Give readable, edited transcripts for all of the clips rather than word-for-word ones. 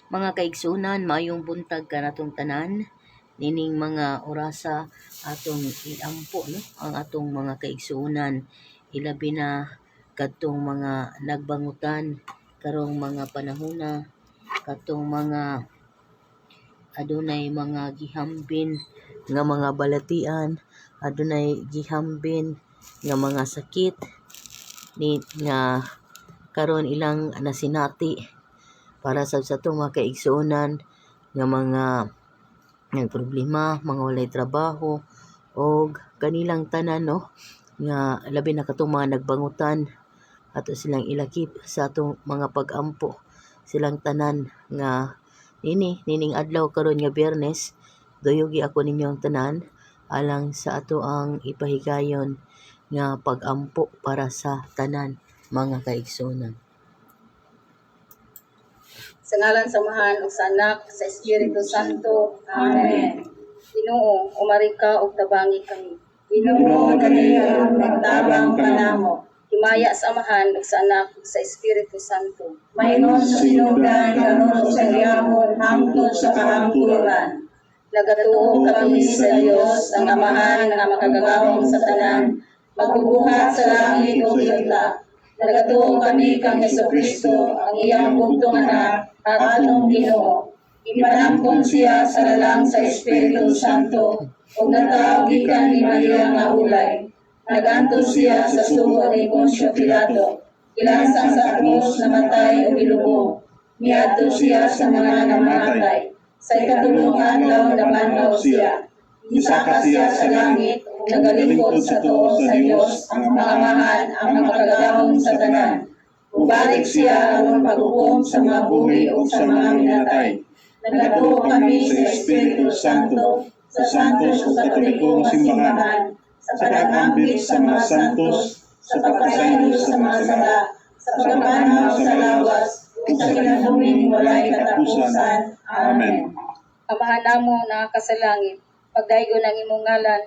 Mga kaigsuonan, maayong buntag kanatong tanan. Nining mga orasa atong iampo, no, ang atong mga kaigsuonan, ilabi na kadtong mga nagbangutan karong mga panahona, katong mga adunay mga gihambin nga mga balatian, adunay gihambin nga mga sakit ni nga karon ilang nasinati. Para sab sa atong mga kaigsuonan nga mga problema, mga walay trabaho og kanilang tanan, no, nga labi na katong mga nagbangutan, ato silang ilakip sa atong mga pagampo, silang tanan nga nining adlaw karon nga Biyernes. Duyugi ako ninyong tanan alang sa ato ang ipahigayon nga pagampo para sa tanan, mga kaigsuonan. Sa ngalan sa Amahan ug sa Anak, sa Espiritu Santo. Amen. Ginoo, umari ka ug tabangi kami. Ginoo, dali aron magtabang kanamo. Himaya sa Amahan ug sa Anak ug sa Espiritu Santo. Maingon sa sinugdan, karon ug sa gihapon, hangtod sa kahangturan. Nagatuo kami sa Dios, ang Amahan nga makagagahom sa tanan, magbubuhat sa langit ug yuta. Nagatuo kami kang Hesukristo, ang iyang bugtong anak, atong Ginoo. Ipanampon siya sa lalang sa Espiritu Santo ug natawo gikan ni Maria nga ulay. Nagantos siya sa sugo ni Poncio Pilato. Gilansang sa krus, namatay ug ilubong. Miadto siya sa mga namatay. Sa ikatulong adlaw nabanhaw siya. Misaka siya sa langit ug nagalingkod sa tuo sa Dios, ang Amahan, ang makagagahom sa tanan. Mubalik siya aron paghukom sa mga buhi ug sa mga minatay. Nagatuo kami sa Espiritu Santo, sa Santos ug Katoliko nga simbahan, sa pag-ambit sa mga santos, sa pagpasaylo sa mga sala, sa pagkabanhaw sa lawas, ug sa kinabuhing walay katapusan. Amen. Amahan namo nga naa ka sa langit, pagdaygon ang imong ngalan,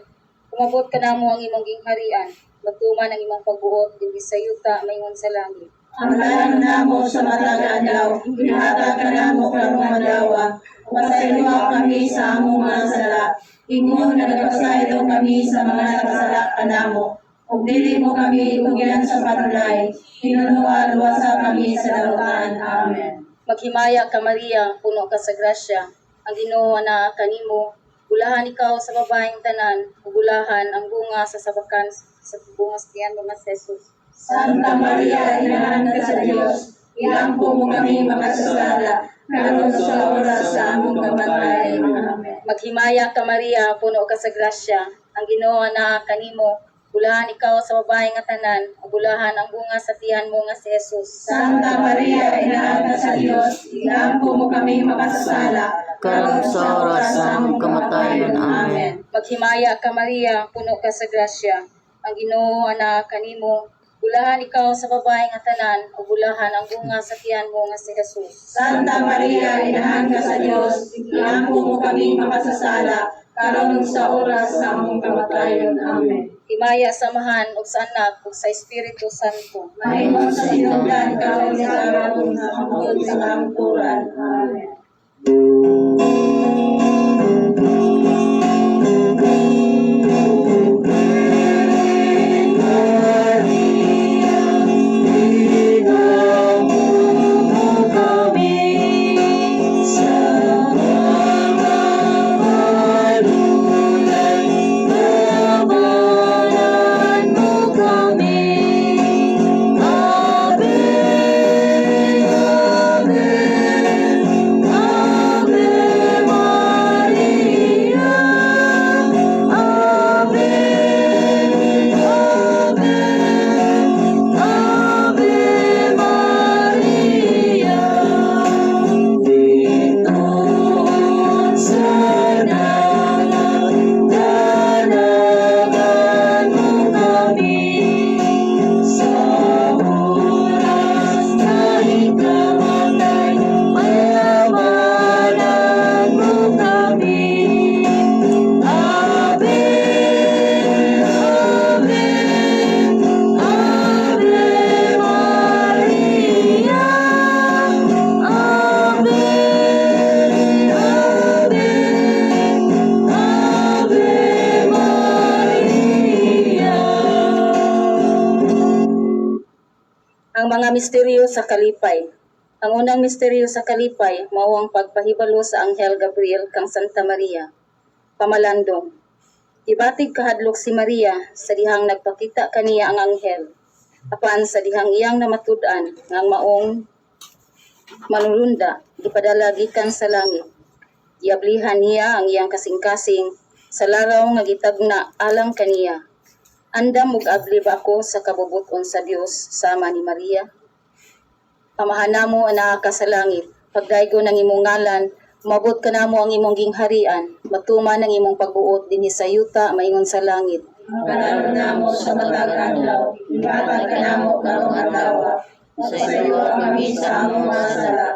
umabot kanamo ang imong gingharian, magtuman ang imong pagbuot dinhi sa yuta maingon sa langit. Ang lalam namo sa matag adlaw, ihatag kanamo karong adlaw. Pasayloa kami sa among mga sala, ingon nga nagapasaylo kami sa mga nakasala kanamo. Ug dili mo kami itugyan sa panulay, hinunoa luwasa kami sa dautan. Amen. Maghimaya ka, Maria, puno ka sa grasya. Ang Ginoo naa kanimo. Bulahan ikaw sa babaeng tanan, ug bulahan ang bunga sa sabakan, sa bunga sa tiyan mo nga si Jesus. Santa Maria, Inahan ka sa Dios, iampo mo kami makasasala, karon sa oras sa among kamatay. Amen. Maghimaya ka, Maria, puno ka sa grasya. Ang Ginoo naa kanimo. Bulahan ikaw sa babaeng nga tanan, ug bulahan ang bunga sa tiyan mo nga si Jesus. Santa Maria, Inahan ka sa Dios, iampo mo kami makasasala, karon sa oras sa among kamatayon. Amen. Maghimaya ka, Maria, puno ka sa grasya. Ang Ginoo naa kanimo. Bulahan ikaw sa babaeng nga tanan, ug bulahan ang bunga sa tiyan mo nga si Jesus. Santa Maria, Inahan ka sa Dios, iampo mo kami makasasala, karon sa oras sa among kamatayon. Amen. Himaya sa Amahan ug sa Anak ug sa Espiritu Santo. Maingon sa sinugdan, karon sa hapon, hangtod sa kahangturan. Amen. Kami sa mga kalulay, tabangan mo kami. Ave, Ave, Ave. Mga misteryo sa kalipay. Ang unang misteryo sa kalipay mao ang pagpahibalo sa Anghel Gabriel kang Santa Maria. Pamalandong. Gibatig kahadlok si Maria sa dihang nagpakita kaniya ang anghel. Apan sa dihang iyang namatud-an nga ang maong manulunda gipadala gikan sa langit, giablihan niya ang iyang kasing-kasing sa laraw nga gitagna alang kaniya. Andam ug abli ba ako sa kabubut-on sa Dios sama ni Maria? Amahan namo anaa ka sa langit, pagdaygon ang imong ngalan, moabot kanamo ang imong gingharian, matuman ang imong pagbuot dinhi sa yuta maingon sa langit. Panalo namo sa matag adlaw, ihatag kanamo karong adlaw. Pasayloa kami sa among mga sala,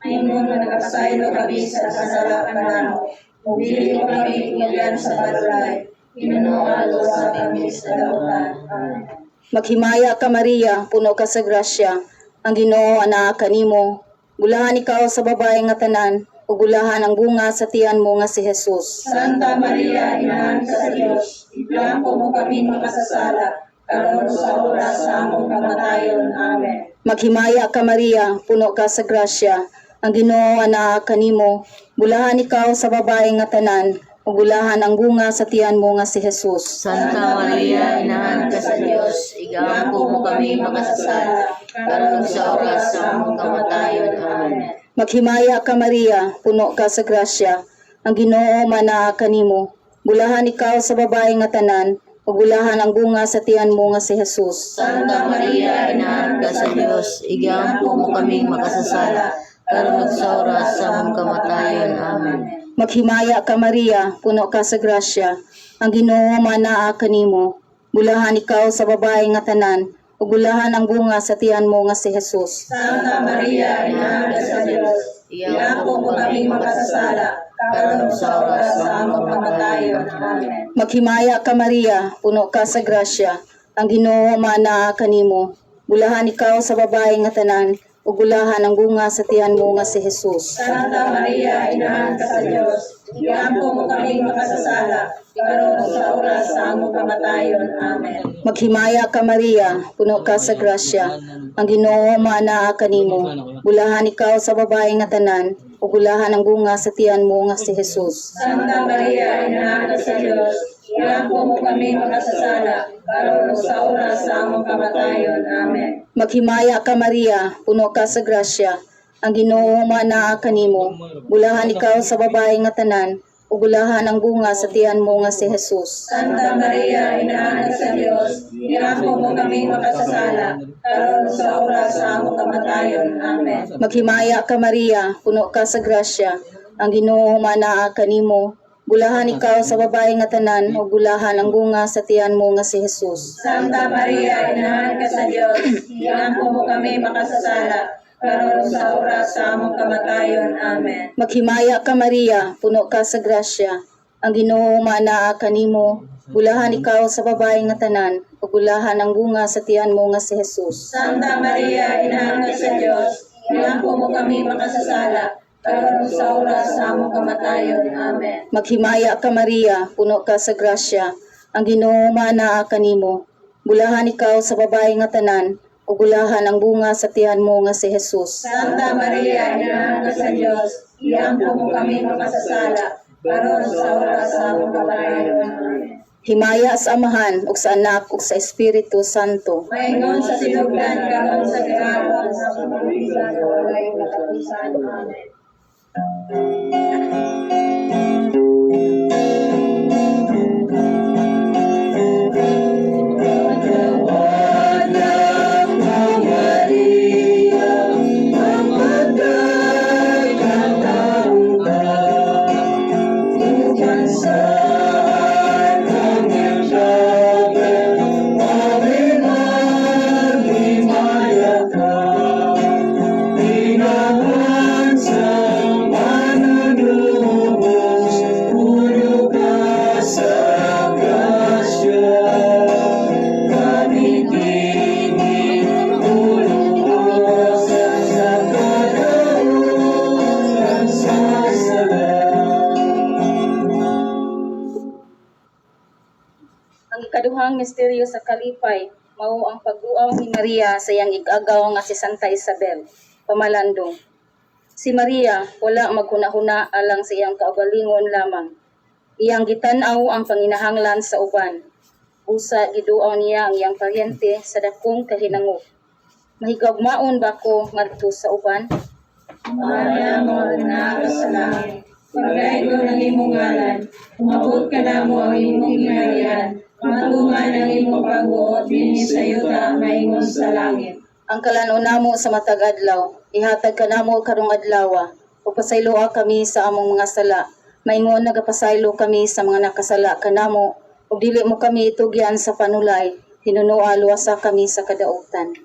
ingon nga nagapasaylo kami sa nakasala kanamo. Ug dili mo kami tugyan sa balulay, hinunoa luwasa kami sa dautan. Amen. Maghimaya ka, Maria, puno ka sa grasya. Ang Ginoo anaa kanimo. Bulahan ikaw sa babae nga tanan, ug bulahan ang bunga sa tiyan mo nga si Jesus. Santa Maria, Inahan ka sa Dios, iplangko mo kami makasasala, karon sa oras sa among kamatayon. Amen. Maghimaya ka, Maria, puno ka sa grasya. Ang Ginoo anaa kanimo. Bulahan ikaw sa babae nga tanan, ug bulahan ang bunga sa tiyan mo nga si Jesus. Santa Maria, inahan ka sa Dios, igampo mo kami makasasala, karon sa oras sa among kamatayon. Amen. Maghimaya ka, Maria, puno ka sa grasya. Ang Ginoo manaa kanimo. Bulahan ikaw sa babae nga tanan, ug bulahan ang bunga sa tiyan mo nga si Jesus. Santa Maria, inahan ka sa Dios, igampo mo kami makasasala, karon sa oras sa among kamatayon. Amen. Maghimaya ka, Maria, puno ka sa grasya. Ang Ginoo manaa kanimo. Bulahan ikaw sa babae nga tanan, ug bulahan ang bunga sa tiyan mo nga si Jesus. Santa Maria, Inahan ka sa Dios, ilampo mo kami makasasala, karon sa oras sa among kamatayon. Amen. Maghimaya ka, Maria, puno ka sa grasya. Ang Ginoo manaa kanimo. Bulahan ikaw sa babae nga tanan, ug bulahan ang bunga sa tiyan mo nga si Jesus. Santa Maria, Inahan ka sa Dios, ilampo mo kami makasasala, karon sa oras sa among kamatayon. Amen. Maghimaya ka, Maria, puno ka sa grasya. Ang Ginoo maanaa kanimo. Bulahan ikaw sa babae nga tanan, ug bulahan ang bunga sa tiyan mo nga si Jesus. Santa Maria, Inahan ka sa Dios, ilampo mo kami makasasala, karon sa oras sa among kamatayon. Amen. Maghimaya ka, Maria, puno ka sa grasya. Ang Ginoo maanaa kanimo. Bulahan ikaw sa babae nga tanan, ug bulahan ang bunga sa tiyan mo nga si Jesus. Santa Maria, Inahan ka sa Dios, ilampo mo kami makasasala, karon sa oras sa among kamatayon. Amen. Maghimaya ka, Maria, puno ka sa grasya. Ang Ginoo maanaa kanimo. Bulahan ikaw sa babae nga tanan, ug bulahan ang bunga sa tiyan mo nga si Jesus. Santa Maria, Inahan ka sa Dios, ilampo mo kami makasasala, karon sa oras sa among kamatayon. Amen. Maghimaya ka, Maria, puno ka sa grasya. Ang Ginoo maanaa kanimo. Bulahan ikaw sa babae nga tanan, ug bulahan ang bunga sa tiyan mo nga si Jesus. Santa Maria, Inahan ka sa Dios, ilampo mo kami makasasala, karon sa oras sa among kamatayon. Amen. Maghimaya ka, Maria, puno ka sa grasya. Ang Ginoo maanaa kanimo. Bulahan ikaw sa babae nga tanan, ug bulahan ang bunga sa tiyan mo nga si Jesus. Santa Maria, Inahan ka sa Dios, ilampo mo kami makasasala, karon sa oras sa among kamatayon. Amen. Himaya sa Amahan ug sa Anak ug sa Espiritu Santo. Maingon sa sinugdan karon sa gihapon sa kapulisan walay katapusan. Amen. Ang ikaduhang misteryo sa kalipay, Mao ang pagduaw ni Maria sa iyang ig-agaw nga si Santa Isabel. Pamalandong. Si Maria wala maghuna-huna alang sa iyang kaugalingon lamang. Iyang gitan-aw ang panginahanglan sa uban. Busa giduaw niya ang iyang paryente sa dakong kahinangop. Mahigugmaon ba ko ngadto sa uban? Amahan namo nga naa ka sa langit, paglaygon ang imong ngalan, umabot kanamo ang imong gingharian, matuman ang imong pagbuot dinhi sa yuta maingon sa langit. Ang kalan-on namo sa matag adlaw, ihatag kanamo karong adlawa. Ug pasayloa kami sa among mga sala. Maingon nagapasaylo kami sa mga nakasala kanamo, ug dili mo kami itugyan sa panulay, hinunoa luwasa kami sa kadautan.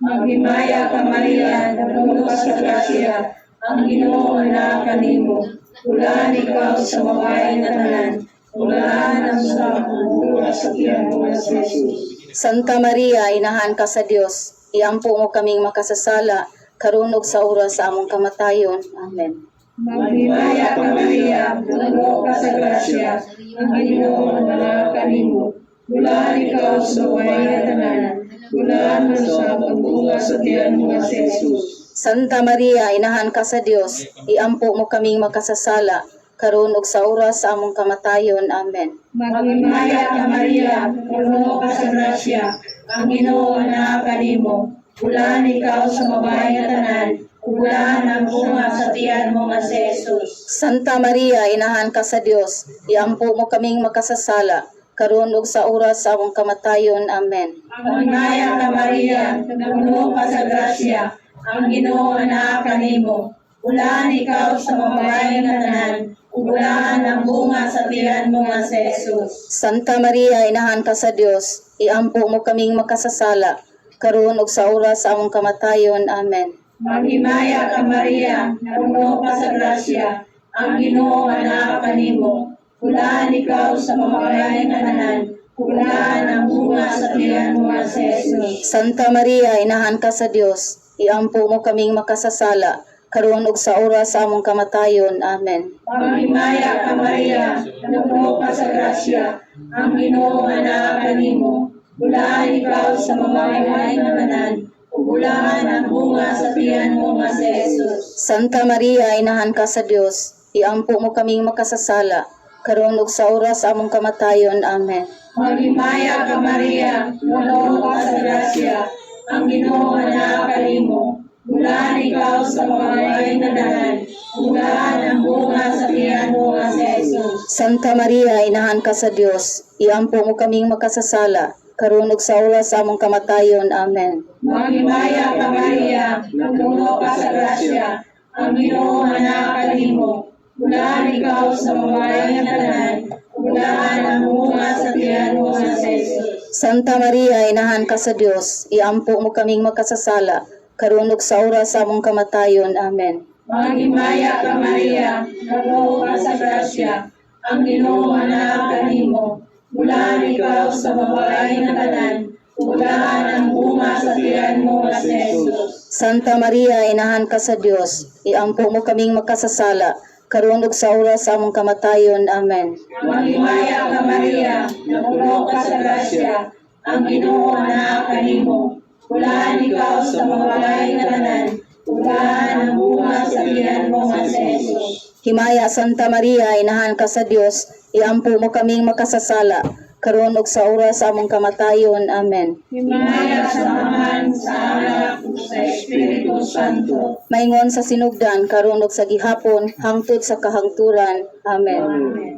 Maghimaya ka, Maria, napuno ka sa grasya, ang Ginoo naa kanimo. Bulahan ikaw sa babae nga tanan, bulahan ang sa bunga sa tiyan mo nga si Jesus. Santa Maria, inahan ka sa Dios, iampo mo kaming makasasala, karon ug sa oras sa among kamatayon. Amen. Maghimaya ka, Maria, puno ka sa grasya, ang Ginoo naa kanimo. Bulahan ikaw sa babae nga tanan, bulahan man sa pagbunga sa tiyan mo nga si Jesus. Santa Maria, inahan ka sa Dios, iampo mo kaming makasasala, karon ug sa oras sa among kamatayon. Amen. Maghimaya ka, Maria, puno ka sa grasya, ang Ginoo naa kanimo. Bulahan ikaw sa babae nga tanan, bulahan ang bunga sa tiyan mo nga si Jesus. Santa Maria, inahan ka sa Dios, iampo mo kaming makasasala, karon ug sa oras sa among kamatayon. Amen. Maghimaya ka, Maria, puno ka sa grasya, ang Ginoo naa kanimo. Bulahan ikaw sa babae nga tanan, bulahan ang bunga sa tiyan mo nga si Jesus. Santa Maria, inahan ka sa Dios, iampo mo kaming makasasala, karon ug sa oras sa among kamatayon. Amen. Maghimaya ka, Maria, puno ka sa grasya, ang Ginoo naa kanimo. Bulahan ikaw sa babae nga tanan, bulahan ang bunga sa tiyan mo nga si Jesus. Santa Maria, inahan ka sa Dios, iampo mo kaming makasasala, karon ug sa oras sa among kamatayon. Amen. Maghimaya ka, Maria, puno ka sa grasya, ang Ginoo naa kanimo. Bulahan ikaw sa babae nga tanan, bulahan ang bunga sa tiyan mo nga si Jesus. Santa Maria, inahan ka sa Dios, iampo mo kaming makasasala, karon ug sa oras sa among kamatayon. Amen. Maghimaya ka, Maria, puno ka sa grasya, ang Ginoo naa kanimo. Bulahan ikaw sa babae nga tanan, bulahan ang bunga sa tiyan mo nga si Jesus. Santa Maria, inahan ka sa Dios, iampo mo kaming makasasala, karon ug sa oras sa among kamatayon. Amen. Maghimaya ka, Maria, puno ka sa grasya, ang Ginoo naa kanimo. Bulahan ikaw sa babae nga tanan, bulahan ang bunga sa tiyan mo nga si Jesus. Santa Maria, inahan ka sa Dios, iampo mo kaming makasasala, karon ug sa oras sa among kamatayon. Amen. Maghimaya ka, Maria, puno ka sa grasya, ang Ginoo naa kanimo. Bulahan ikaw sa babae nga tanan, bulahan ang bunga sa tiyan mo nga si Jesus. Santa Maria, inahan ka sa Dios, iampo mo kaming makasasala, karon ug sa oras sa among kamatayon. Amen. Maghimaya ka, Maria, puno ka sa grasya, ang Ginoo naa kanimo. Bulahan ikaw sa babae nga tanan, bulahan ang bunga sa tiyan mo nga si Jesus. Himaya, Santa Maria, inahan ka sa Dios, iampo mo kaming makasasala, karon ug sa oras sa among kamatayon. Amen. Himaya sa Amahan, sa Anak, ug sa Espiritu Santo. Maingon sa sinugdan, karon ug sa gihapon, hangtod sa kahangturan. Amen. Amen.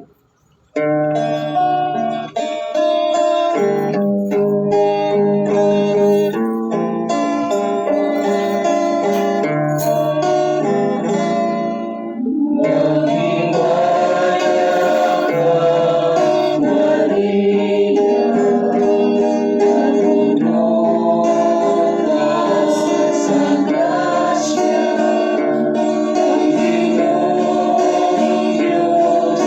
Sa grasya, ang Ginoong Diyos.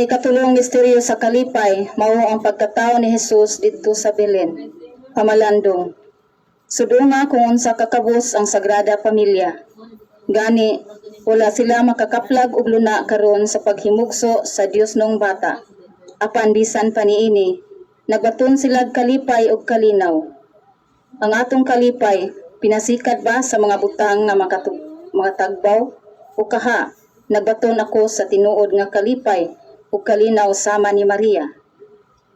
Ang ikatulong misteryo sa kalipay mao ang pagkatao ni Jesus didto sa Belen. Pamalandong. Sudunga kung unsa kakabus ang Sagrada Pamilya. Gani, wala sila makakaplag og luna karon sa paghimugso sa Diosnong Bata. Apan bisan pa niini, nagbaton sila kalipay og kalinaw. Ang atong kalipay, pinasikat ba sa mga butang nga makatagbaw o kaha nagbaton ako sa tinuod nga kalipay ug kalinaw sama ni Maria?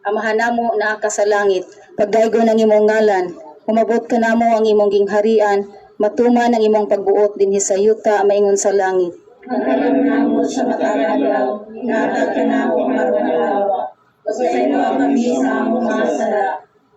Amahan namo naa ka sa langit, pagdaygon ang imong ngalan, umabot kanamo ang imong gingharian, matuman ang imong pagbuot dinhi sa yuta maingon sa langit. Pagkalam namo sa matag adlaw, ihatag kanamo karong adlaw. Pasayloa kami sa among mga sala,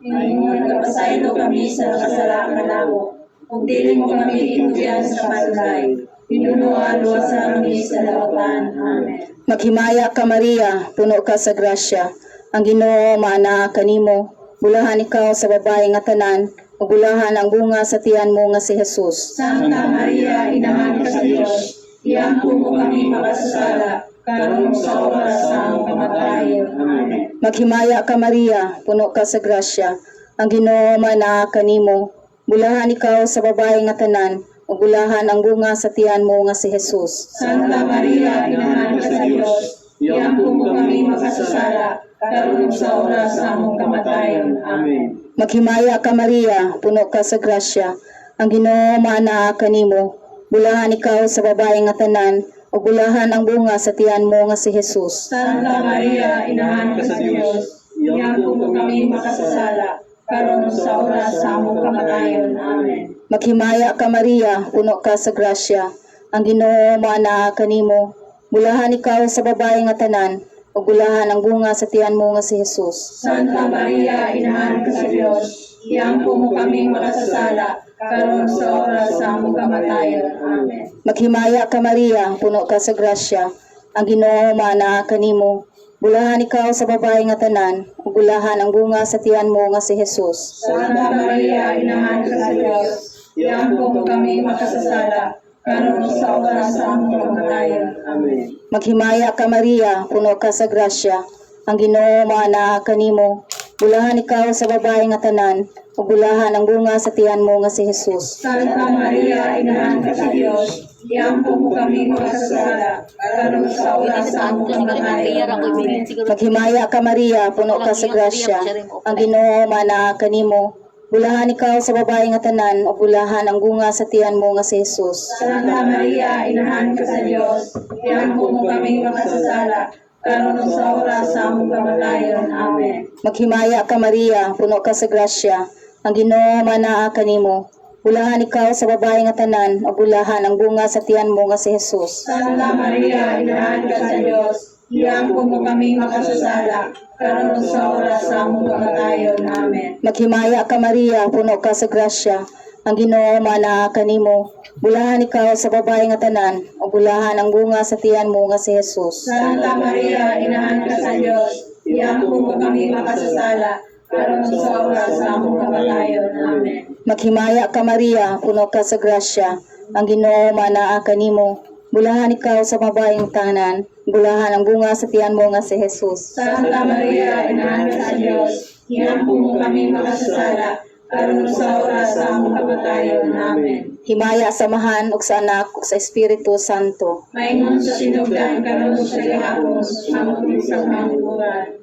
ingon nagapasaylo kami sa nakasala kanamo. Ug dili mo kami itugyan sa panulay. Hinunoa luwasa kami sa lautan. Amen. Maghimaya ka, Maria, puno ka sa grasya. Ang Ginoo maanaa kanimo. Bulahan ikaw sa babae nga tanan, ug bulahan ang bunga sa tiyan mo nga si Jesus. Santa Maria, inahan ka sa Dios, iampo mo kami makasasala, karon sa oras sa among kamatayon. Amen. Maghimaya ka, Maria, puno ka sa grasya. Ang Ginoo maanaa kanimo. Bulahan ikaw sa babae nga tanan, ug bulahan ang bunga sa tiyan mo nga si Jesus. Santa Maria, inahan ka sa Dios, iampo mo kami makasasala, karon sa oras sa among kamatayon. Amen. Maghimaya ka, Maria, puno ka sa grasya. Ang Ginoo maanaa kanimo. Bulahan ikaw sa babae nga tanan, ug bulahan ang bunga sa tiyan mo nga si Jesus. Santa Maria, inahan ka sa Dios, iampo mo kami makasasala, karon sa oras sa among kamatayon. Amen. Maghimaya ka, Maria, puno ka sa grasya. Ang Ginoo maanaa kanimo. Bulahan ikaw sa babae nga tanan, ug bulahan ang bunga sa tiyan mo nga si Jesus. Santa Maria, inahan ka sa Dios, iampo mo kami makasasala, karon sa oras sa among kamatayon. Amen. Maghimaya ka, Maria, puno ka sa grasya. Ang Ginoo maanaa kanimo. Bulahan ikaw sa babae nga tanan, ug bulahan ang bunga sa tiyan mo nga si Jesus. Santa Maria, inahan ka sa Dios, iampo mo kami makasasala, karon sa oras sa among kamatayon. Amen. Maghimaya ka, Maria, puno ka sa grasya. Ang Ginoo maanaa kanimo. Bulahan ikaw sa babae nga tanan, ug bulahan ang bunga sa tiyan mo nga si Jesus. Santa Maria, inahan ka sa Dios, iampo mo kami makasasala, karon sa oras sa among kamatayon. Amen. Maghimaya ka, Maria, puno ka sa grasya. Ang Ginoo maanaa kanimo. Bulahan ikaw sa babae nga tanan, ug bulahan ang bunga sa tiyan mo nga si Jesus. Santa Maria, inahan ka sa Dios, iampo mo kami makasasala, karon sa oras sa among kamatayon. Amen. Maghimaya ka, Maria, puno ka sa grasya. Ang Ginoo maanaa kanimo. Bulahan ikaw sa babae nga tanan, ug bulahan ang bunga sa tiyan mo nga si Jesus. Santa Maria, inahan ka sa Dios, iampo mo kami makasasala, karon sa oras sa among kamatayon. Amen. Maghimaya ka, Maria, puno ka sa grasya. Ang Ginoo maanaa kanimo. Bulahan ikaw sa babae nga tanan, ug bulahan ang bunga sa tiyan mo nga si Jesus. Santa Maria, inahan ka sa Dios, iampo mo kami makasasala, karon sa oras sa among kamatayon. Amen. Maghimaya ka, Maria, puno ka sa grasya. Ang Ginoo maanaa kanimo. Bulahan ikaw sa babaeng tanan, bulahan ang bunga sa tiyan mo nga si Jesus. Santa Maria, inahan ka sa Dios, iampo mo kami makasasala, karon sa oras sa among kamatayon. Amen. Himaya sa Amahan ug sa Anak ug sa Espiritu Santo. Maingon sa sinugdan karon sa gihapon, hangtod sa kamatuoran.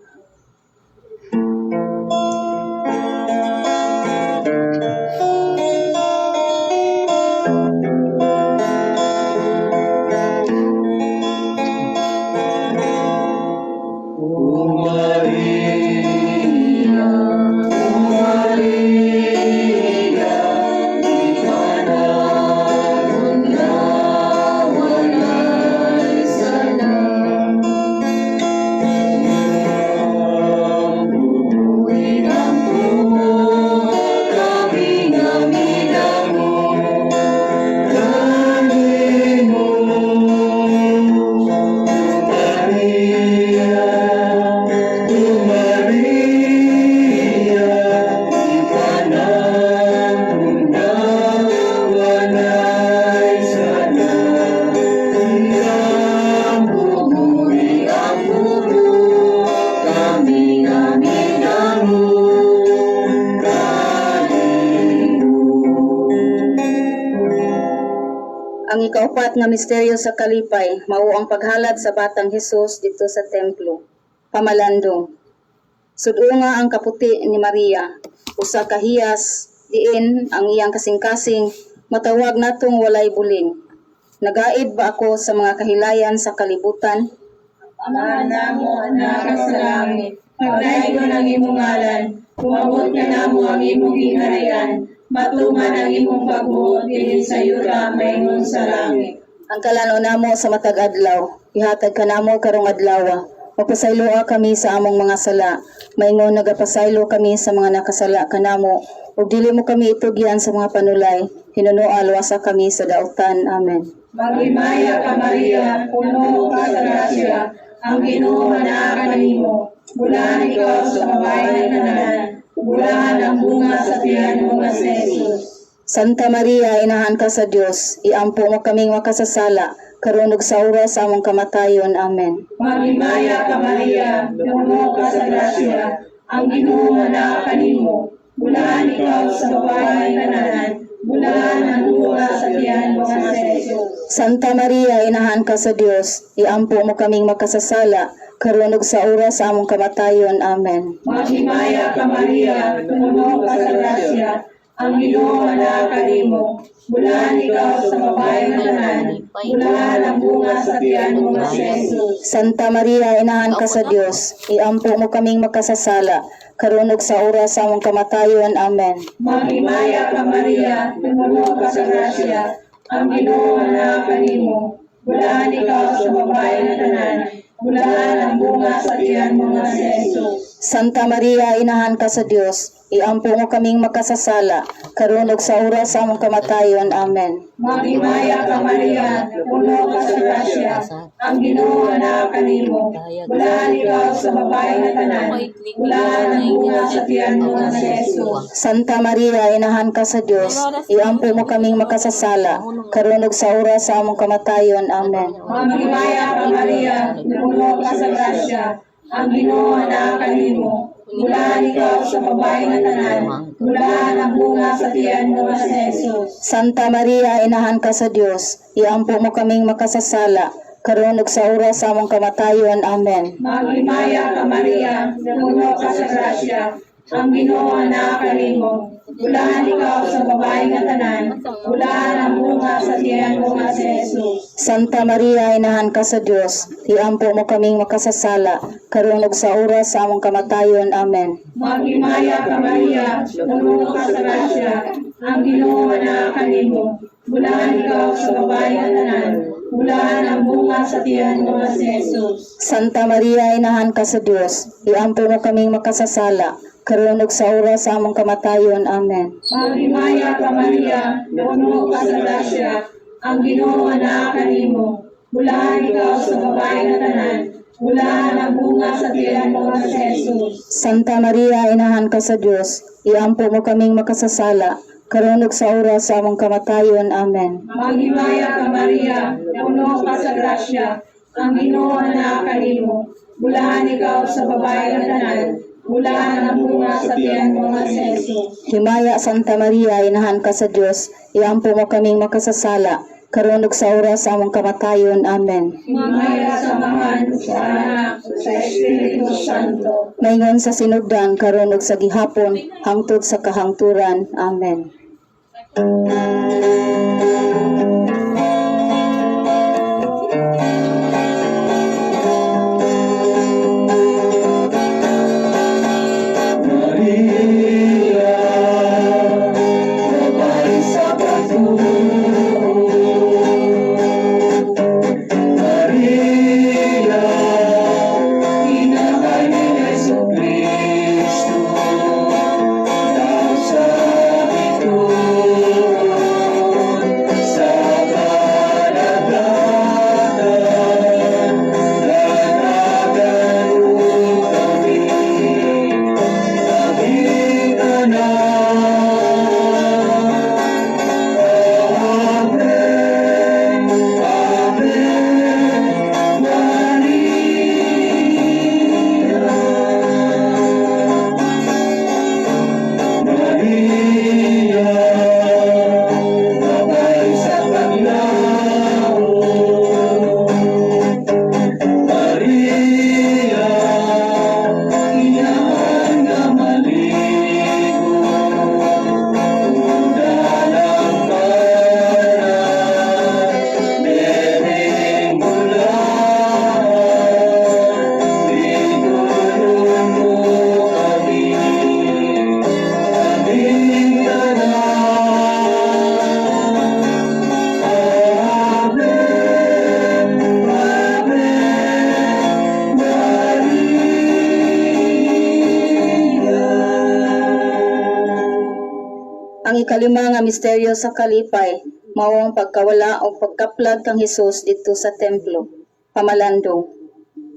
O Maria, O Maria, di panahon nga walay sala. Ikaupat nga misteryo sa kalipay mao ang paghalad sa batang Hesus didto sa templo. Pamalandong. Sud-unga ang kaputi ni Maria, usa ka hiyas diin ang iyang kasing-kasing matawag natong walay buling. Nagaid ba ako sa mga kahilayan sa kalibutan? Amahan namo nga naa ka sa langit, pagdaygon ang imong ngalan, umabot kanamo ang imong gingharian, matuman ang imong pagbuot dinhi sa yuta maingon sa langit. Ang kalan-on namo sa matag adlaw, ihatag kanamo karong adlaw. Magpasayloa kami sa among mga sala, maingon nagapasaylo kami sa mga nakasala kanamo, ug dili mo kami itugyan sa mga panulay, hinunoa luwasa kami sa dautan. Amen. Maghimaya ka, Maria, puno ka sa grasya, ang Ginoo naa kanimo. Bulahan ikaw sa babae nga tanan, bulahan ang bunga sa tiyan mo nga si Jesus. Santa Maria, inahan ka sa Dios, iampo mo kaming makasasala, karon ug sa oras sa among kamatayon. Amen. Maghimaya ka, Maria, puno ka sa grasya, ang Ginoo naa kanimo. Bulahan ikaw sa babae nga tanan, bulahan ang bunga sa tiyan mo nga si Jesus. Santa Maria, inahan ka sa Dios, iampo mo kaming makasasala, karon ug sa oras sa among kamatayon. Amen. Maghimaya ka, Maria, puno ka sa grasya, ang Ginoo naa kanimo. Bulahan ikaw sa babae nga tanan, bulahan ang bunga sa tiyan mo nga si Jesus. Santa Maria, inahan ka sa Dios, iampo mo kaming makasasala, karon ug sa oras sa among kamatayon. Amen. Maghimaya ka, Maria, puno ka sa grasya, ang Ginoo naa kanimo. Bulahan ikaw sa babae nga tanan, bulahan ang bunga sa tiyan mo nga si Jesus. Santa Maria, inahan ka sa Dios, iampo mo kaming makasasala, karon ug sa oras sa among kamatayon. Amen. Maghimaya ka, Maria, puno ka sa grasya, ang Ginoo naa kanimo. Bulahan ikaw sa babae nga tanan, bulahan ang bunga sa tiyan mo nga si Jesus. Santa Maria, inahan ka sa Dios, iampo mo kaming makasasala, karon ug sa oras sa among kamatayon. Amen. Maghimaya ka, Maria, puno ka sa grasya, ang Ginoo naa kanimo. Bulahan ikaw sa babae nga tanan, bulahan ang bunga sa tiyan mo nga si Jesus. Santa Maria, inahan ka sa Dios, iampo mo kaming makasasala, karon ug sa oras sa among kamatayon. Amen. Maghimaya ka, Maria, puno ka sa grasya, ang Ginoo naa kanimo. Bulahan ikaw sa babae nga tanan, bulahan ang bunga sa tiyan mo nga si Jesus. Santa Maria, inahan ka sa Dios, iampo mo kaming makasasala, karon ug sa oras sa among kamatayon. Amen. Maghimaya ka, Maria, puno ka sa grasya, ang Ginoo naa kanimo. Bulahan ikaw sa babae nga tanan, bulahan ang bunga sa tiyan mo nga si Jesus. Santa Maria, inahan ka sa Dios, iampo mo kaming makasasala, karon ug sa oras sa among kamatayon. Amen. Maghimaya ka, Maria, puno ka sa grasya, ang Ginoo naa kanimo. Bulahan ikaw sa babae nga tanan, bulahan ang bunga sa tiyan mo nga si Jesus. Santa Maria, inahan ka sa Dios, iampo mo kaming makasasala, karon ug sa oras sa among kamatayon. Amen. Maghimaya ka, Maria, puno ka sa grasya, ang Ginoo naa kanimo. Bulahan ikaw sa babae nga tanan, bulahan ang bunga sa tiyan mo nga si Jesus. Himaya, Santa Maria, inahan ka sa Dios, iampo mo kaming makasasala, karon ug sa oras sa among kamatayon. Amen. Himaya sa Amahan, sa Anak, sa Espiritu Santo. Maingon sa sinugdan, karon ug sa gihapon, hangtod sa kahangturan. Amen. Maria, babae sa pagtuo. Maria, inahan ni Jesu Kristo, daw sa bituon sa Ang ikalima nga misteryo sa kalipay mao ang pagkawala o pagkaplag kang Hesus didto sa templo. Pamalandong.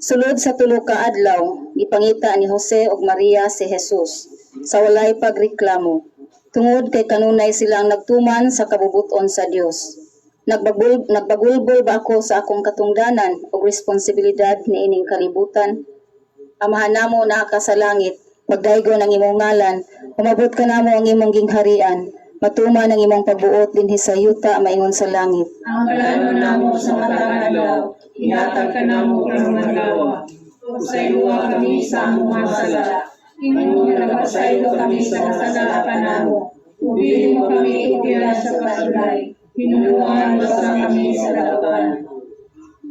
Sulod sa tulo ka adlaw, gipangita ni Jose ug Maria si Jesus sa walay pagreklamo. Tungod kay kanunay silang nagtuman sa kabubut-on sa Dios. Nagbagulbol ba ako sa akong katungdanan ug responsibilidad niining kalibutan? Amahan namo naa ka sa langit, pagdaygon ang imong ngalan, umabot kanamo ang imong gingharian, matuman ang imong pagbuot dinhi sa yuta maingon sa langit. Ang plano namo sa matag adlaw, ihatag kanamo karong adlaw. Pasayloa kami sa among mga sala. Ingon nga nagpasaylo kami sa nasala kanamo. Ug dili mo kami itugyan sa pagsulay. Hinuluan basta kami sa dautan.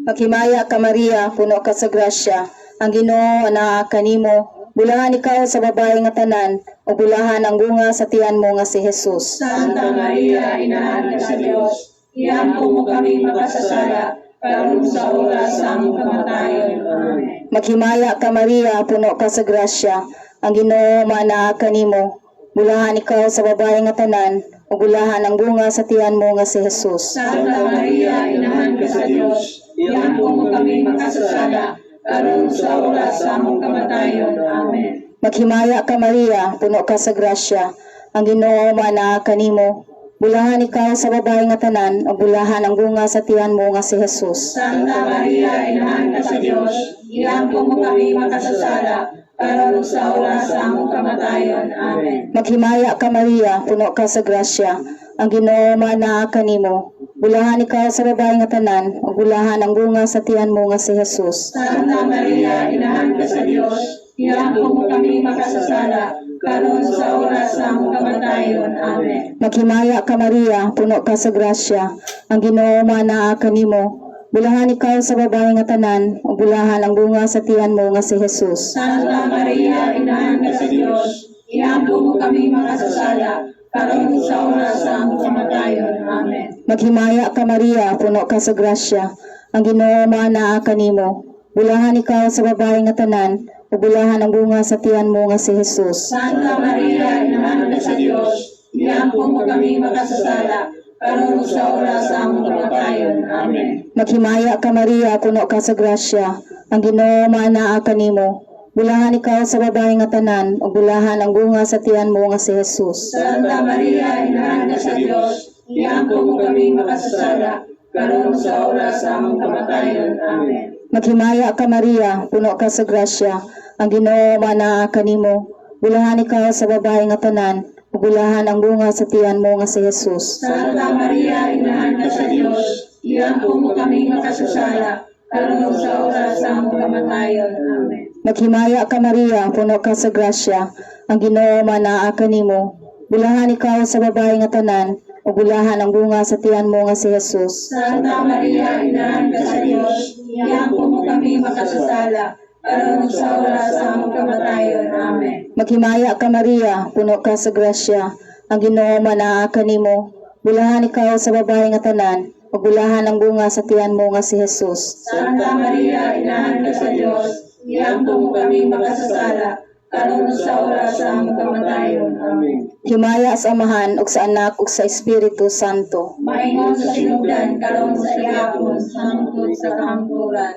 Maghimaya ka, Maria, puno ka sa grasya, ang Ginoo anaa kanimo, bulahan ikaw sa babae nga tanan, ug bulahan ang bunga sa tiyan mo nga si Jesus. Santa Maria, inahan ka sa Dios, iampo mo kami makasasala, karon sa oras sa among kamatayon. Amen. Maghimaya ka, Maria, puno ka sa grasya, ang Ginoo maanaa kanimo, bulahan ikaw sa babae nga tanan, ug bulahan ang bunga sa tiyan mo nga si Jesus. Santa Maria, inahan ka sa Dios, iampo mo kami makasasala, karon sa oras sa among kamatayon. Amen. Maghimaya ka, Maria, puno ka sa grasya, ang Ginoo maanaa kanimo, bulahan ikaw sa babae nga tanan, ug bulahan ang bunga sa tiyan mo nga si Jesus. Santa Maria, inahan ka sa Dios, iampo mo kami makasasala, karon sa oras sa among kamatayon. Amen. Maghimaya ka, Maria, puno ka sa grasya, ang Ginoo maanaa kanimo, bulahan ikaw sa babae nga tanan, ug bulahan ang bunga sa tiyan mo nga si Jesus. Santa Maria, inahan ka sa Dios, iampo mo kami makasasala, karon sa oras sa among kamatayon. Amen. Maghimaya ka, Maria, puno ka sa grasya, ang Ginoo maanaa kanimo, bulahan ikaw sa babae nga tanan, ug bulahan ang bunga sa tiyan mo nga si Jesus. Santa Maria, inahan ka sa Dios, iampo mo kami makasasala, karon sa oras sa among kamatayon. Amen. Maghimaya ka, Maria, puno ka sa grasya, ang Ginoo maanaa kanimo, bulahan ikaw sa babae nga tanan, ug bulahan ang bunga sa tiyan mo nga si Jesus. Santa Maria, inahan ka sa Dios, iampo mo kami makasasala, karon sa oras sa among kamatayon. Amen. Maghimaya ka, Maria, puno ka sa grasya, ang Ginoo maanaa kanimo, bulahan ikaw sa babae nga tanan, ug bulahan ang bunga sa tiyan mo nga si Jesus. Santa Maria, inahan ka sa Dios, iampo mo kami makasasala, karon sa oras sa among kamatayon. Amen. Maghimaya ka, Maria, puno ka sa grasya, ang Ginoo maanaa kanimo, bulahan ikaw sa babae nga tanan, ug bulahan ang bunga sa tiyan mo nga si Jesus. Santa Maria, inahan ka sa Dios, iampo mo kami makasasala, karon sa oras sa among kamatayon. Amen. Maghimaya ka, Maria, puno ka sa grasya, ang Ginoo maanaa kanimo, bulahan ikaw sa babae nga tanan, ug bulahan ang bunga sa tiyan mo nga si Jesus. Santa Maria, inahan ka sa Dios, iampo mo kami makasasala, karon sa oras sa among kamatayon. Amen. Maghimaya ka, Maria, puno ka sa grasya, ang Ginoo maanaa kanimo, bulahan ikaw sa babae nga tanan, ug bulahan ang bunga sa tiyan mo nga si Jesus. Santa Maria, inahan ka sa Dios, iampo mo kami makasasala, karon sa oras sa among kamatayon. Amen. Himaya sa Amahan ug sa Anak ug sa Espiritu Santo. Maingon sa sinugdan, karon sa gihapon, hangtod sa kahangturan.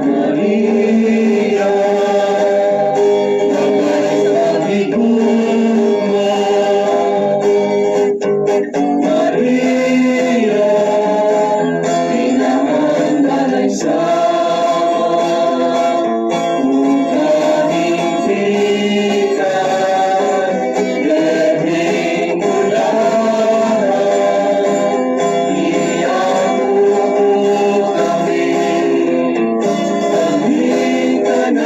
Maria, Maria, Maria, pinamang sa Ukahimpitan, lebing bulahan, iyapo kami, kami tanan.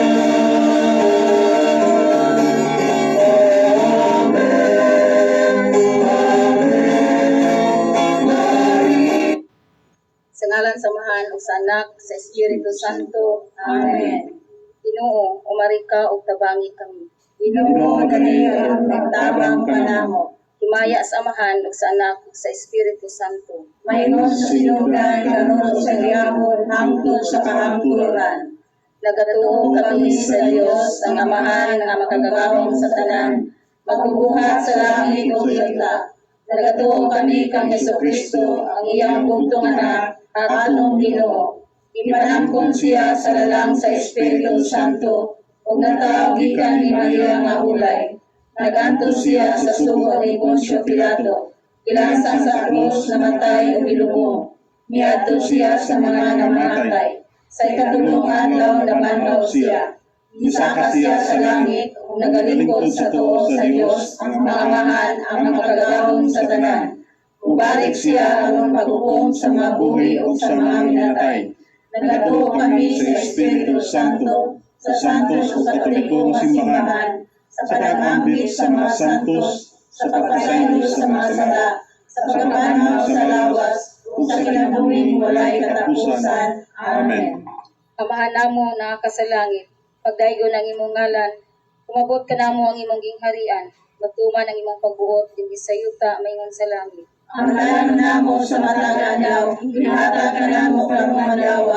Amen, Amen, Maria. Sa ngalan sa Amahan ug sa Anak sa Espiritu Santo. Amen. Ginoo, umari ka ug tabangi kami. Ginoo, dali ug magtabang kanamo. Himaya sa Amahan ug sa Anak ug sa Espiritu Santo. Maingon sa sinugdan, karon ug sa gihapon, hangtod sa kahangturan. Nagatuo kami sa Dios, ang Amahan nga makagagahom sa tanan, magbubuhat sa langit ug yuta. Nagatuo kami kang Hesukristo, ang iyang bugtong anak, atong Ginoo. Gipanangkon siya sa lalang sa Espiritu Santo, ug natawo gikan ni Maria nga hulay. Nagantos siya sa sugo ni Poncio Pilato. Gilansang sa krus, namatay ug gilubong. Miadto siya sa mga namatay. Sa ikatulong adlaw nabanhaw siya. Misaka siya sa langit ug nagalingkod sa tuo sa Dios, ang Amahan, ang makagagahom sa tanan. Mubalik siya aron paghukom sa mga buhi ug sa mga minatay. Nagatuo kami sa Espiritu Santo, sa Santos ug Katoliko nga simbahan, sa pag-ambit sa mga santos, sa pagpasaylo sa mga sala, sa pagkabanhaw sa lawas, ug sa kinabuhing walay katapusan. Amen. Amahan namo naa ka sa langit, pagdaygon ang imong ngalan, umabot kanamo ang imong gingharian, matuman ang imong pagbuot dinhi sa yuta maingon sa langit. Ang kalan namo sa matag adlaw, ihatag kanamo karong adlaw.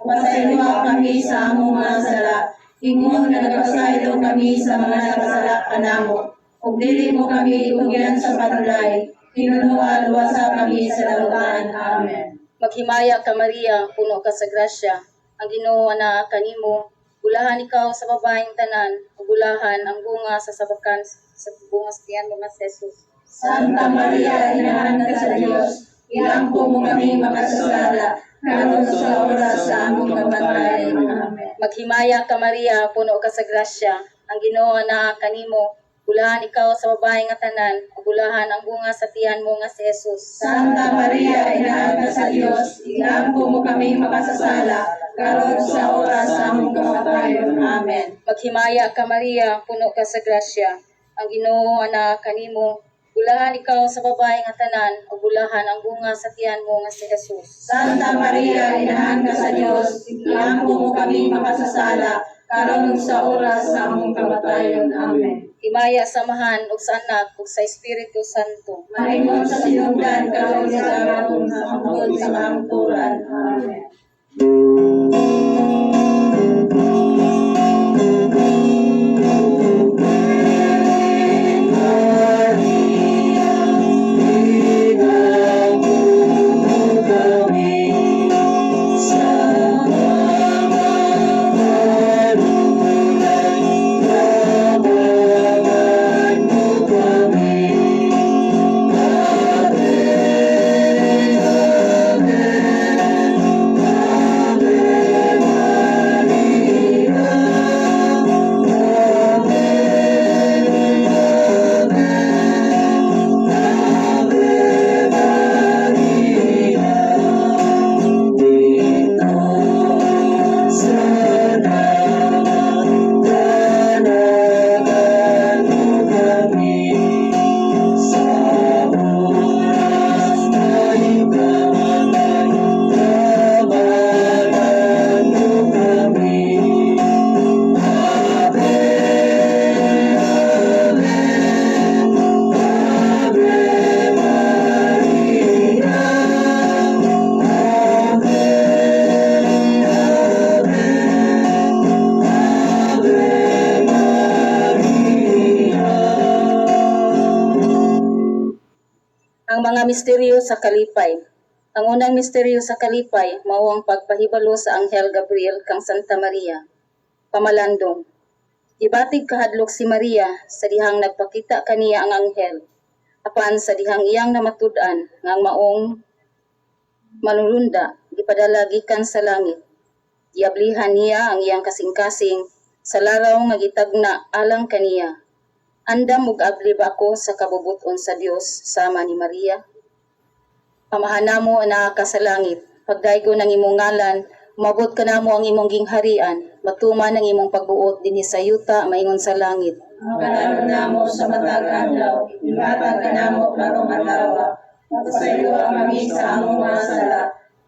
Pasayloa kami sa among mga sala, ingon nga nagpasaylo kami sa mga nakasala kanamo. Ug dili mo kami itugyan sa panulay, hinunoa luwasa kami sa dautan. Amen. Maghimaya ka, Maria, puno ka sa grasya. Ang Ginoo anaa kanimo. Bulahan ikaw sa babaeng tanan, ug bulahan ang bunga sa sabakan sa bunga sa tiyan mo nga si Jesus. Santa Maria, inahan ka sa Dios, iampo mo kami makasasala, karon sa oras sa among kamatayon. Amen. Maghimaya ka, Maria, puno ka sa grasya. Ang Ginoo anaa kanimo. Bulahan ikaw sa babaeng nga tanan, ug bulahan ang bunga sa tiyan mo nga si Jesus. Santa Maria, inahan ka sa Dios, iampo mo kami makasasala, karon sa oras sa among kamatayon. Amen. Maghimaya ka, Maria, puno ka sa grasya. Ang Ginoo anaa kanimo. Bulahan ikaw sa babaeng nga tanan, ug bulahan ang bunga sa tiyan mo nga si Jesus. Santa Maria, inahan ka sa Dios, iampo mo kami makasasala, karon sa oras sa among kamatayon. Amen. Himaya sa Amahan ug sa Anak ug sa Espiritu Santo. Maingon sa sinugdan, karon sa gihapon, hangtod sa kahangturan. Amen. Kami sa mga kanunay, tabangan mo kami. Ave, Ave, Ave Maria. Ave, Ave, Ave Maria. Dito sa dagat, dalagan mo kami. Sa oras na ikamatay, tabangan mo kami. Ave, Ave, Ave Maria. Ave, Ave, Ave Maria. Ang mga misteryo sa kalipay. Ang unang misteryo sa kalipay mao ang pagpahibalo sa Anghel Gabriel kang Santa Maria. Pamalandong. Gibatig kahadlok si Maria sa dihang nagpakita kaniya ang anghel. Apan sa dihang iyang namatud-an nga ang maong manulunda gipadala gikan sa langit. Giablihan niya ang iyang kasing-kasing sa laraw nga gitagna alang kaniya. Andam ug abli ba ako sa kabubut-on sa Dios sama ni Maria? Amahan namo naa ka sa langit, pagdaygon ang imong ngalan, umabot kanamo ang imong gingharian, matuman ang imong pagbuot dinhi sa yuta maingon sa langit. Ang kalanon namo sa matag adlaw, ihatag kanamo karong adlaw. Pasayloa kami sa among mga sala,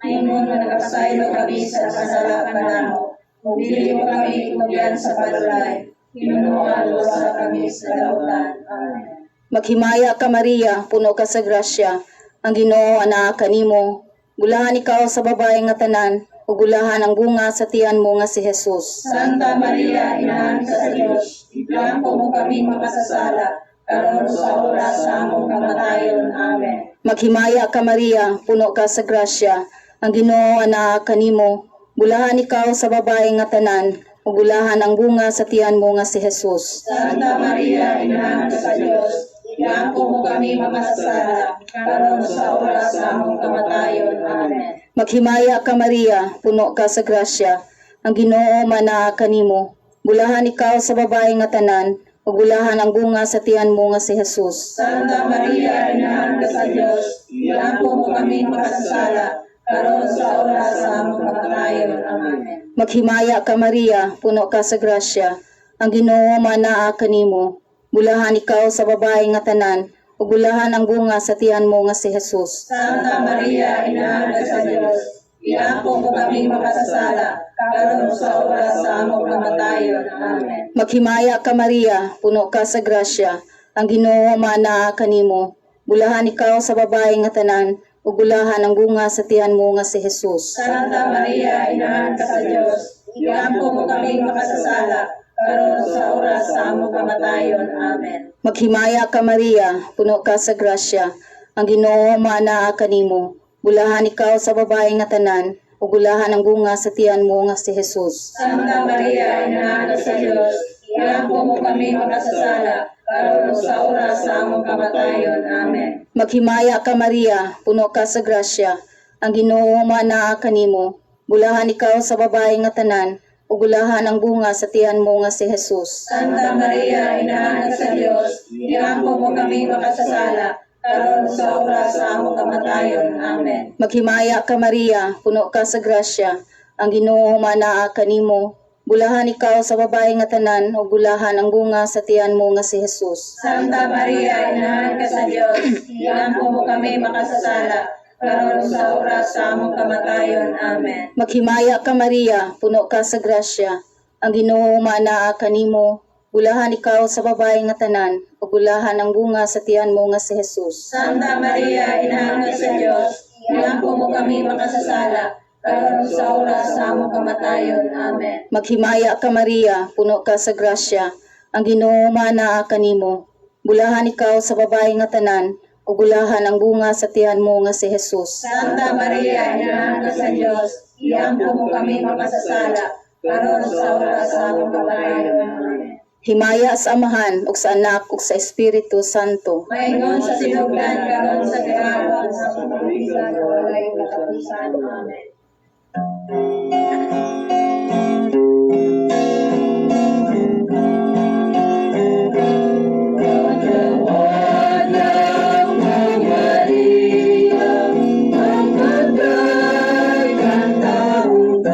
ingon nga nagapasaylo kami sa nakasala kanamo. Ug dili mo kami itugyan sa panulay, hinunoa luwasa kami sa dautan. Amen. Maghimaya ka, Maria, puno ka sa grasya. Ang Ginoo anaa kanimo. Bulahan ikaw sa babae nga tanan, ug bulahan ang bunga sa tiyan mo nga si Jesus. Santa Maria, Inahan ka sa Dios, iampo mo kami makasasala, karon sa oras sa among kamatayon. Amen. Maghimaya ka, Maria, puno ka sa grasya. Ang Ginoo anaa kanimo. Bulahan ikaw sa babae nga tanan, ug bulahan ang bunga sa tiyan mo nga si Jesus. Santa Maria, Inahan ka sa Dios, iampo mo kami makasasala, karon sa oras sa among kamatayon. Amen. Maghimaya ka, Maria, puno ka sa grasya. Ang Ginoo manaa kanimo. Bulahan ikaw sa babae nga tanan, ug bulahan ang bunga sa tiyan mo nga si Jesus. Santa Maria, Inahan ka sa Dios, iampo mo kami makasasala, karon sa oras sa among kamatayon. Amen. Maghimaya ka, Maria, puno ka sa grasya. Ang Ginoo manaa kanimo. Bulahan ikaw sa babae nga tanan, ug bulahan ang bunga sa tiyan mo nga si Jesus. Santa Maria, Inahan ka sa Dios, iampo mo kami makasasala, karon sa oras sa among kamatayon. Amen. Maghimaya ka, Maria, puno ka sa grasya. Ang Ginoo manaa kanimo. Bulahan ikaw sa babae nga tanan, ug bulahan ang bunga sa tiyan mo nga si Jesus. Santa Maria, Inahan ka sa Dios, iampo mo kami makasasala, karon sa oras sa among kamatayon. Amen. Maghimaya ka, Maria, puno ka sa grasya. Ang Ginoo manaa kanimo. Bulahan ikaw sa babae nga tanan, ug bulahan ang bunga sa tiyan mo nga si Jesus. Santa Maria, Inahan ka sa Dios, iampo mo kami makasasala, karon sa oras sa among kamatayon. Amen. Maghimaya ka, Maria, puno ka sa grasya. Ang Ginoo manaa kanimo. Bulahan ikaw sa babae nga tanan, ug bulahan ang bunga sa tiyan mo nga si Jesus. Santa Maria, Inahan ka sa Dios, iampo mo kami makasasala, karon sa oras sa among kamatayon. Amen. Maghimaya ka, Maria, puno ka sa grasya. Ang Ginoo manaa kanimo. Bulahan ikaw sa babae nga tanan, ug bulahan ang bunga sa tiyan mo nga si Jesus. Santa Maria, Inahan ka sa Dios, iampo mo kami makasasala, karon sa oras sa among kamatayon. Amen. Maghimaya ka, Maria, puno ka sa grasya. Ang Ginoo manaa kanimo. Bulahan ikaw sa babae nga tanan, ug bulahan ang bunga sa tiyan mo nga si Jesus. Santa Maria, Inahan ka sa Dios, iampo mo kami makasasala, karon sa oras sa among kamatayon. Amen. Maghimaya ka, Maria, puno ka sa grasya. Ang Ginoo manaa kanimo. Bulahan ikaw sa babae nga tanan, ug bulahan ang bunga sa tiyan mo nga si Jesus. Santa Maria, Inahan ka sa Dios, iampo mo kami makasasala, karon sa oras sa among kamatayon. Amen. Himaya sa Amahan ug sa Anak ug sa Espiritu Santo. Maingon sa sinugdan, karon sa gihapon, sa pagbisan, walay katapusan. Amen. Anak mo, Maria, mapatay kang taong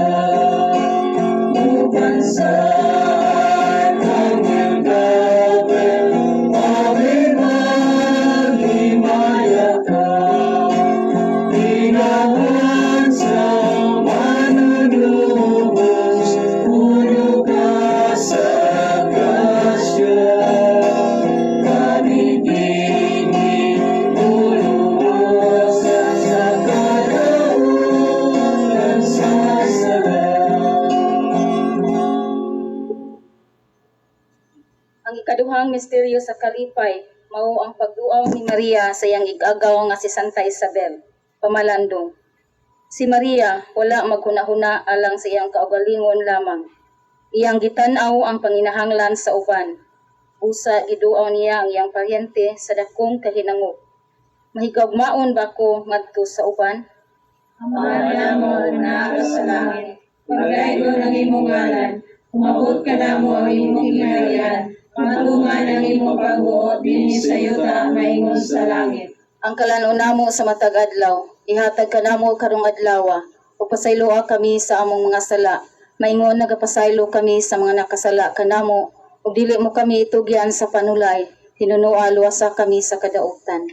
uban sa Arkanghel Gabriel, Ave, maghimaya ka. Inahan sa manunubos, puno ka sa grasya. Kami dinhi uluwas sa kadautan sa sala. Ang ikaduhang misteryo sa kalipay mao ang pagduaw ni Maria sa iyang ig-agaw nga si Santa Isabel. Pamalandong. Si Maria wala maghunahuna alang sa iyang kaugalingon lamang. Iyang gitan-aw ang panginahanglan sa uban. Busa giduaw niya ang iyang paryente sa dakong kahinangop. Mahigugmaon ba ko ngadto sa uban? Ama namo nga naa ka sa langit, paglaygon ang imong ngalan, umabot kanamo ang imong gingharian, matuman ang imong pagbuot dinhi sa yuta maingon sa langit. Ang kalan-on namo sa matag adlaw, ihatag kanamo karong adlawa, ug pasayloa kami sa among mga sala. Maingon nagapasaylo kami sa mga nakasala kanamo, ug dili mo kami itugyan sa panulay, hinunoa luwasa kami sa kadautan.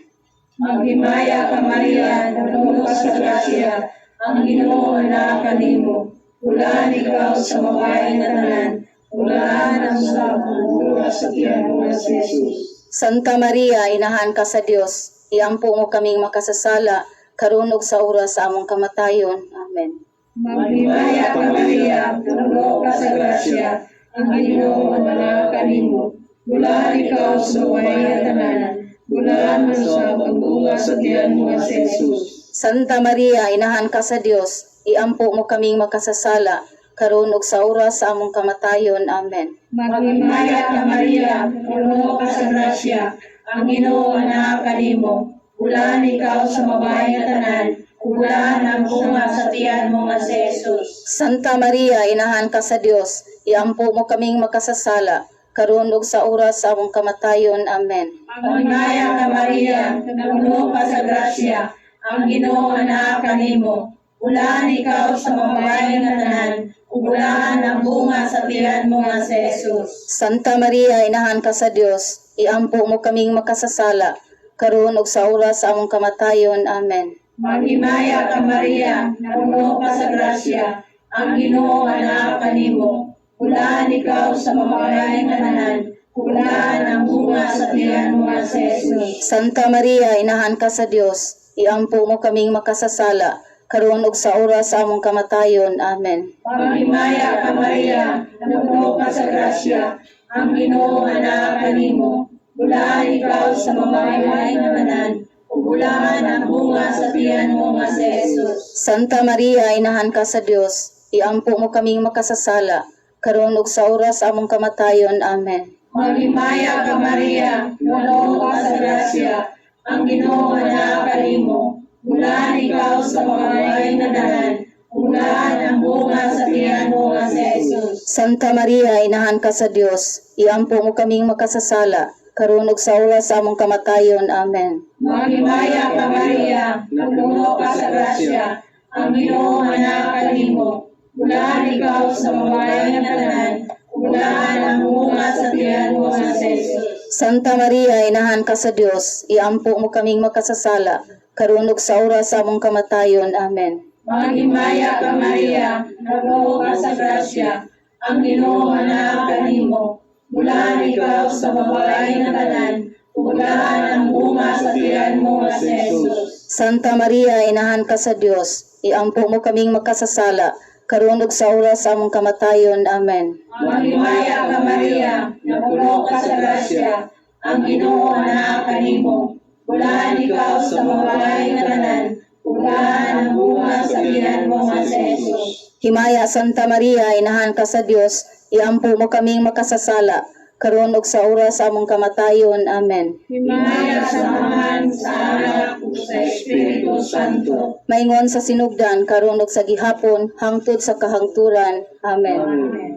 Maghimaya ka, Maria, puno ka sa grasya, ang Ginoo naa kanimo. Bulahan ikaw sa babae nga tanan, bulahan ang sa bunga sa tiyan mo nga si Jesus. Santa Maria, inahan ka sa Dios, iampo mo kaming makasasala, karon ug sa oras sa among kamatayon. Amen. Maghimaya ka, Maria, puno ka sa grasya, ang Ginoo naa kanimo. Bulahan ikaw sa babae nga tanan, bulahan man usab ang bunga sa tiyan mo nga si Jesus. Santa Maria, inahan ka sa Dios, iampo mo kaming makasasala, karon ug sa oras sa among kamatayon. Amen. Maghimaya ka, Maria, puno ka sa grasya, ang Ginoo naa kanimo. Bulahan ikaw sa babae nga tanan, bulahan ang bunga sa tiyan mo nga si Jesus. Santa Maria, inahan ka sa Dios, iampo mo kaming makasasala, karon ug sa oras sa among kamatayon. Amen. Maghimaya ka, Maria, puno ka sa grasya, ang Ginoo naa kanimo. Bulahan ikaw sa babae nga tanan, bulahan ang bunga sa tiyan mo nga si Jesus. Santa Maria, inahan ka sa Dios, iampo mo kaming makasasala, karon ug sa oras sa among kamatayon. Amen. Maghimaya ka, Maria, puno ka sa grasya, ang Ginoo naa kanimo. Bulahan ikaw sa babae nga tanan, bulahan ang bunga sa tiyan mo nga si Jesus. Santa Maria, inahan ka sa Dios, iampo mo kaming makasasala, karon ug sa oras sa among kamatayon. Amen. Maghimaya ka, Maria, puno ka sa grasya, ang Ginoo naa kanimo. Bulahan ikaw sa babae nga tanan, bulahan ang bunga sa tiyan mo nga si Jesus. Santa Maria, inahan ka sa Dios, iampo mo kaming makasasala, karon ug sa oras sa among kamatayon. Amen. Maghimaya ka, Maria, puno ka sa grasya, ang Ginoo naa kanimo. Bulahan ikaw sa babae nga tanan, bulahan ang bunga sa tiyan mo nga si Jesus. Santa Maria, inahan ka sa Dios, iampo mo kaming makasasala, karon ug sa oras sa among kamatayon. Amen. Maghimaya ka, Maria, puno ka sa grasya, ang Ginoo naa kanimo. Bulahan ikaw sa babae nga tanan, bulahan ang bunga sa tiyan mo nga si Jesus. Santa Maria, inahan ka sa Dios, iampo mo kaming makasasala, karon ug sa oras sa among kamatayon. Amen. Maghimaya ka, Maria, puno ka sa grasya, ang Ginoo naa kanimo. Bulahan ikaw sa babae nga tanan, bulahan ang bunga sa tiyan mo nga si Jesus. Santa Maria, inahan ka sa Dios, iampo mo kaming makasasala, karon ug sa oras sa among kamatayon. Amen. Maghimaya ka, Maria, puno ka sa grasya, ang Ginoo naa kanimo. Bulahan ikaw sa babae nga tanan, bulahan ang bunga sa tiyan mo nga si Jesus. Himaya, Santa Maria, inahan ka sa Dios, iampo mo kaming makasasala, karon ug sa oras sa among kamatayon. Amen. Himaya sa Amahan, sa Anak, ug sa Espiritu Santo. Maingon sa sinugdan, karon ug sa gihapon, hangtod sa kahangturan. Amen. Amen.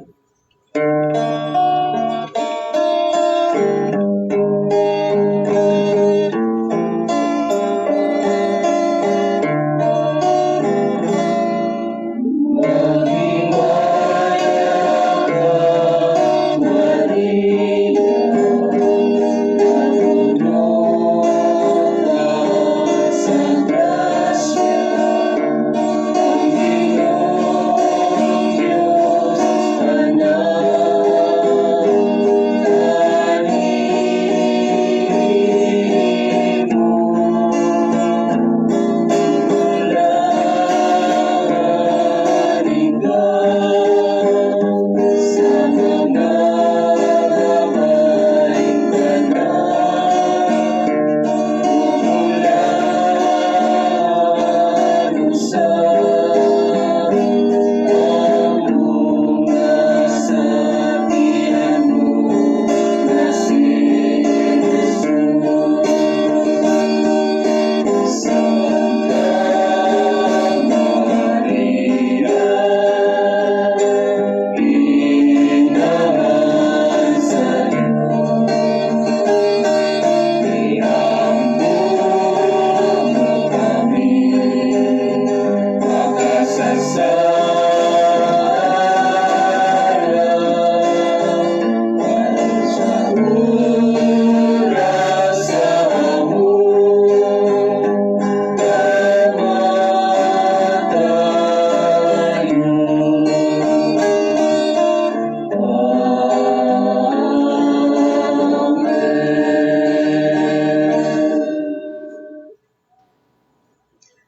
Maghimaya ka, Maria, puno ka sa grasya, ang Ginoong Diyos anaa.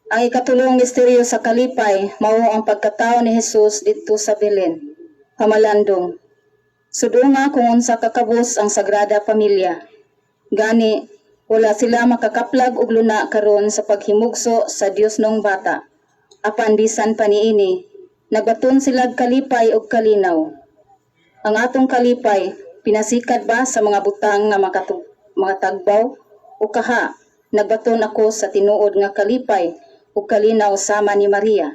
Ang ikatulong misteryo sa kalipay mao ang pagkatao ni Jesus didto sa Belen. Pamalandong. Sudunga kung unsa kakabus ang Sagrada Pamilya. Gani, wala sila makakaplag og luna karon sa paghimugso sa Diosnong Bata. Apan bisan pa niini, nagbaton sila kalipay og kalinaw. Ang atong kalipay, pinasikad ba sa mga butang nga makatagbaw o kaha nagbaton ako sa tinuod nga kalipay ug kalinaw sama ni Maria?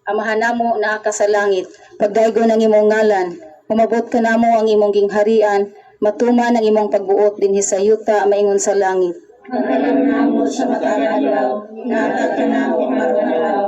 Amahan namo naa ka sa langit, pagdaygon ang imong ngalan, umabot kanamo ang imong gingharian, matuman ang imong pagbuot dinhi sa yuta maingon sa langit. Ang kalam namo sa matag adlaw, ihatag kanamo karong adlaw.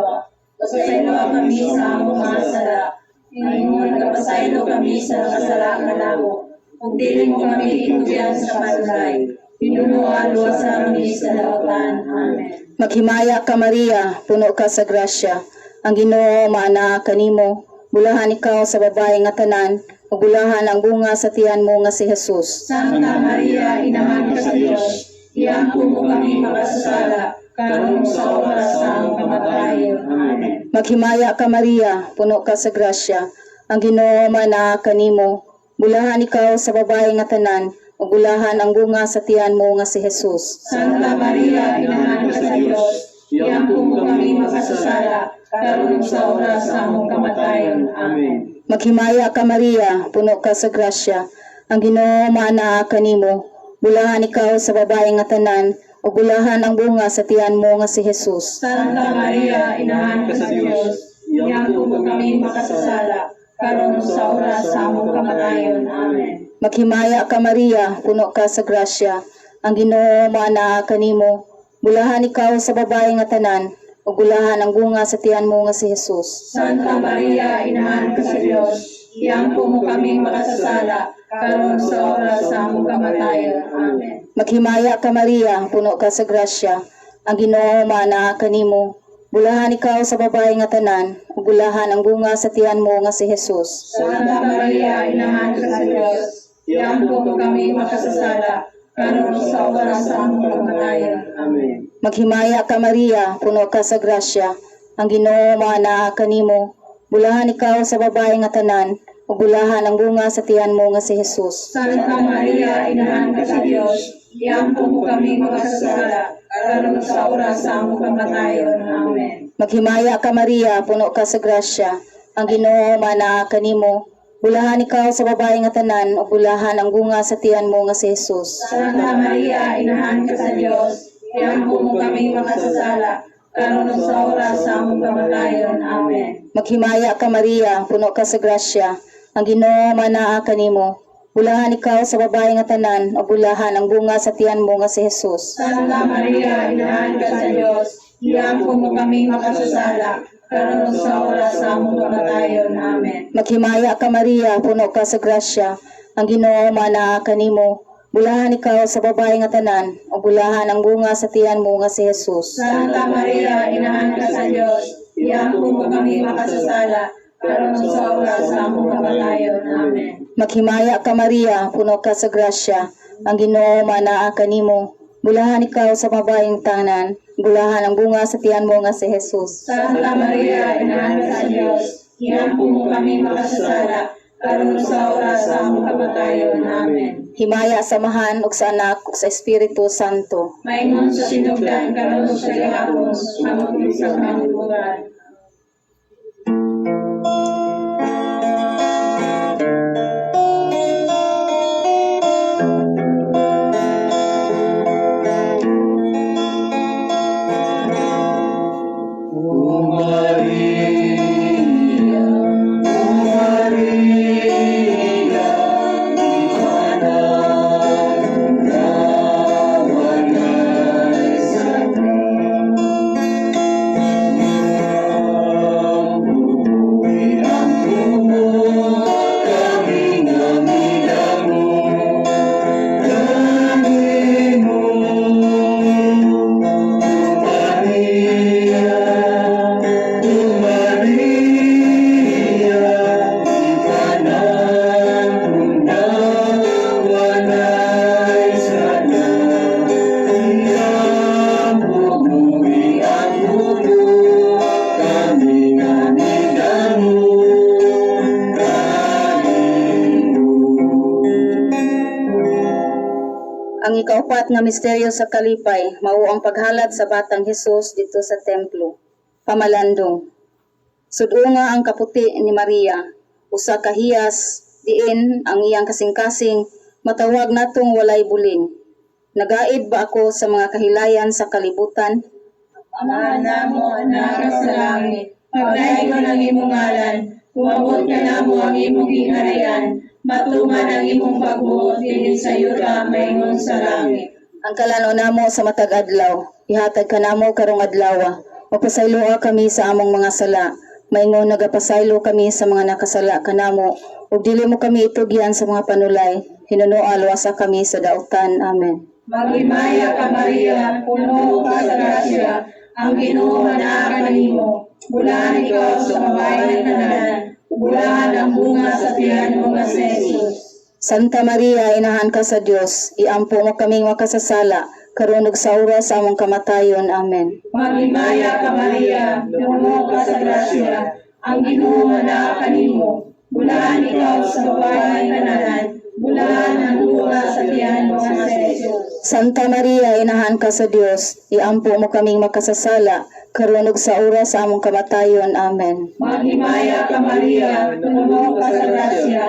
Pasayloa kami sa among mga sala, ingon nagapasaylo kami sa nakasala kanamo. Ug dili mo kami itugyan sa panulay. Hinunoa luwasa kami sa dautan. Amen. Maghimaya ka, Maria, puno ka sa grasya. Ang Ginoo maanaa kanimo. Bulahan ikaw sa babae nga tanan, ug bulahan ang bunga sa tiyan mo nga si Jesus. Santa Maria, inahan ka sa Dios, iampo mo kami makasasala, karon sa oras sa among kamatayon. Amen. Maghimaya ka, Maria, puno ka sa grasya. Ang Ginoo maanaa kanimo. Bulahan ikaw sa babae nga tanan, ug bulahan ang bunga sa tiyan mo nga si Jesus. Santa Maria, inahan ka sa Dios, iampo mo kami makasasala, karon sa oras sa among kamatayon. Amen. Maghimaya ka, Maria, puno ka sa grasya. Ang Ginoo maanaa kanimo. Bulahan ikaw sa babae nga tanan, ug bulahan ang bunga sa tiyan mo nga si Jesus. Santa Maria, inahan ka sa Dios, iampo mo kami makasasala, karon sa oras sa among kamatayon. Amen. Maghimaya ka, Maria, puno ka sa grasya. Ang Ginoo maanaa kanimo. Bulahan ikaw sa babae nga tanan, ug bulahan ang bunga sa tiyan mo nga si Jesus. Santa Maria, inahan ka sa Dios, iampo mo kami makasasala, karon sa oras sa among kamatayon. Amen. Maghimaya ka, Maria, puno ka sa grasya. Ang Ginoo maanaa kanimo. Bulahan ikaw sa babae nga tanan, ug bulahan ang bunga sa tiyan mo nga si Jesus. Santa Maria, inahan ka sa Dios, iampo mo kami makasasala, karon sa oras sa among kamatayon. Amen. Maghimaya ka, Maria, puno ka sa grasya. Ang Ginoo maanaa kanimo. Bulahan ikaw sa babae nga tanan, ug bulahan ang bunga sa tiyan mo nga si Jesus. Santa Maria, inahan ka sa Dios, iampo mo kami makasasala, karon sa oras sa among kamatayon. Amen. Maghimaya ka, Maria, puno ka sa grasya. Ang Ginoo maanaa kanimo. Bulahan ikaw sa babae nga tanan, ug bulahan ang bunga sa tiyan mo nga si Jesus. Santa Maria, inahan ka sa Dios, iampo mo kami makasasala, karon sa oras sa among kamatayon. Amen. Maghimaya ka, Maria, puno ka sa grasya. Ang Ginoo maanaa kanimo. Bulahan ikaw sa babae nga tanan, ug bulahan ang bunga sa tiyan mo nga si Jesus. Santa Maria, inahan ka sa Dios, iampo mo kami makasasala, karon sa oras sa among kamatayon. Amen. Maghimaya ka, Maria, puno ka sa grasya. Ang Ginoo maanaa kanimo. Bulahan ikaw sa babae nga tanan, ug bulahan ang bunga sa tiyan mo nga si Jesus. Santa Maria, inahan ka sa Dios, iampo mo kami makasasala, karon sa oras sa among kamatayon. Amen. Maghimaya ka, Maria, puno ka sa grasya. Ang Ginoo maanaa kanimo. Bulahan ikaw sa babaeng tanan, bulahan ang bunga sa tiyan mo nga si Jesus. Santa Maria, inahan ka sa Dios, iampo mo kami makasasala, karon sa oras sa among kamatayon. Amen. Himaya sa Amahan ug sa Anak ug sa Espiritu Santo. Maingon sa sinugdan, karon sa gihapon, hangtod sa kamatuoran. O Maria, O Maria, ikaw nga walay sala. Ikaupat nga misteryo sa kalipay mao ang paghalad sa batang Hesus didto sa templo. Pamalandong. Sud-unga ang kaputi ni Maria, usa ka hiyas diin ang iyang kasing-kasing matawag natong walay buling. Nagaid ba ako sa mga kahilayan sa kalibutan? Amahan namo naa ka sa langit, pagdaygon ang imong ngalan, umabot kanamo ang imong gingharian, matuman ang imong pagbuot dinhi sa yuta maingon sa langit. Ang kalan-on namo sa matag adlaw, ihatag kanamo karong adlaw. Mapasayloa kami sa among mga sala, maingon nagapasaylo kami sa mga nakasala kanamo, ug dili mo kami itugyan sa mga panulay, hinunoa luwasa kami sa dautan. Amen. Maghimaya ka, Maria, puno ka sa grasya, ang Ginoo naa kanimo. Bulahan ikaw sa babae nga tanan, bulahan ang bunga sa tiyan mo nga si Jesus. Santa Maria, inahan ka sa Dios, iampo mo kaming makasasala, karon ug sa oras sa among kamatayon. Amen. Maghimaya ka, Maria, puno ka sa grasya, ang Ginoo naa kanimo. Bulahan ikaw sa babae nga tanan, bulahan ang bunga sa tiyan mo nga si Jesus. Santa Maria, inahan ka sa Dios, iampo mo kaming makasasala, karon ug sa oras sa among kamatayon. Amen. Maghimaya ka, Maria, puno ka sa grasya,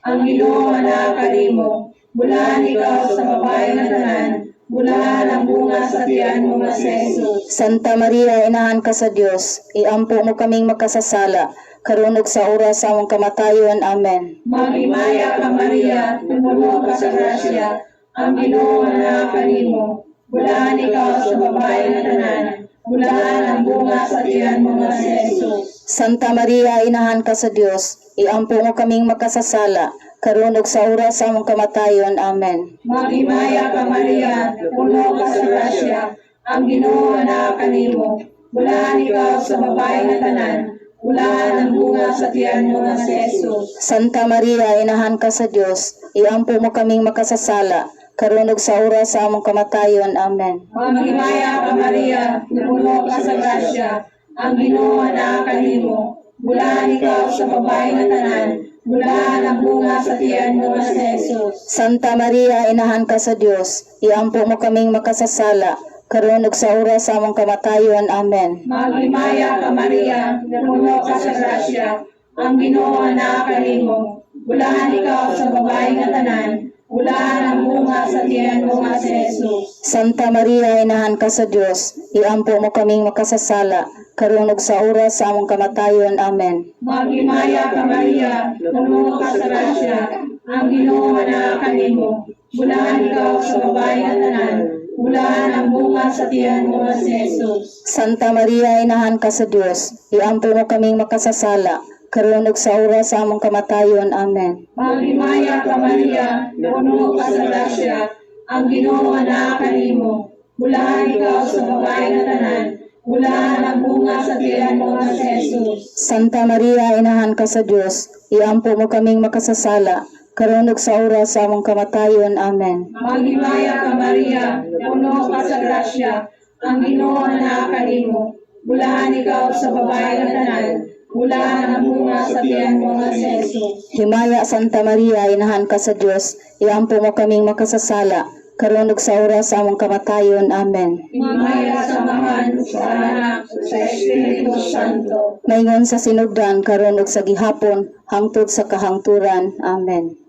ang Ginoo naa kanimo. Bulahan ikaw sa babae nga tanan, bulahan ang bunga sa tiyan mo nga si Jesus. Santa Maria, inahan ka sa Dios, iampo mo kaming makasasala, karon ug sa oras sa among kamatayon. Amen. Maghimaya ka, Maria, puno ka sa grasya, ang Ginoo naa kanimo. Bulahan ikaw sa babae nga tanan, bulahan ang bunga sa tiyan mo nga si Jesus. Santa Maria, inahan ka sa Dios, iampo mo kaming makasasala, karon ug sa oras sa among kamatayon. Amen. Maghimaya ka, Maria, puno ka sa grasya, ang Ginoo naa kanimo. Bulahan ikaw sa babae nga tanan, bulahan ang bunga sa tiyan mo nga si Jesus. Santa Maria, inahan ka sa Dios, iampo mo kaming makasasala, karon ug sa oras sa among kamatayon. Amen. Maghimaya ka, Maria, puno ka sa grasya, ang Ginoo naa kanimo. Bulahan ikaw sa babae nga tanan, bulahan ang bunga sa tiyan mo nga si Jesus. Santa Maria, inahan ka sa Dios, iampo mo kaming makasasala, karon ug sa oras sa among kamatayon. Amen. Maghimaya ka, Maria, puno ka sa grasya, ang Ginoo naa kanimo. Bulahan ikaw sa babae nga tanan, bulahan ang bunga sa tiyan mo nga si Jesus. Santa Maria, inahan ka sa Dios, iampo mo kaming makasasala, karon ug sa oras sa among kamatayon. Amen. Maghimaya ka, Maria, puno ka sa grasya, ang Ginoo naa kanimo. Bulahan ikaw sa babae nga tanan, bulahan ang bunga sa tiyan mo nga si Jesus. Santa Maria, inahan ka sa Dios, iampo mo kaming makasasala, karon ug sa oras sa among kamatayon. Amen. Maghimaya ka, Maria, puno ka sa grasya, ang Ginoo naa kanimo. Bulahan ikaw sa babae nga tanan, bulahan ang bunga sa tiyan mo nga si Jesus. Santa Maria, inahan ka sa Dios, iampo mo kaming makasasala, karon ug sa oras sa among kamatayon. Amen. Maghimaya ka, Maria, puno ka sa grasya, ang Ginoo naa kanimo. Bulahan ikaw sa babae nga tanan, bulahan ang bunga sa tiyan mo nga si Jesus. Himaya, Santa Maria, inahan ka sa Dios, iampo mo kaming makasasala, karon ug sa oras sa among kamatayon. Amen. Himaya sa Amahan, sa Anak, sa Espiritu Santo. Maingon sa sinugdan, karon ug sa gihapon, hangtod sa kahangturan. Amen.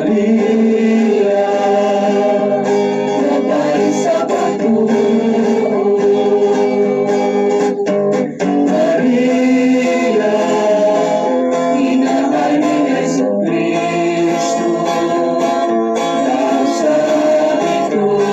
Maria, babae sa pagtuo. Maria, inahan ni Jesucristo, sa bituon.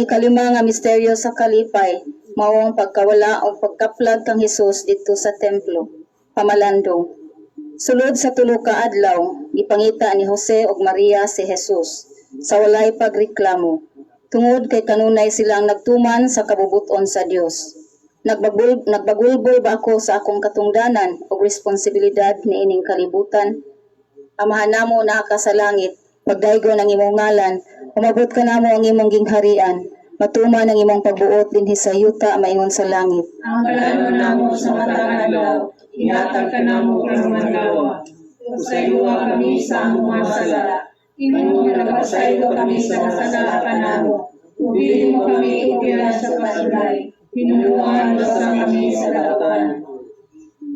Ang ikalima nga misteryo sa kalipay mao ang pagkawala o pagkaplag kang Hesus didto sa templo. Pamalandong. Sulod sa tulo ka adlaw, gipangita ni Jose ug Maria si Jesus sa walay pagreklamo, tungod kay kanunay silang nagtuman sa kabubut-on sa Dios. Nagbagulbol ba ako sa akong katungdanan ug responsibilidad niining kalibutan? Amahan namo naa ka sa langit, pagdaygon ang imong ngalan, umabot kanamo ang imong gingharian, matuman ang imong pagbuot dinhi sa yuta maingon sa langit. Ang kalanon namo sa matag adlaw, ihatag kanamo karong adlaw. Pasayloa kami sa among mga sala, ingon nga nagapasaylo kami sa nakasala kanamo. Ug dili mo kami ubiran sa pasulay, hinuluan basta kami sa dautan.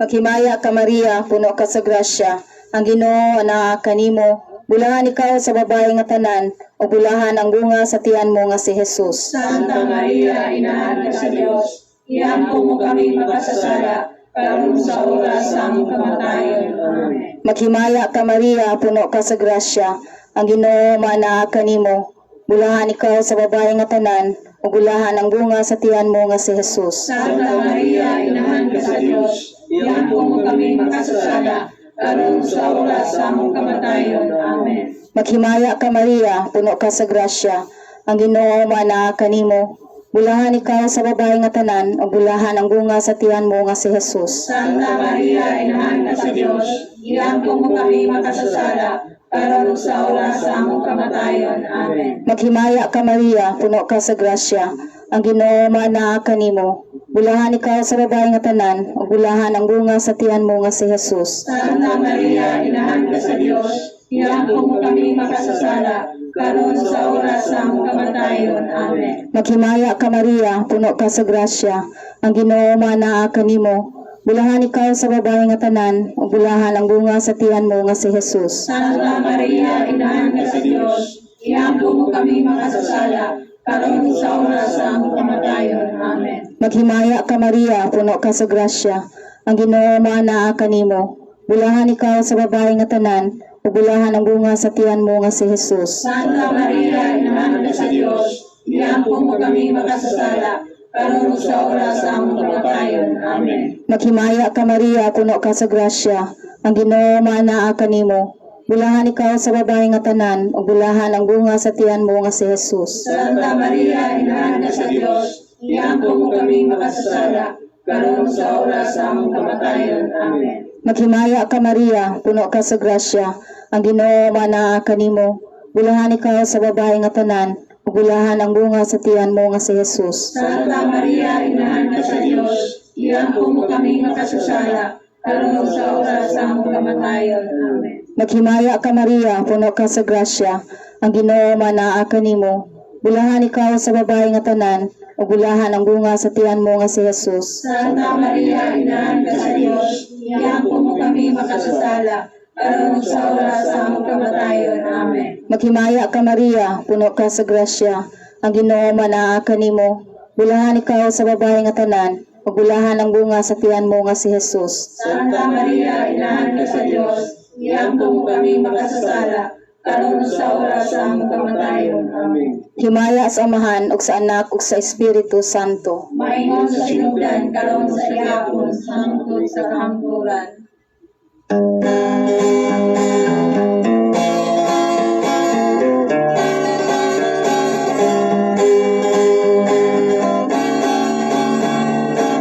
Maghimaya ka, Maria, puno ka sa grasya, ang Ginoo anaa kanimo, bulahan ikaw sa babae nga tanan, ug bulahan ang bunga sa tiyan mo nga si Jesus. Santa Maria, inahan ka sa Dios, iampo mo kami makasasala, karon sa oras sa among kamatayon. Amen. Maghimaya ka, Maria, puno ka sa grasya, ang Ginoo maanaa kanimo, bulahan ikaw sa babae nga tanan, ug bulahan ang bunga sa tiyan mo nga si Jesus. Santa Maria, inahan ka sa Dios, iampo mo kami makasasala, karon sa oras sa among kamatayon. Amen. Maghimaya ka, Maria, puno ka sa grasya, ang Ginoo maanaa kanimo, bulahan ikaw sa babae nga tanan, ug bulahan ang bunga sa tiyan mo nga si Jesus. Santa Maria, inahan ka sa Dios, iampo mo kami makasasala, karon sa oras sa among kamatayon. Amen. Maghimaya ka, Maria, puno ka sa grasya, ang Ginoo maanaa kanimo, bulahan ikaw sa babae nga tanan, ug bulahan ang bunga sa tiyan mo nga si Jesus. Santa Maria, inahan ka sa Dios, iampo mo kami makasasala, karon sa oras sa among kamatayon. Amen. Maghimaya ka, Maria, puno ka sa grasya, ang Ginoo maanaa kanimo, bulahan ikaw sa babae nga tanan, ug bulahan ang bunga sa tiyan mo nga si Jesus. Santa Maria, inahan ka sa Dios, iampo mo kami makasasala, karon sa oras sa among kamatayon. Amen. Maghimaya ka, Maria, puno ka sa grasya, ang Ginoo maanaa kanimo, bulahan ikaw sa babae nga tanan, ug bulahan ang bunga sa tiyan mo nga si Jesus. Santa Maria, inahan ka sa Dios, iampo mo kami makasasala, karon sa oras sa among kamatayon. Amen. Maghimaya ka, Maria, puno ka sa grasya, ang Ginoo maanaa kanimo, bulahan ikaw sa babae nga tanan, ug bulahan ang bunga sa tiyan mo nga si Jesus. Santa Maria, inahan ka sa Dios, iampo mo kami makasasala, karon sa oras sa among kamatayon. Amen. Maghimaya ka, Maria, puno ka sa grasya, ang Ginoo maanaa kanimo, bulahan ikaw sa babae nga tanan, ug bulahan ang bunga sa tiyan mo nga si Jesus. Santa Maria, inahan ka sa Dios, iampo mo kami makasasala, karon sa oras sa among kamatayon. Amen. Maghimaya ka, Maria, puno ka sa grasya, ang Ginoo maanaa kanimo, bulahan ikaw sa babae nga tanan, ug bulahan ang bunga sa tiyan mo nga si Jesus. Santa Maria, inahan ka sa Dios, iampo mo kami makasasala, karon sa oras sa among kamatayon. Amen. Maghimaya ka, Maria, puno ka sa grasya, ang Ginoo maanaa kanimo, bulahan ikaw sa babae nga tanan, ug bulahan ang bunga sa tiyan mo nga si Jesus. Santa Maria, inahan ka sa Dios, iampo mo kami makasasala, karon sa oras sa among kamatayon. Amen. Himaya sa Amahan ug sa Anak ug sa Espiritu Santo. Maingon sa sinugdan, karon sa gihapon, hangtod sa kahangturan.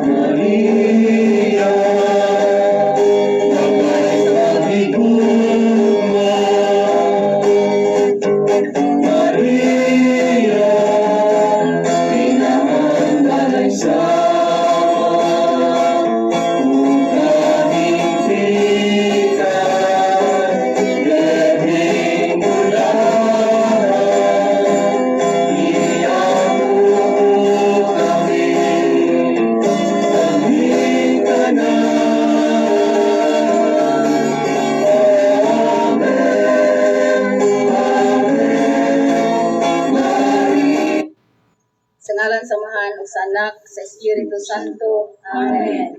Maria, walay kahigugma. Maria, inahan walay sawa. Ug kahimpitan, leheng bulahan, Iyampo kami, kaming tanan. Amen, Amen, Maria. Sa ngalan sa Amahan ug sa Anak sa Espiritu Santo. Amen.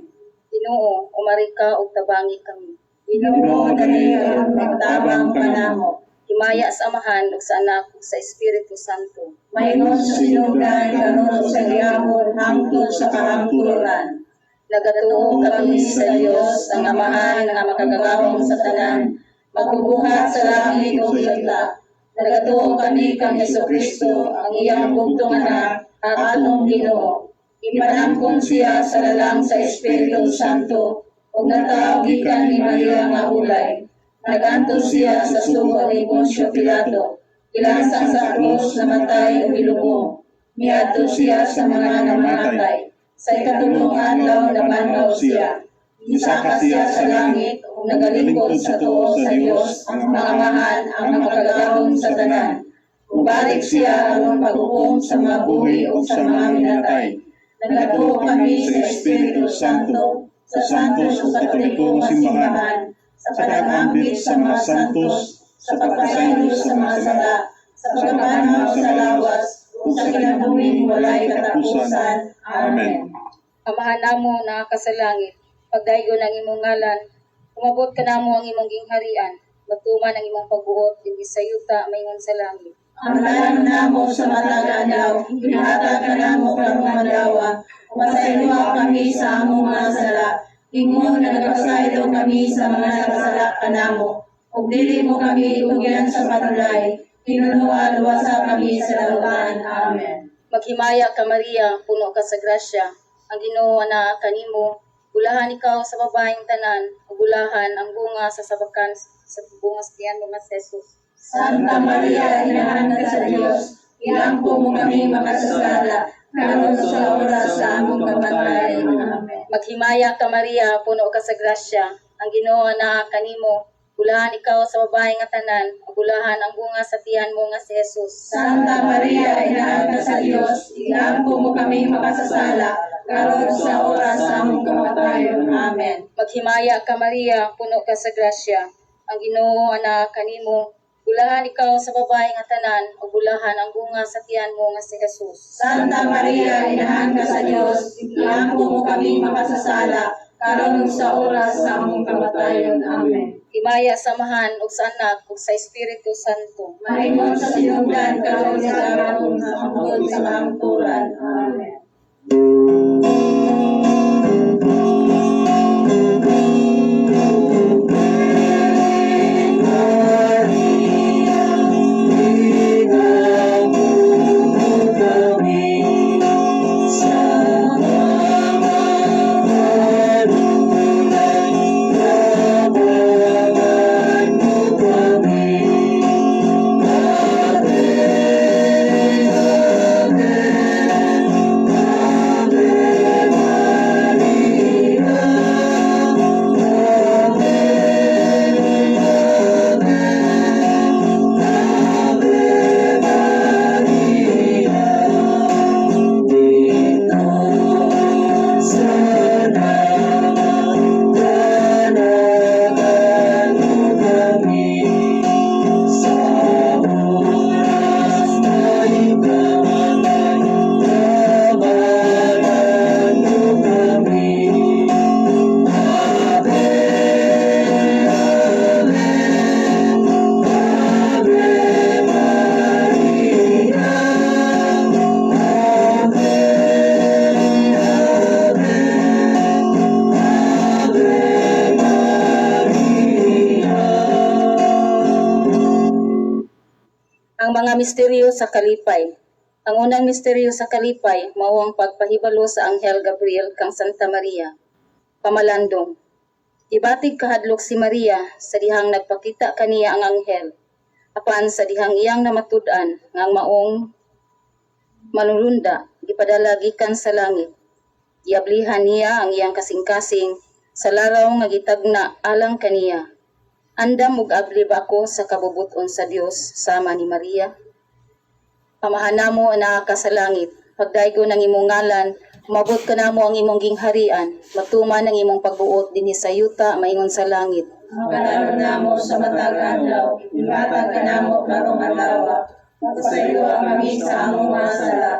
Ginoo, umari ka ug tabangi kami. Ginoo, dali ug magtabang kanamo. Himaya sa Amahan ug sa Anak ug sa Espiritu Santo. Maingon sa sinugdan, karon ug sa gihapon, hangtod sa kahangturan. Nagatuo kami sa Dios, ang Amahan nga makagagahom sa tanan, magbubuhat sa langit ug yuta. Nagatuo kami kang Hesukristo, ang iyang bugtong anak, atong Ginoo. Gipanangkon siya sa lalang sa Espiritu Santo ug natawo gikan ni Maria nga ulay. Nagantos siya sa sugo ni Poncio Pilato. Gilansang sa krus, namatay ug gilubong. Miadto siya sa mga namatay. Sa ikatulong adlaw, nabanhaw siya. Misaka siya sa langit ug nagalingkod sa tuo sa Dios, ang Amahan, ang makagagahom sa tanan. Mubalik siya aron paghukom sa mga buhi ug sa mga minatay. Nagatuo kami sa Espiritu Santo, sa santos ug katoliko nga simbahan, sa pag-ambit sa mga santos, sa pagpasaylo sa mga sala, sa pagkabanhaw sa lawas, ug sa kinabuhing walay katapusan. Amen. Amahan namo naa ka sa langit, pagdaygon ang imong ngalan, umabot kanamo ang imong gingharian, matuman ang imong pagbuot dinhi sa yuta maingon sa langit. Ang kalan namo sa matag adlaw, ihatag kanamo karong adlaw. Pasayloa kami sa among mga sala, ingon nga nagapasaylo kami sa mga nakasala kanamo. Ug dili mo kami itugyan sa panulay, tinunoa luwasa kami sa dautan. Amen. Maghimaya ka, Maria, puno ka sa grasya. Ang Ginoo anaa kanimo. Bulahan ikaw sa babaeng tanan, ug bulahan ang bunga sa sabakan sa bunga sa tiyan mo nga si Jesus. Santa Maria, inahan ka sa Dios, iampo mo kami makasasala, karon sa oras sa among kamatayon. Amen. Maghimaya ka, Maria, puno ka sa grasya. Ang Ginoo anaa kanimo. Bulahan ikaw sa babaeng nga tanan, ug bulahan ang bunga sa tiyan mo nga si Jesus. Santa Maria, inahan ka sa Dios, iampo mo kami makasasala, karon sa oras sa among kamatayon. Amen. Maghimaya ka, Maria, puno ka sa grasya. Ang Ginoo anaa kanimo. Bulahan ikaw sa babaeng nga tanan, ug bulahan ang bunga sa tiyan mo nga si Jesus. Santa Maria, inahan ka sa Dios, iampo mo kami makasasala, karon sa oras sa among kamatayon. Amen. Himaya sa Amahan ug sa Anak ug sa Espiritu Santo. Maingon sa sinugdan, karon sa gihapon, hangtod sa kahangturan. Amen. Kami sa mga panulay, tabangan mo kami. Ave, Ave, Ave Maria. Ave, Ave, Ave Maria. Dito sa langit, tabangan mo kami. Sa oras na ikamatay, tabangan mo kami. Ave, Ave, Ave Maria. Ave, Ave, Ave Maria. Ang mga misteryo sa kalipay. Ang unang misteryo sa kalipay mao ang pagpahibalo sa Anghel Gabriel kang Santa Maria. Pamalandong. Gibatig kahadlok si Maria sa dihang nagpakita kaniya ang anghel. Apan sa dihang iyang namatud-an nga ang maong manulunda gipadala gikan sa langit. Giablihan niya ang iyang kasing-kasing sa laraw nga gitagna alang kaniya. Andam ug abli ba ako sa kabubut-on sa Dios sama ni Maria? Amahan namo anaa ka sa langit, pagdaygon ang imong ngalan, umabot kanamo ang imong gingharian, matuman ang imong pagbuot dinhi sa yuta maingon sa langit. Ang kalan namo sa matag adlaw, ihatag kanamo karong adlaw. Pasayloa kami sa among mga sala,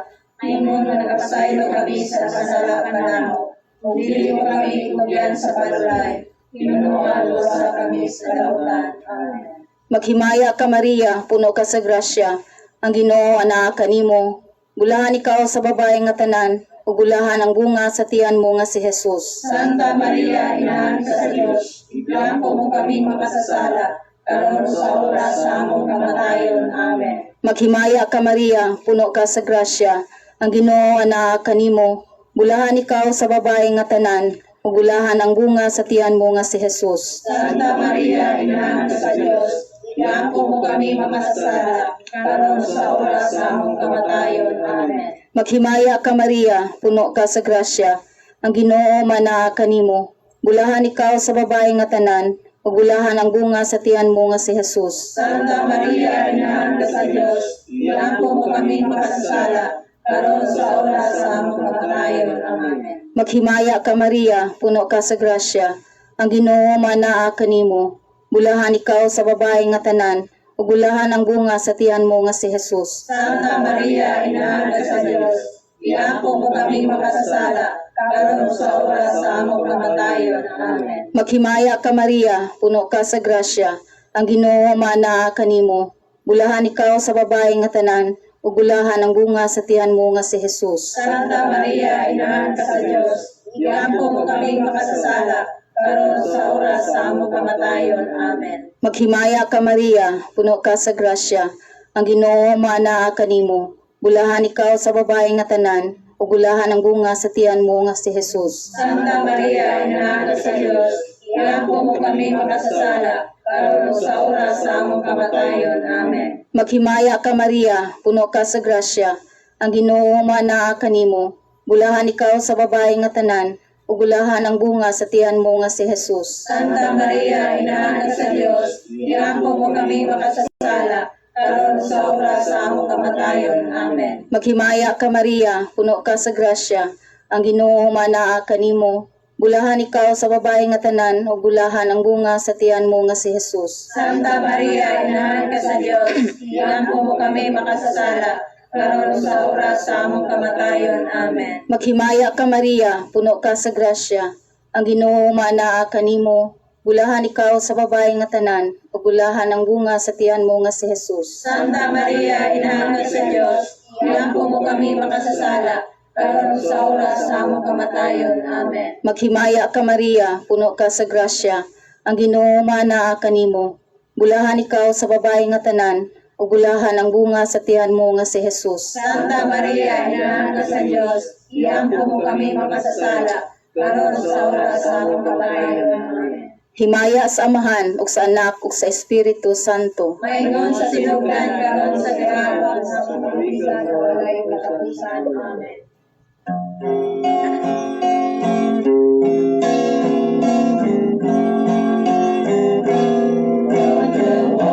ingon nga nagapasaylo kami sa nakasala kanamo. Ug dili mo kami itugyan sa panulay, tinunoa luwasa kami sa dautan. Amen. Maghimaya ka, Maria, puno ka sa grasya. Ang Ginoo anaa kanimo. Bulahan ikaw sa babae nga tanan, ug bulahan ang bunga sa tiyan mo nga si Jesus. Santa Maria, Inahan ka sa Dios, igampo mo kami makasasala, karon sa oras sa among kamatayon. Amen. Maghimaya ka, Maria, puno ka sa grasya. Ang Ginoo anaa kanimo. Bulahan ikaw sa babae nga tanan, ug bulahan ang bunga sa tiyan mo nga si Jesus. Santa Maria, Inahan ka sa Dios, igampo mo kami makasasala, karon sa oras sa among kamatayon. Amen. Maghimaya ka, Maria, puno ka sa grasya. Ang Ginoo manaa kanimo. Bulahan ikaw sa babae nga tanan, ug bulahan ang bunga sa tiyan mo nga si Jesus. Santa Maria, Inahan ka sa Dios, igampo mo kami makasasala, karon sa oras sa among kamatayon. Amen. Maghimaya ka, Maria, puno ka sa grasya. Ang Ginoo manaa kanimo. Bulahan ikaw sa babae nga tanan, ug bulahan ang bunga sa tiyan mo nga si Jesus. Santa Maria, Inahan ka sa Dios, iampo mo kami makasasala, karon sa oras sa among kamatayon. Amen. Maghimaya ka, Maria, puno ka sa grasya. Ang Ginoo manaa kanimo. Bulahan ikaw sa babae nga tanan, ug bulahan ang bunga sa tiyan mo nga si Jesus. Santa Maria, Inahan ka sa Dios, iampo mo kami makasasala, karon sa oras sa among kamatayon. Amen. Maghimaya ka, Maria, puno ka sa grasya. Ang Ginoo manaa kanimo. Bulahan ikaw sa babae nga tanan, ug bulahan ang bunga sa tiyan mo nga si Jesus. Santa Maria, Inahan ka sa Dios, iampo mo kami makasasala, karon sa oras sa among kamatayon. Amen. Maghimaya ka, Maria, puno ka sa grasya. Ang Ginoo manaa kanimo. Bulahan ikaw sa babae nga tanan, ug bulahan ang bunga sa tiyan mo nga si Jesus. Santa Maria, Inahan ka sa Dios, iampo mo kami makasasala, karon sa oras sa among kamatayon. Amen. Maghimaya ka, Maria, puno ka sa grasya. Ang Ginoo manaa kanimo. Bulahan ikaw sa babae nga tanan, ug bulahan ang bunga sa tiyan mo nga si Jesus. Santa Maria, Inahan ka sa Dios, iampo mo kami makasasala, karon sa oras sa among kamatayon. Amen. Maghimaya ka, Maria, puno ka sa grasya. Ang Ginoo manaa kanimo. Bulahan ikaw sa babae nga tanan, ug bulahan ang bunga sa tiyan mo nga si Jesus. Santa Maria, Inahan ka sa Dios, iampo mo kami makasasala, karon sa oras sa among kamatayon. Amen. Maghimaya ka, Maria, puno ka sa grasya. Ang Ginoo manaa kanimo. Bulahan ikaw sa babae nga tanan, ug bulahan ang bunga sa tiyan mo nga si Jesus. Santa Maria, Inahan ka sa Dios, iampo mo kami makasasala, karon sa oras sa among kamatayon. Amen. Himaya sa Amahan ug sa Anak ug sa Espiritu Santo. Maingon sa sinugdan, karon sa gihapon, sa mga walay katapusan. Amen.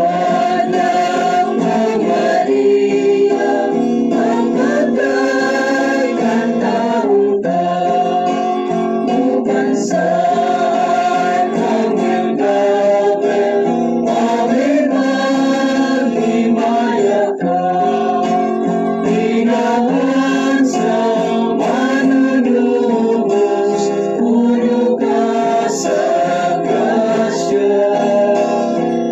Anak mo, Maria, mapatay kang taong ta, uban sa Arkanghel Gabriel, Ave maghimaya ka. Inahan sa manunubos, puno ka sa grasya.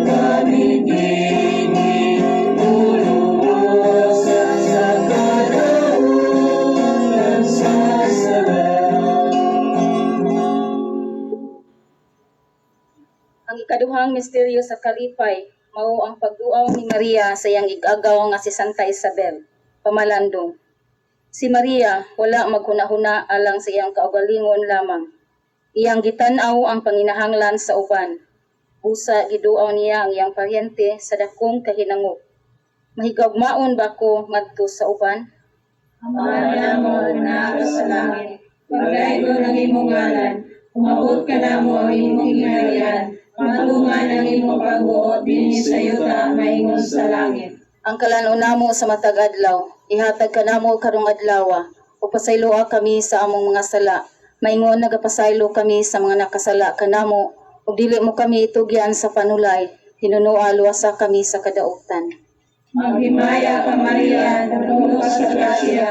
Kami dini uluwasan sa kadautan sa sala. Ang ikaduhang misteryo sa kalipay mao ang pagduaw ni Maria sa iyang igagaw nga si Santa Isabel, pamalandong. Si Maria wala maghunahuna alang sa iyang kaugalingon lamang. Iyang gitan-aw ang panginahanglan sa uban. Busa giduaw niya ang iyang paryente sa dakong kahinangop. Mahigugmaon ba ko ngadto sa uban? Ama namo nga naa sa langit, paglaygon ang imong ngalan, umabot kanamo ang imong gingharian, matuman ang imong pagbuot dinhi sa yuta maingon sa langit. Ang kalan-on namo sa matag adlaw, ihatag kanamo karong adlawa, ug pasayloa kami sa among mga sala. Maingon nagapasaylo kami sa mga nakasala kanamo, ug dili mo kami itugyan sa panulay, hinunoa luwasa kami sa kadautan. Maghimaya ka, Maria, puno ka sa grasya,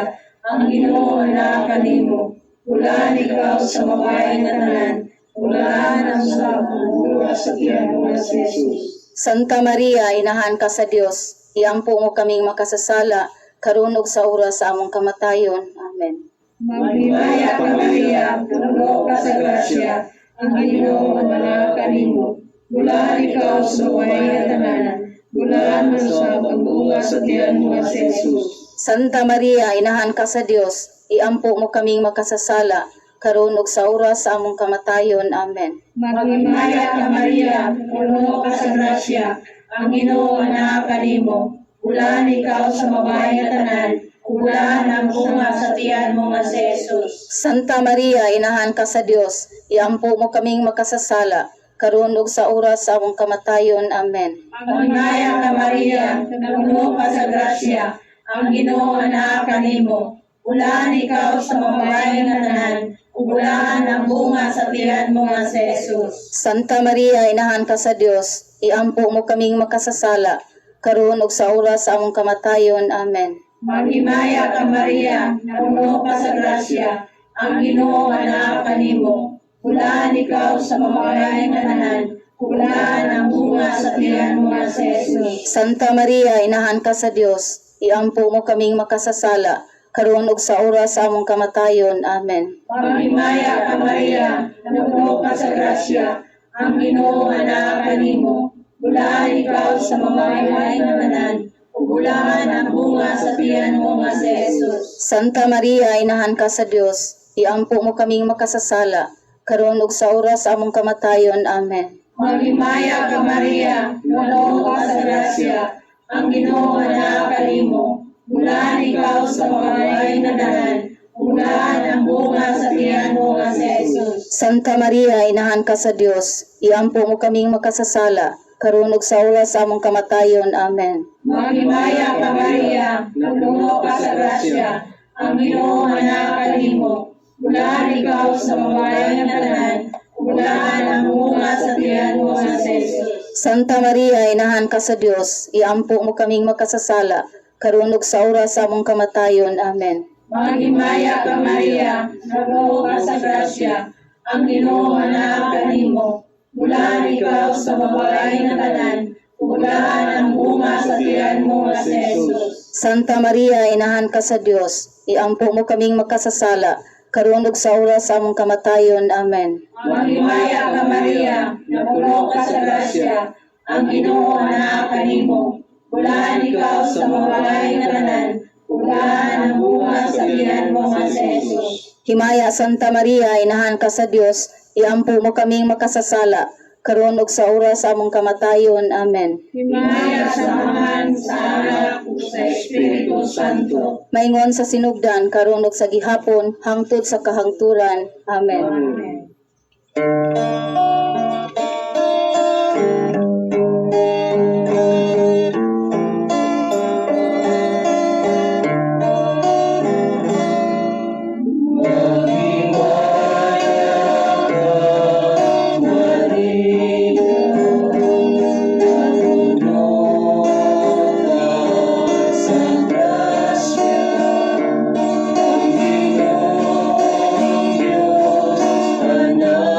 ang Ginoo naa kanimo. Bulahan ikaw sa babae nga tanan, bulahan ang sa bunga sa tiyan mo nga si Jesus. Santa Maria, inahan ka sa Dios, iampo mo kaming makasasala, karon ug sa oras sa among kamatayon. Amen. Maghimaya ka, Maria, puno ka sa grasya, ang Ginoo naa kanimo. Bulahan ikaw sa babae nga tanan, bulahan man usab ang bunga sa tiyan mo nga si Jesus. Santa Maria, inahan ka sa Dios, iampo mo kaming makasasala, karon ug sa oras sa among kamatayon. Amen. Maghimaya ka, Maria, puno ka sa grasya, ang Ginoo naa kanimo. Bulahan ikaw sa babae nga tanan, bulahan ang bunga sa tiyan mo nga si Jesus. Santa Maria, inahan ka sa Dios, iampo mo kaming makasasala, karon ug sa oras sa among kamatayon. Amen. Maghimaya ka, Maria, puno ka sa grasya, ang Ginoo naa kanimo. Bulahan ikaw sa babae nga tanan, bulahan ang bunga sa tiyan mo nga si Jesus. Santa Maria, inahan ka sa Dios, iampo mo kaming makasasala, karon ug sa oras sa among kamatayon. Amen. Maghimaya ka, Maria, puno ka sa grasya, ang Ginoo naa kanimo. Bulahan ikaw sa babae nga tanan, bulahan ang bunga sa tiyan mo nga si Jesus. Santa Maria, inahan ka sa Dios, iampo mo kaming makasasala, karon ug sa oras sa among kamatayon. Amen. Maghimaya ka, Maria, puno ka sa grasya, ang Ginoo naa kanimo. Bulahan ikaw sa babae nga tanan, bulahan ang bunga sa tiyan mo nga si Jesus. Santa Maria, inahan ka sa Dios, iampo mo kaming makasasala, karon ug sa oras sa among kamatayon. Amen. Maghimaya ka, Maria, puno ka sa grasya, ang Ginoo naa kanimo. Bulahan ikaw sa babae nga tanan, bulahan ang bunga sa tiyan mo nga si Jesus. Santa Maria, inahan ka sa Dios, iampo mo kaming makasasala, karon ug sa oras sa among kamatayon. Amen. Maghimaya ka, Maria, puno ka sa grasya, ang Ginoo naa kanimo. Bulahan ikaw sa babae nga tanan, bulahan ang bunga sa tiyan mo nga si Jesus. Santa Maria, inahan ka sa Dios, iampo mo kaming makasasala, karon ug sa oras sa among kamatayon. Amen. Maghimaya ka, Maria, puno ka sa grasya, ang Ginoo naa kanimo. Bulahan ikaw sa babae nga tanan, bulahan ang bunga sa tiyan mo nga si Jesus. Santa Maria, inahan ka sa Dios, iampo mo kaming makasasala, karon ug sa oras sa among kamatayon. Amen. Maghimaya ka, Maria, puno ka sa grasya, ang Ginoo naa kanimo. Bulahan ikaw sa babae nga tanan, bulahan ang bunga sa tiyan mo nga si Jesus. Himaya, Santa Maria, inahan ka sa Dios, iampo mo kaming makasasala, karon ug sa oras sa among kamatayon. Amen. Himaya sa Amahan, sa Anak, ug sa Espiritu Santo. Maingon sa sinugdan, karon ug sa gihapon, hangtod sa kahangturan. Amen. Amen. Maghimaya ka, Maria, puno ka sa grasya, ang Ginoong Diyos anaa.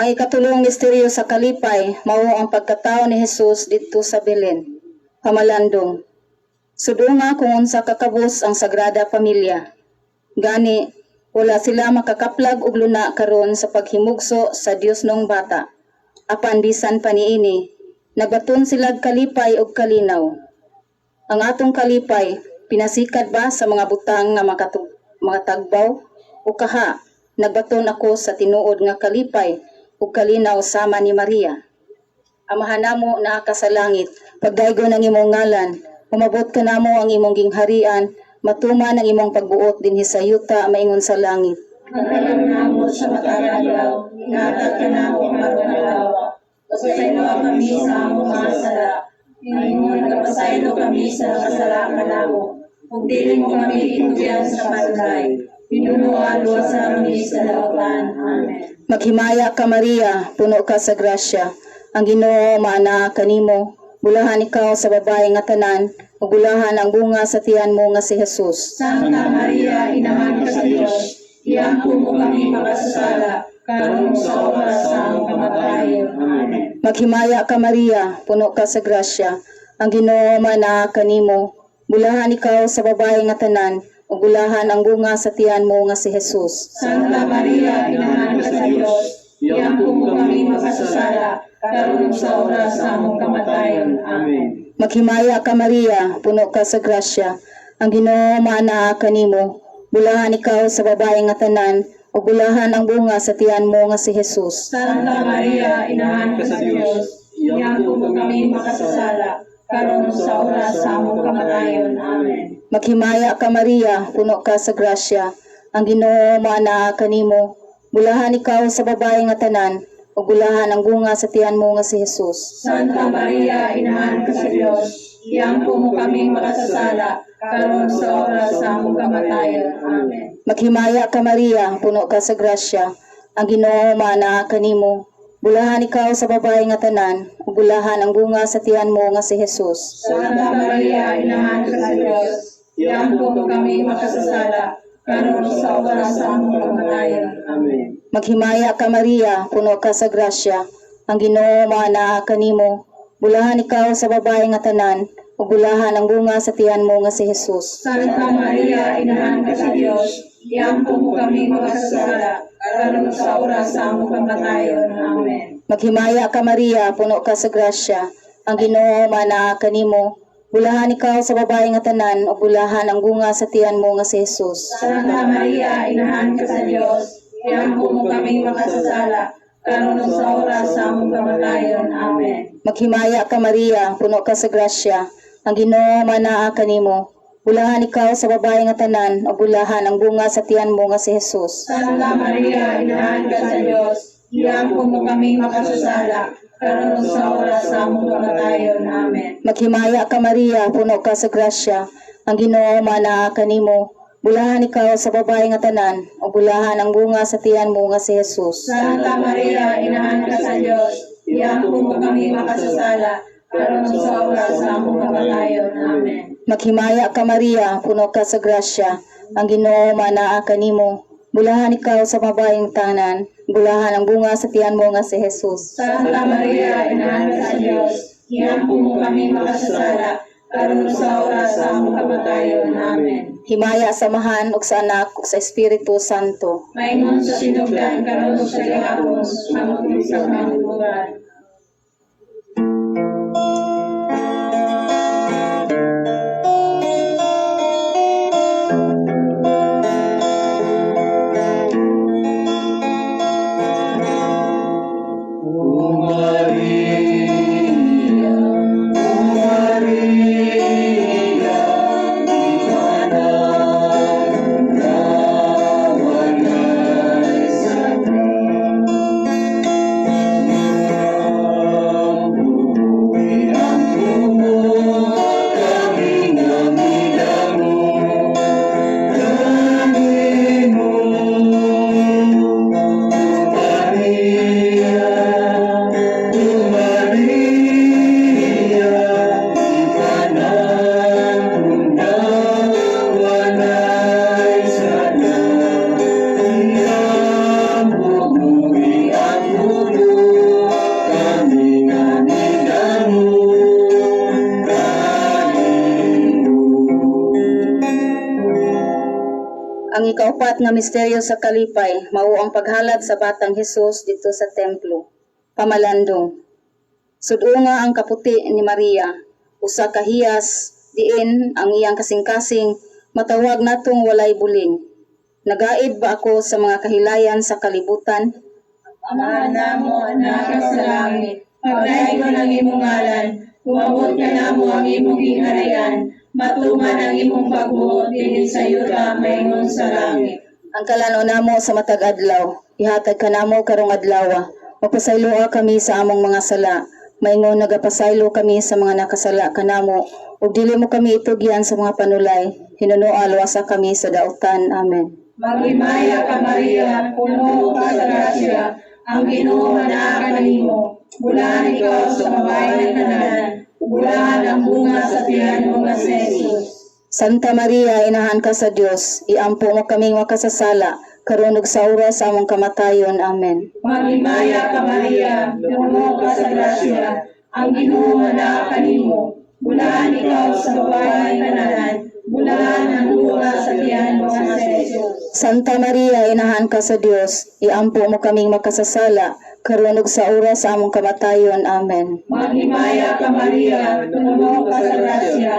Ang ikatulong misteryo sa kalipay mao ang pagkatao ni Jesus didto sa Belen. Pamalandong. Sudunga kung unsa kakabus ang Sagrada Pamilya. Gani, wala sila makakaplag og luna karon sa paghimugso sa Diosnong Bata. Apan bisan pa niini, nagbaton sila kalipay og kalinaw. Ang atong kalipay, pinasikad ba sa mga butang nga makatagbaw o kaha nagbaton ako sa tinuod nga kalipay ug kalinaw sama ni Maria? Amahan namo naa ka sa langit, pagdaygon ang imong ngalan, umabot kanamo ang imong gingharian, matuman ang imong pagbuot dinhi sa yuta maingon sa langit. Pagkalam namo sa matag adlaw, ihatag kanamo karong adlaw. Pasayloa kami sa among mga sala, ingon nagapasaylo kami sa nakasala kanamo. Ug dili mo kami itugyan sa panulay. Hinunoa luwasa kami sa lautan. Amen. Maghimaya ka, Maria, puno ka sa grasya. Ang Ginoo maanaa kanimo. Bulahan ikaw sa babae nga tanan, ug bulahan ang bunga sa tiyan mo nga si Jesus. Santa Maria, inahan ka sa Dios, iampo mo kami makasasala, karon sa oras sa among kamatayon. Amen. Maghimaya ka, Maria, puno ka sa grasya. Ang Ginoo maanaa kanimo. Bulahan ikaw sa babae nga tanan, ug bulahan ang bunga sa tiyan mo nga si Jesus. Santa Maria, inahan ka sa Dios, iampo mo kami makasasala, karon sa oras sa among kamatayon. Amen. Maghimaya ka, Maria, puno ka sa grasya. Ang Ginoo maanaa kanimo. Bulahan ikaw sa babae nga tanan, ug bulahan ang bunga sa tiyan mo nga si Jesus. Santa Maria, inahan ka sa Dios, iampo mo kami makasasala, karon sa oras sa among kamatayon. Amen. Maghimaya ka, Maria, puno ka sa grasya. Ang Ginoo maanaa kanimo. Bulahan ikaw sa babae nga tanan, ug bulahan ang bunga sa tiyan mo nga si Jesus. Santa Maria, inahan ka sa Dios, iampo mo kami makasasala, karon sa oras sa among kamatayon. Amen. Maghimaya ka, Maria, puno ka sa grasya. Ang Ginoo maanaa kanimo. Bulahan ikaw sa babae nga tanan, ug bulahan ang bunga sa tiyan mo nga si Jesus. Santa Maria, inahan ka sa Dios, iampo mo kami makasasala, karon sa oras sa among kamatayon. Amen. Maghimaya ka, Maria, puno ka sa grasya. Ang Ginoo maanaa kanimo. Bulahan ikaw sa babae nga tanan, ug bulahan ang bunga sa tiyan mo nga si Jesus. Santa Maria, inahan ka sa Dios, iampo mo kami makasasala, karon sa oras sa among kamatayon. Amen. Maghimaya ka, Maria, puno ka sa grasya. Ang Ginoo maanaa kanimo. Bulahan ikaw sa babae nga tanan, ug bulahan ang bunga sa tiyan mo nga si Jesus. Santa Maria, inahan ka sa Dios, iampo mo kami makasasala, karon sa oras sa among kamatayon. Amen. Maghimaya ka, Maria, puno ka sa grasya. Ang Ginoo maanaa kanimo. Bulahan ikaw sa babae nga tanan, ug bulahan ang bunga sa tiyan mo nga si Jesus. Santa Maria, inahan ka sa Dios, iampo mo kami makasasala, karon sa oras sa among kamatayon. Amen. Maghimaya ka, Maria, puno ka sa grasya. Ang Ginoo maanaa kanimo. Bulahan ikaw sa babae nga tanan, ug bulahan ang bunga sa tiyan mo nga si Jesus. Santa Maria, inahan ka sa Dios, iampo mo kami makasasala, karon sa oras sa among kamatayon. Amen. Maghimaya ka, Maria, puno ka sa grasya. Ang Ginoo maanaa kanimo. Bulahan ikaw sa babaeng tanan, bulahan ang bunga sa tiyan mo nga si Jesus. Santa Maria, inahan ka sa Dios, iampo mo kami makasasala, karon sa oras sa among kamatayon. Amen. Himaya sa Amahan ug sa Anak ug sa Espiritu Santo. Maingon sa sinugdan karon sa gihapon, hangtod sa kamatuoran. O Maria, O Maria, di ka na walay sakit. Ang ikaupat nga misteryo sa kalipay mao ang paghalad sa batang Hesus didto sa templo. Pamalandong. Sud-unga ang kaputi ni Maria, usa ka hiyas diin ang iyang kasing-kasing matawag natong walay buling. Nagaid ba ako sa mga kahilayan sa kalibutan? Amahan namo nga naa ka sa langit, pagdaygon ang imong ngalan, moabot kanamo ang imong gingharian, matuman ang imong pagbuot dinhi sa yuta maingon sa langit. Ang kalan-on namo sa matag adlaw, ihatag kanamo karong adlaw. Magpasayloa kami sa among mga sala, maingon nagapasaylo kami sa mga nakasala kanamo, ug dili mo kami itugyan sa mga panulay, hinunoa luwasa kami sa dautan. Amen. Maghimaya ka, Maria, puno ka sa grasya, ang Ginoo naa kanimo. Bulahan ikaw sa babae nga tanan, bulahan ang bunga sa tiyan mo nga si Jesus. Santa Maria, inahan ka sa Dios, iampo mo kaming makasasala, karon ug sa oras sa among kamatayon. Amen. Maghimaya ka, Maria, puno ka sa grasya, ang Ginoo naa kanimo. Bulahan ikaw sa babae nga tanan, bulahan ang bunga sa tiyan mo nga si Jesus. Santa Maria, inahan ka sa Dios, iampo mo kaming makasasala, karon ug sa oras sa among kamatayon. Amen. Maghimaya ka, Maria, puno ka sa grasya,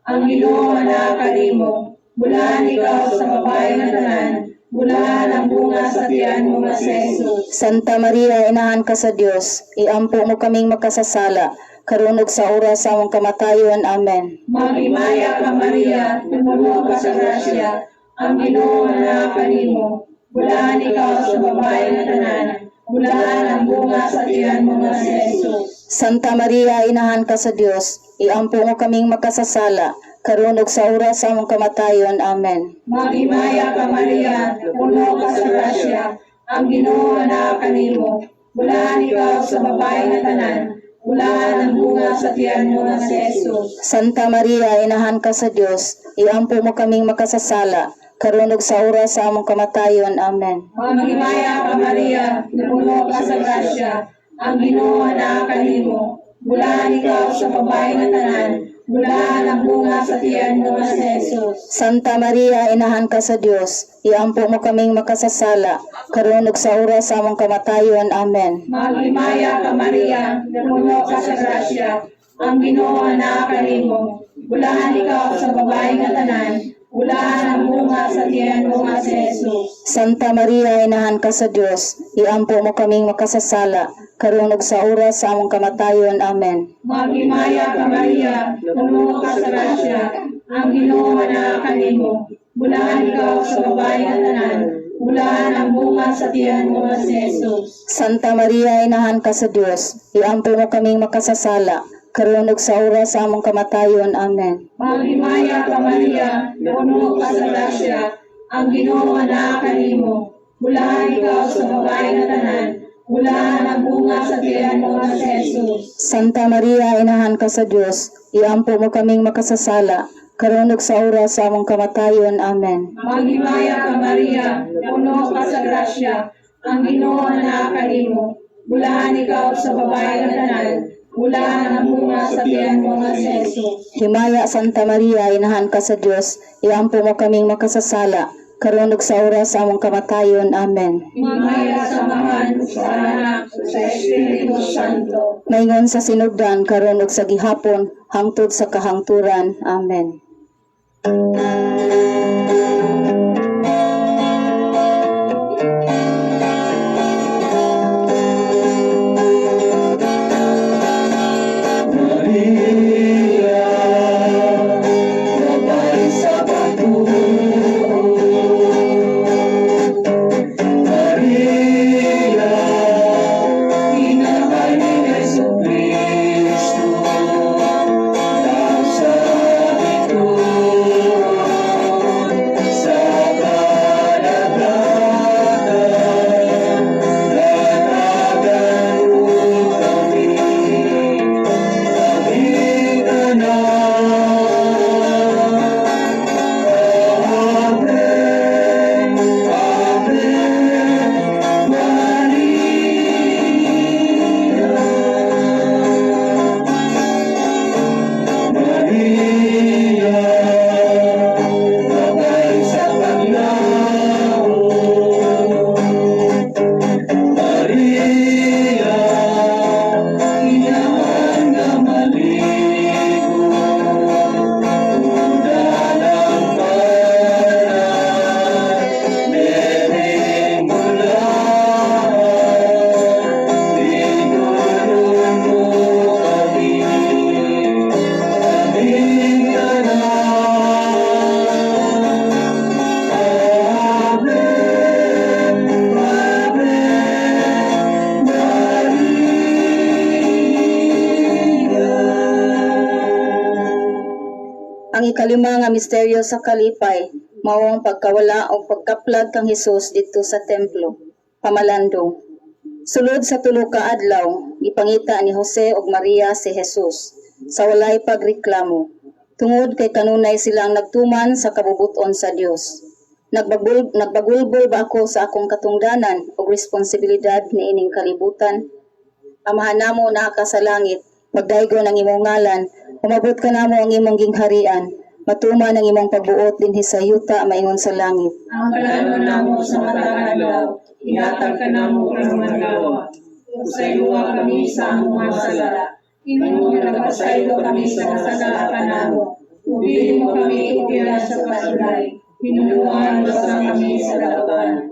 ang Ginoo naa kanimo. Bulahan ikaw sa babae nga tanan, bulahan ang bunga sa tiyan mo nga si Jesus. Santa Maria, inahan ka sa Dios, iampo mo kaming makasasala, karon ug sa oras sa among kamatayon. Amen. Maghimaya ka, Maria, puno ka sa grasya, ang Ginoo naa kanimo. Bulahan ikaw sa babae nga tanan, bulahan ang bunga sa tiyan mo nga si Jesus. Santa Maria, inahan ka sa Dios, iampo mo kaming makasasala, karon ug sa oras sa among kamatayon. Amen. Maghimaya ka, Maria, puno ka sa grasya, ang Ginoo naa kanimo. Bulahan ikaw sa babae nga tanan, bulahan ang bunga sa tiyan mo nga si Jesus. Santa Maria, inahan ka sa Dios, iampo mo kaming makasasala, karon ug sa oras sa among kamatayon. Amen. Maghimaya ka, Maria, puno ka sa grasya, ang Ginoo naa kanimo. Bulahan ikaw sa babae nga tanan, bulahan ang bunga sa tiyan mo nga si Jesus. Santa Maria, inahan ka sa Dios, iampo mo kaming makasasala, karon ug sa oras sa among kamatayon. Amen. Maghimaya ka, Maria, puno ka sa grasya, ang Ginoo naa kanimo. Bulahan ikaw sa babae nga tanan, bulahan ang bunga sa tiyan mo nga si Jesus. Santa Maria, inahan ka sa Dios, iampo mo kaming makasasala, karon ug sa oras sa among kamatayon. Amen. Maghimaya ka, Maria, puno ka sa grasya, ang Ginoo naa kanimo. Bulahan ikaw sa babae nga tanan, bulahan ang bunga sa tiyan mo nga si Jesus. Santa Maria, inahan ka sa Dios, iampo mo kaming makasasala, karon ug sa oras sa among kamatayon. Amen. Maghimaya ka, Maria, puno ka sa grasya, ang Ginoo naa kanimo. Bulahan ikaw sa babae nga tanan, bulahan ang bunga sa tiyan mo nga si Jesus. Santa Maria, inahan ka sa Dios, iampo mo kaming makasasala, karon ug sa oras sa among kamatayon. Amen. Maghimaya ka, Maria, puno ka sa grasya, ang Ginoo naa kanimo. Bulahan ikaw sa babae nga tanan, bulahan ang bunga sa tiyan mo nga si Jesus. Himaya, Santa Maria, inahan ka sa Dios, iampo mo kaming makasasala, karon ug sa oras sa among kamatayon. Amen. Himaya sa Amahan, sa Anak, sa Espiritu Santo. Maingon sa sinugdan, karon ug sa gihapon, hangtod sa kahangturan. Amen. Maria, babae sa pagtuo. Maria, inahan ni Jesu Cristo, sa bituon, sa Ang ikalima nga misteryo sa kalipay mao ang pagkawala o pagkaplag kang Hesus didto sa templo. Pamalandong. Sulod sa tulo ka adlaw, gipangita ni Jose ug Maria si Jesus sa walay pagreklamo. Tungod kay kanunay silang nagtuman sa kabubuton sa Dios. Nagbagulbol ba ako sa akong katungdanan ug responsibilidad niining kalibutan? Amahan namo naa ka sa langit, pagdaygon ang imong ngalan, umabot kanamo ang imong gingharian, matuman ang imong pagbuot dinhi sa yuta maingon sa langit. Ang kalanon namo sa matag adlaw, ihatag kanamo karong adlaw. Pasayloa kami sa among mga sala. Ingon nga nagapasaylo kami sa nakasala kanamo. Ug dili mo kami utira sa pagsulay. Hinuluan basta kami sa dautan.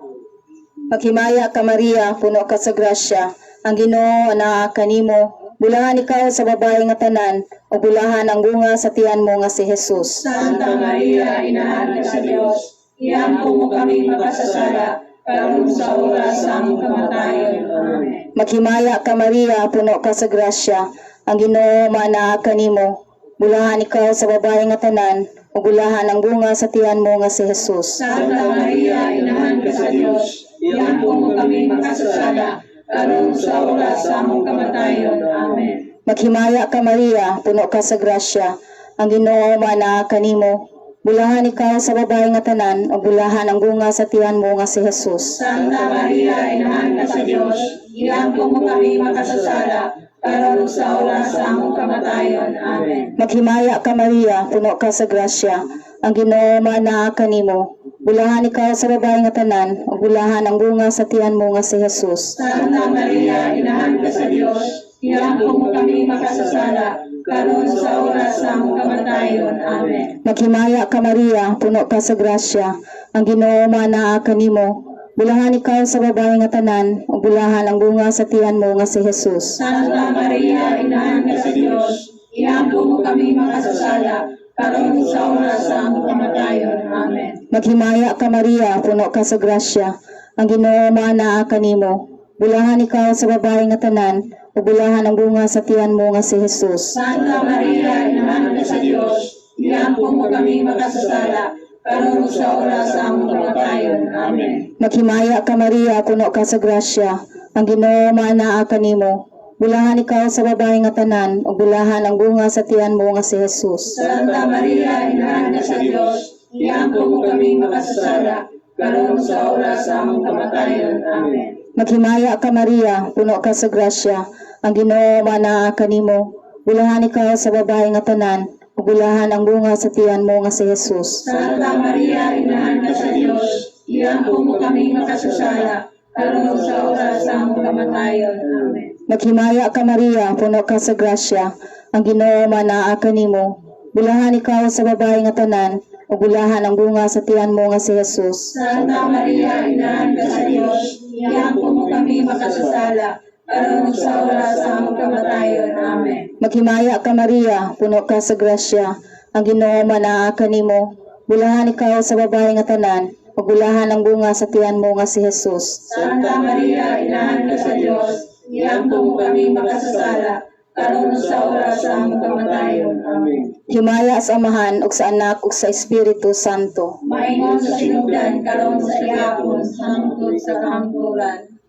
Maghimaya ka, Maria, puno ka sa grasya, ang Ginoo anaa kanimo, bulahan ikaw sa babae nga tanan, ug bulahan ang bunga sa tiyan mo nga si Jesus. Santa Maria, inahan ka sa Dios, iampo mo kami makasasala, karon sa oras sa among kamatayon. Amen. Maghimaya ka, Maria, puno ka sa grasya, ang Ginoo maanaa kanimo, bulahan ikaw sa babae nga tanan, ug bulahan ang bunga sa tiyan mo nga si Jesus. Santa Maria, inahan ka sa Dios, iampo mo kami makasasala, karon sa oras sa among kamatayon. Amen. Maghimaya ka, Maria, puno ka sa grasya, ang Ginoo maanaa kanimo, bulahan ikaw sa babae nga tanan, ug bulahan ang bunga sa tiyan mo nga si Jesus. Santa Maria, inahan ka sa Dios, iampo mo kami makasasala, karon sa oras sa among kamatayon. Amen. Maghimaya ka, Maria, puno ka sa grasya, ang Ginoo maanaa kanimo, bulahan ikaw sa babae nga tanan, ug bulahan ang bunga sa tiyan mo nga si Jesus. Santa Maria, inahan ka sa Dios, iampo mo kami makasasala, karon sa oras sa among kamatayon. Amen. Maghimaya ka, Maria, puno ka sa grasya, ang Ginoo maanaa kanimo, bulahan ikaw sa babae nga tanan, ug bulahan ang bunga sa tiyan mo nga si Jesus. Santa Maria, inahan ka sa Dios, iampo mo kami makasasala, karon sa oras sa among kamatayon. Amen. Maghimaya ka, Maria, puno ka sa grasya, ang Ginoo maanaa kanimo, bulahan ikaw sa babae nga tanan, ug bulahan ang bunga sa tiyan mo nga si Jesus. Santa Maria, inahan ka sa Dios, iampo mo kami makasasala, karon sa oras sa among kamatayon. Amen. Maghimaya ka, Maria, puno ka sa grasya, ang Ginoo maanaa kanimo, bulahan ikaw sa babae nga tanan, ug bulahan ang bunga sa tiyan mo nga si Jesus. Santa Maria, inahan ka sa Dios, iampo mo kami makasasala, karon sa oras sa among kamatayon. Amen. Maghimaya ka, Maria, puno ka sa grasya, ang Ginoo maanaa kanimo, bulahan ikaw sa babae nga tanan, ug bulahan ang bunga sa tiyan mo nga si Jesus. Santa Maria, inahan ka sa Dios, iampo mo kami makasasala, karon sa oras sa among kamatayon. Amen. Maghimaya ka, Maria, puno ka sa grasya, ang Ginoo maanaa kanimo, bulahan ikaw sa babae nga tanan, ug bulahan ang bunga sa tiyan mo nga si Jesus. Santa Maria, inahan ka sa Dios, iampo mo kami makasasala, karon sa oras sa among kamatayon. Amen. Maghimaya ka, Maria, puno ka sa grasya, ang Ginoo maanaa kanimo, bulahan ikaw sa babae nga tanan, ug bulahan ang bunga sa tiyan mo nga si Jesus. Santa Maria, inahan ka sa Dios, iampo mo kami makasasala, karon sa oras sa among kamatayon. Amen. Himaya sa Amahan ug sa Anak ug sa Espiritu Santo. Maingon sa sinugdan, karon sa gihapon, hangtod sa kahangturan.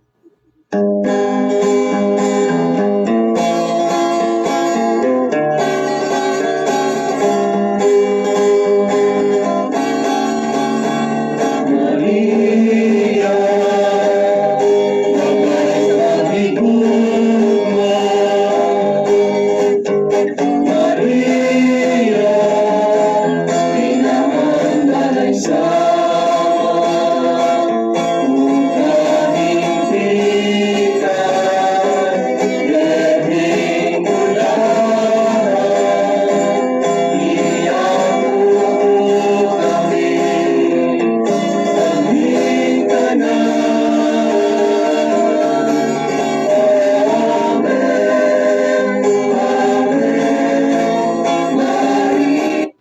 Maria, babae higugma. Maria, pinamandalay sa Kahimpitan, lebing bulahan, iyang kami, kaming tanan. Amen, Amen, Maria.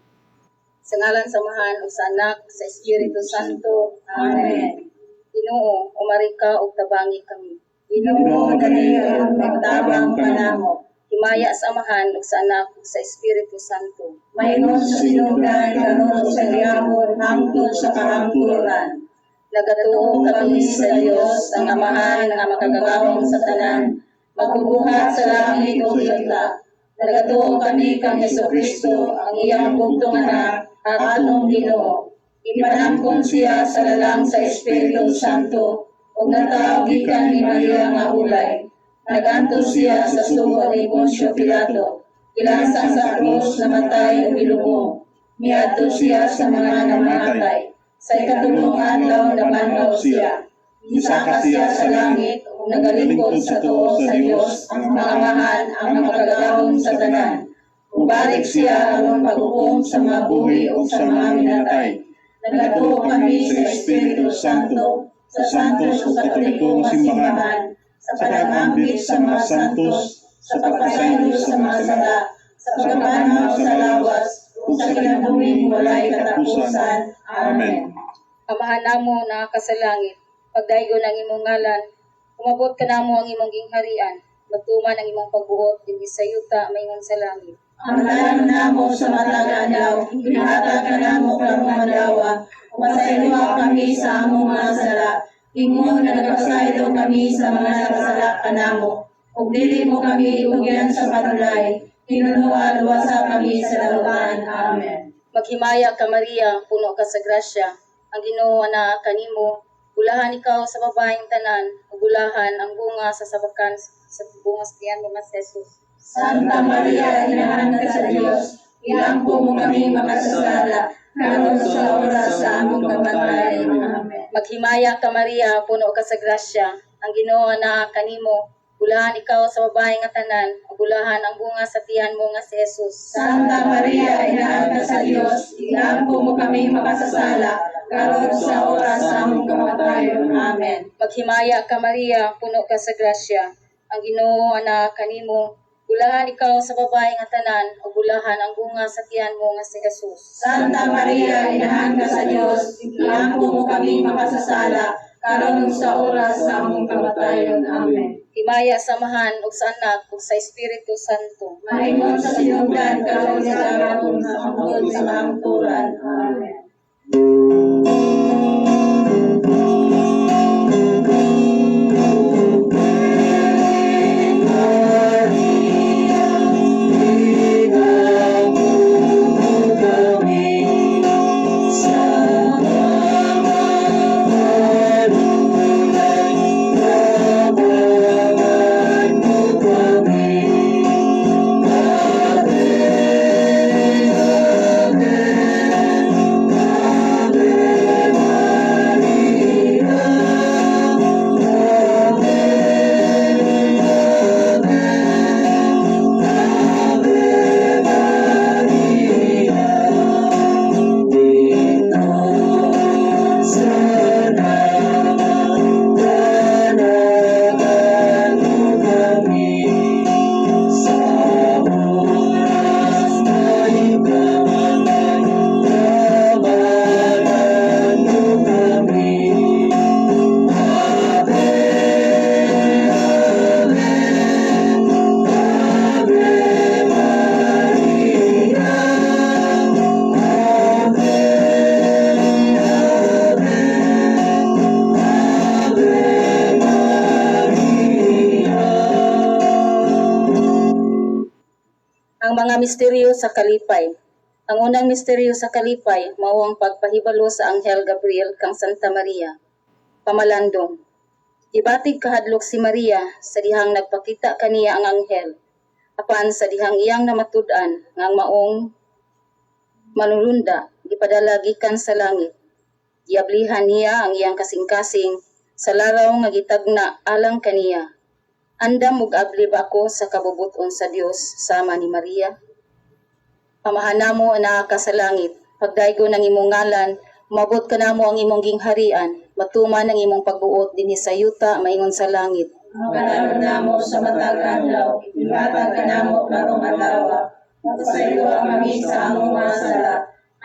Sa ngalan sa Amahan ug sa Anak sa Espiritu Santo. Amen. Ginoo, umari ka ug tabangi kami. Ginoo, dali ug magtabang kanamo. Himaya sa Amahan ug sa Anak ug sa Espiritu Santo. Maingon sa sinugdan, karon ug sa gihapon, hangtod sa kahangturan. Nagatuo kami sa Dios, ang Amahan nga makagagahom sa tanan, magbubuhat sa langit ug yuta. Nagatuo kami kang Hesukristo, ang iyang bugtong anak, atong Ginoo. Gipanangkon siya sa lalang sa Espiritu Santo ug natawo gikan ni Maria nga ulay. Nagantos siya sa sugo ni Poncio Pilato. Gilansang sa krus, namatay ug gilubong. Miadto siya sa mga namatay. Sa ikatulong adlaw nabanhaw siya. Misaka siya sa langit ug nagalingkod sa tuo sa Dios, ang Amahan, ang makagagahom sa tanan. Mubalik siya aron paghukom sa mga buhi ug sa mga minatay. Nagatuo kami sa Espiritu Santo, sa Santos ug Katoliko nga simbahan, sa pag-ambit sa mga santos, sa pagpasaylo sa mga sala, sa pagkabanhaw sa lawas, ug sa kinabuhing walay katapusan. Amen. Amahan namo naa ka sa langit, pagdaygon ang imong ngalan, umabot kanamo ang imong gingharian, matuman ang imong pagbuot dinhi sa yuta maingon sa langit. Ang pangalan namo sa matag adlaw, ihatag kanamo karong adlaw. Pasayloa kami sa among mga sala, ingon nga nagapasaylo kami sa mga nakasala kanamo. Ug dili mo kami itugyan sa panulay, tinunoa luwasa kami sa dautan. Amen. Maghimaya ka, Maria, puno ka sa grasya. Ang Ginoo anaa kanimo. Bulahan ikaw sa babaeng tanan, ug bulahan ang bunga sa sabakan sa bunga sa tiyan mo nga si Jesus. Santa Maria, inahan ka sa Dios, iampo mo kami makasasala, karon sa oras sa among kamatayon. Amen. Maghimaya ka, Maria, puno ka sa grasya. Ang Ginoo anaa kanimo. Bulahan ikaw sa babaeng nga tanan, ug bulahan ang bunga sa tiyan mo nga si Jesus. Santa Maria, inahan ka sa Dios, iampo mo kami makasasala, karon sa oras sa among kamatayon. Amen. Maghimaya ka, Maria, puno ka sa grasya. Ang Ginoo anaa kanimo. Bulahan ikaw sa babaeng nga tanan, ug bulahan ang bunga sa tiyan mo nga si Jesus. Santa Maria, inahan ka sa Dios, iampo mo kami makasasala, karon sa oras sa among kamatayon. Amen. Himaya sa Amahan ug sa Anak ug sa Espiritu Santo. Maingon sa sinugdan, karon sa gihapon, hangtod sa kahangturan. Amen. Kami sa mga panulay, tabangan mo kami. Ave, Ave, Ave Maria. Ave, Ave, Ave Maria. Dito sa tabangan mo kami sa oras na ikamatay, tabangan mo kami. Ave, Ave, Ave Maria. Ave, Ave, Ave Maria. Ang mga misteryo sa kalipay. Ang unang misteryo sa kalipay mao ang pagpahibalo sa Anghel Gabriel kang Santa Maria. Pamalandong. Gibatig kahadlok si Maria sa dihang nagpakita kaniya ang anghel. Apan sa dihang iyang namatud-an nga ang maong manulunda gipadala gikan sa langit. Giablihan niya ang iyang kasing-kasing sa laraw nga gitagna alang kaniya. Andam ug abli ba ako sa kabubut-on sa Dios sama ni Maria? Amahan namo naa ka sa langit, pagdaygon ang imong ngalan, moabot kanamo ang imong gingharian, matuman ang imong pagbuot dinhi sa yuta maingon sa langit. Ang pangalan namo sa matag adlaw, ihatag kanamo karong adlaw. Pasayloa kami sa among mga sala,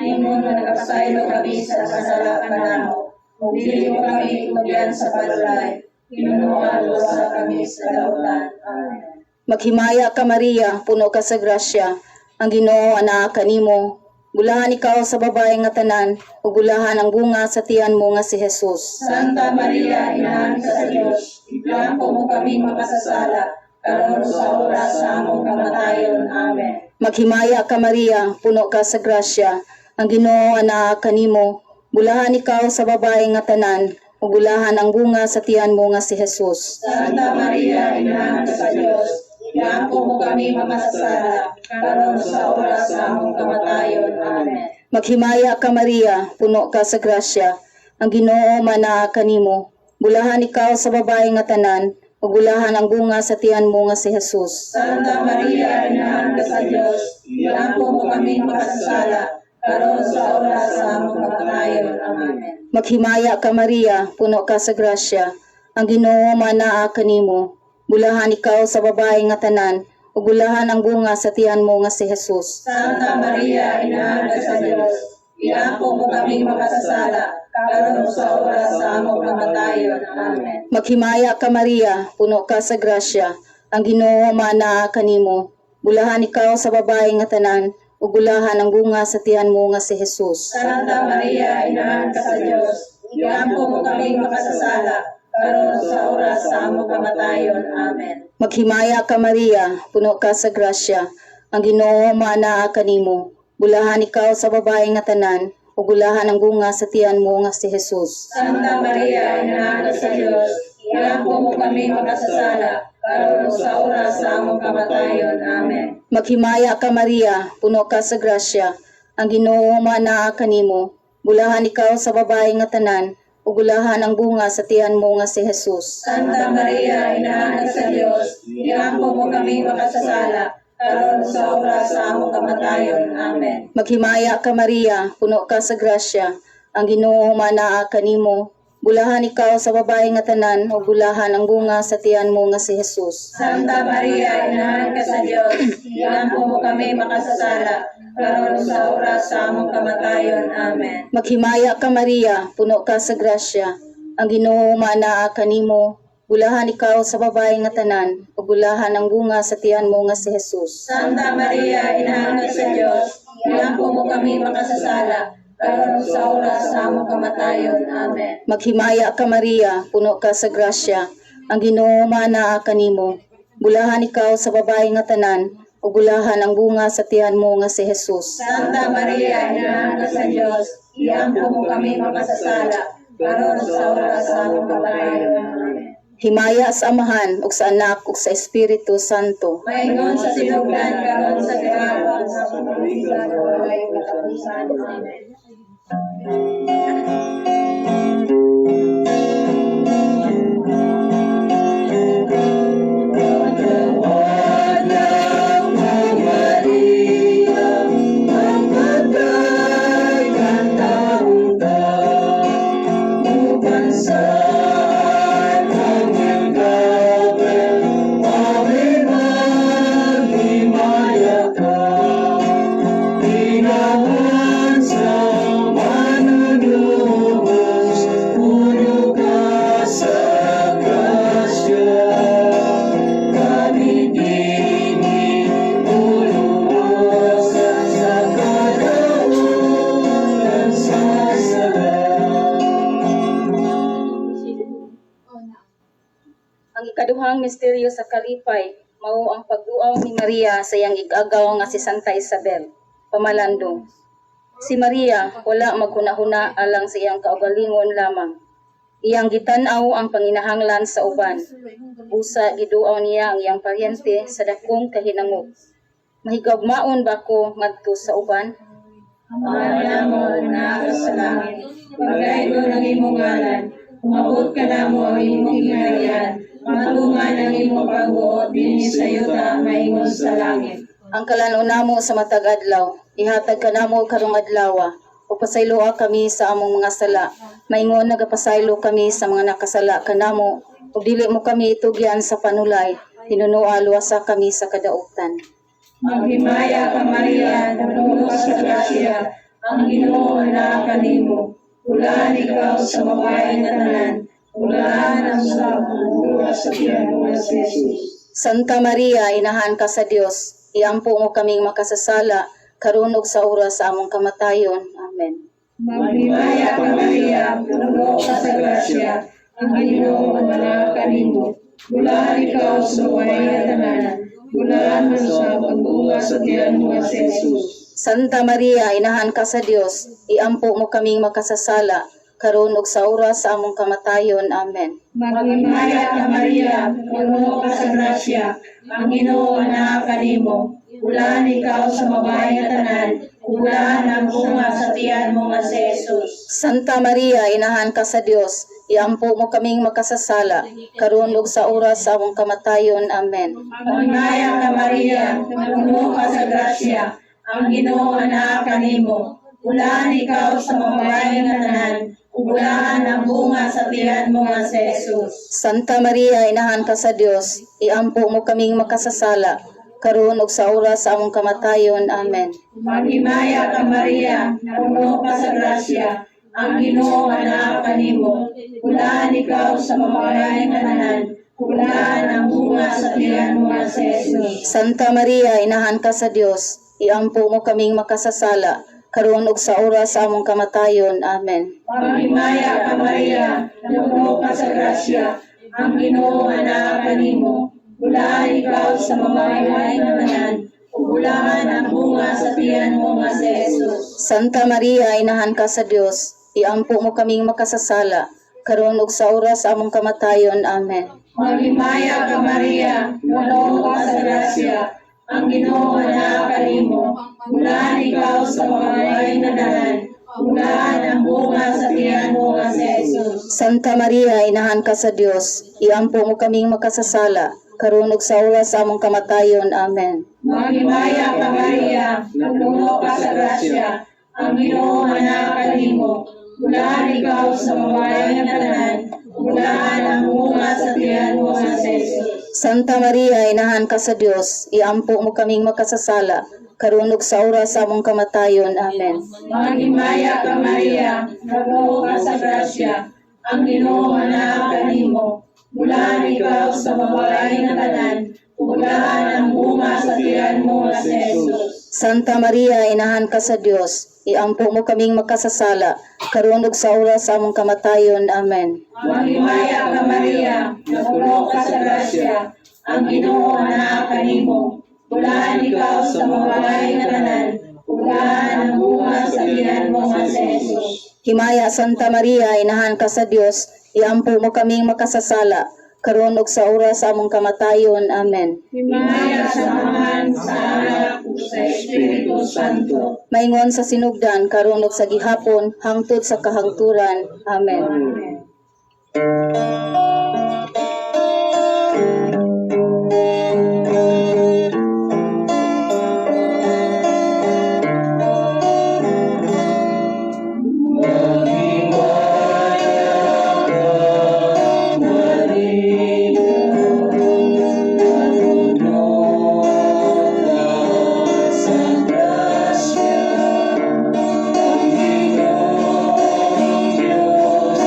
ingon nga nagapasaylo kami sa nakasala kanamo. Ug dili mo kami itugyan sa panulay, hinunoa luwasa kami sa dautan. Amen. Maghimaya ka, Maria, puno ka sa grasya. Ang Ginoo anaa kanimo. Bulahan ikaw sa babae nga tanan, ug bulahan ang bunga sa tiyan mo nga si Jesus. Santa Maria, Inahan ka sa Dios, igampo mo kami makasasala, karon sa oras sa among kamatayon. Amen. Maghimaya ka, Maria, puno ka sa grasya. Ang Ginoo anaa kanimo. Bulahan ikaw sa babae nga tanan, ug bulahan ang bunga sa tiyan mo nga si Jesus. Santa Maria, Inahan ka sa Dios, igampo mo kami makasasala, karon sa oras sa among kamatayon. Amen. Maghimaya ka, Maria, puno ka sa grasya. Ang Ginoo manaa kanimo. Bulahan ikaw sa babae nga tanan, ug bulahan ang bunga sa tiyan mo nga si Jesus. Santa Maria, Inahan ka sa Dios, igampo mo kami makasasala, karon sa oras sa among kamatayon. Amen. Maghimaya ka, Maria, puno ka sa grasya. Ang Ginoo manaa kanimo. Bulahan ikaw sa babae nga tanan, ug bulahan ang bunga sa tiyan mo nga si Jesus. Santa Maria, Inahan ka sa Dios, iampo mo kami makasasala, karon sa oras sa among kamatayon. Amen. Maghimaya ka, Maria, puno ka sa grasya. Ang Ginoo manaa kanimo. Bulahan ikaw sa babae nga tanan, ug bulahan ang bunga sa tiyan mo nga si Jesus. Santa Maria, Inahan ka sa Dios, iampo mo kami makasasala, karon sa oras sa among kamatayon. Amen. Maghimaya ka, Maria, puno ka sa grasya. Ang Ginoo manaa kanimo. Bulahan ikaw sa babae nga tanan, ug bulahan ang bunga sa tiyan mo nga si Jesus. Santa Maria, Inahan ka sa Dios, iampo mo kami makasasala, karon sa oras sa among kamatayon. Amen. Maghimaya ka, Maria, puno ka sa grasya. Ang Ginoo manaa kanimo. Bulahan ikaw sa babae nga tanan, ug bulahan ang bunga sa tiyan mo nga si Jesus. Santa Maria, Inahan ka sa Dios, iampo mo kami makasasala, karon sa oras sa among kamatayon. Amen. Maghimaya ka, Maria, puno ka sa grasya. Ang Ginoo manaa kanimo. Bulahan ikaw sa babae nga tanan, ug bulahan ang bunga sa tiyan mo nga si Jesus. Santa Maria, Inahan ka sa Dios, iampo mo kami makasasala, karon sa oras sa among kamatayon. Amen. Maghimaya ka, Maria, puno ka sa grasya. Ang Ginoo manaa kanimo. Bulahan ikaw sa babae nga tanan, ug bulahan ang bunga sa tiyan mo nga si Jesus. Santa Maria, Inahan ka sa Dios, iampo mo kami makasasala, karon sa oras sa among kamatayon. Amen. Maghimaya ka, Maria, puno ka sa grasya. Ang Ginoo manaa kanimo. Bulahan ikaw sa babae nga tanan, ug bulahan ang bunga sa tiyan mo nga si Jesus. Santa Maria, Inahan ka sa Dios, iampo mo kami makasasala, karon sa oras sa among kamatayon. Amen. Himaya sa Amahan ug sa Anak ug sa Espiritu Santo. Maingon sa sinugdan, karon sa gihapon, sa pamamagitan, walay katapusan. Amen. Anak mo, Maria, ang patay kang ta, uban sa Arkanghel Gabriel, Ave, maghimaya ka. Inahan sa manunubos, puno ka sa grasya. Kami dinhi uluwasan sa kadautan sa sala. Ang ikaduhang misteryo sa kalipay mao ang pagduaw ni Maria sa iyang ig-agaw nga si Santa Isabel. Pamalandong. Si Maria wala maghunahuna alang sa iyang kaugalingon lamang. Iyang gitan-aw ang panginahanglan sa uban. Busa giduaw niya ang iyang paryente sa dakong kahinangop. Mahigugmaon ba ko ngadto sa uban? Ama namo nga naa sa langit, paglaygon ang imong ngalan, umabot kanamo ang imong gingharian, matuman ang imong pagbuot dinhi sa yuta maingon sa langit. Ang kalan-on namo sa matag adlaw, ihatag kanamo karong adlawa, ug pasayloa kami sa among mga sala. Maingon nagapasaylo kami sa mga nakasala kanamo, ug dili mo kami itugyan sa panulay, tinunoa luwasa kami sa kadautan. Maghimaya ka, Maria, puno ka sa grasya, ang Ginoo naa kanimo. Bulahan ikaw sa babae nga tanan, bulahan ang sa bunga sa tiyan mo nga si Jesus. Santa Maria, inahan ka sa Dios, iampo mo kaming makasasala, karon ug sa oras sa among kamatayon. Amen. Maghimaya ka, Maria, puno ka sa grasya, ang Ginoo naa kanimo. Bulahan ikaw sa babae nga tanan, bulahan man usab ang bunga sa tiyan mo nga si Jesus. Santa Maria, inahan ka sa Dios, iampo mo kaming makasasala, karon ug sa oras sa among kamatayon. Amen. Maghimaya ka, Maria, puno ka sa grasya, ang Ginoo naa kanimo. Bulahan ikaw sa babae nga tanan, bulahan ang bunga sa tiyan mo nga si Jesus. Santa Maria, inahan ka sa Dios, iampo mo kaming makasasala, karon ug sa oras sa among kamatayon. Amen. Maghimaya ka, Maria, puno ka sa grasya, ang Ginoo naa kanimo. Bulahan ikaw sa babae nga tanan, bulahan ang bunga sa tiyan mo nga si Jesus. Santa Maria, inahan ka sa Dios, iampo mo kaming makasasala, karon ug sa oras sa among kamatayon. Amen. Maghimaya ka, Maria, puno ka sa grasya, ang Ginoo naa kanimo. Bulahan ikaw sa babae nga tanan, bulahan ang bunga sa tiyan mo nga si Jesus. Santa Maria, inahan ka sa Dios, iampo mo kaming makasasala, karon ug sa oras sa among kamatayon. Amen. Maghimaya ka, Maria, puno ka sa grasya, ang Ginoo naa kanimo. Bulahan ikaw sa babae nga tanan, bulahan ang bunga sa tiyan mo nga si Jesus. Santa Maria, inahan ka sa Dios, iampo mo kaming makasasala, karon ug sa oras sa among kamatayon. Amen. Maghimaya ka, Maria, puno ka sa grasya, ang Ginoo naa kanimo. Bulahan ikaw sa babae nga tanan, bulahan ang bunga sa tiyan mo nga si Jesus. Santa Maria, inahan ka sa Dios, iampo mo kaming makasasala, karon ug sa oras sa among kamatayon. Amen. Maghimaya ka, Maria, puno ka sa grasya, ang Ginoo naa kanimo. Bulahan ikaw sa babae nga tanan, bulahan ang bunga sa tiyan mo nga si Jesus. Santa Maria, inahan ka sa Dios, iampo mo kaming makasasala, karon ug sa oras sa among kamatayon. Amen. Maghimaya ka, Maria, puno ka sa grasya, ang Ginoo naa kanimo. Bulahan ikaw sa babae nga tanan, bulahan ang bunga sa tiyan mo nga si Jesus. Santa Maria, inahan ka sa Dios, iampo mo kaming makasasala, karon ug sa oras sa among kamatayon. Amen. Maghimaya ka, Maria, puno ka sa grasya, ang Ginoo naa kanimo. Bulahan ikaw sa babae nga tanan, bulahan ang bunga sa tiyan mo nga si Jesus. Himaya, Santa Maria, inahan ka sa Dios, iampo mo kaming makasasala, karon ug sa oras sa among kamatayon. Amen. Himaya sa Amahan, sa Anak, ug sa Espiritu Santo. Maingon sa sinugdan, karon ug sa gihapon, hangtod sa kahangturan. Amen. Amen. Maghimaya ka, Maria, puno ka sa grasya, ang Ginoong Diyos.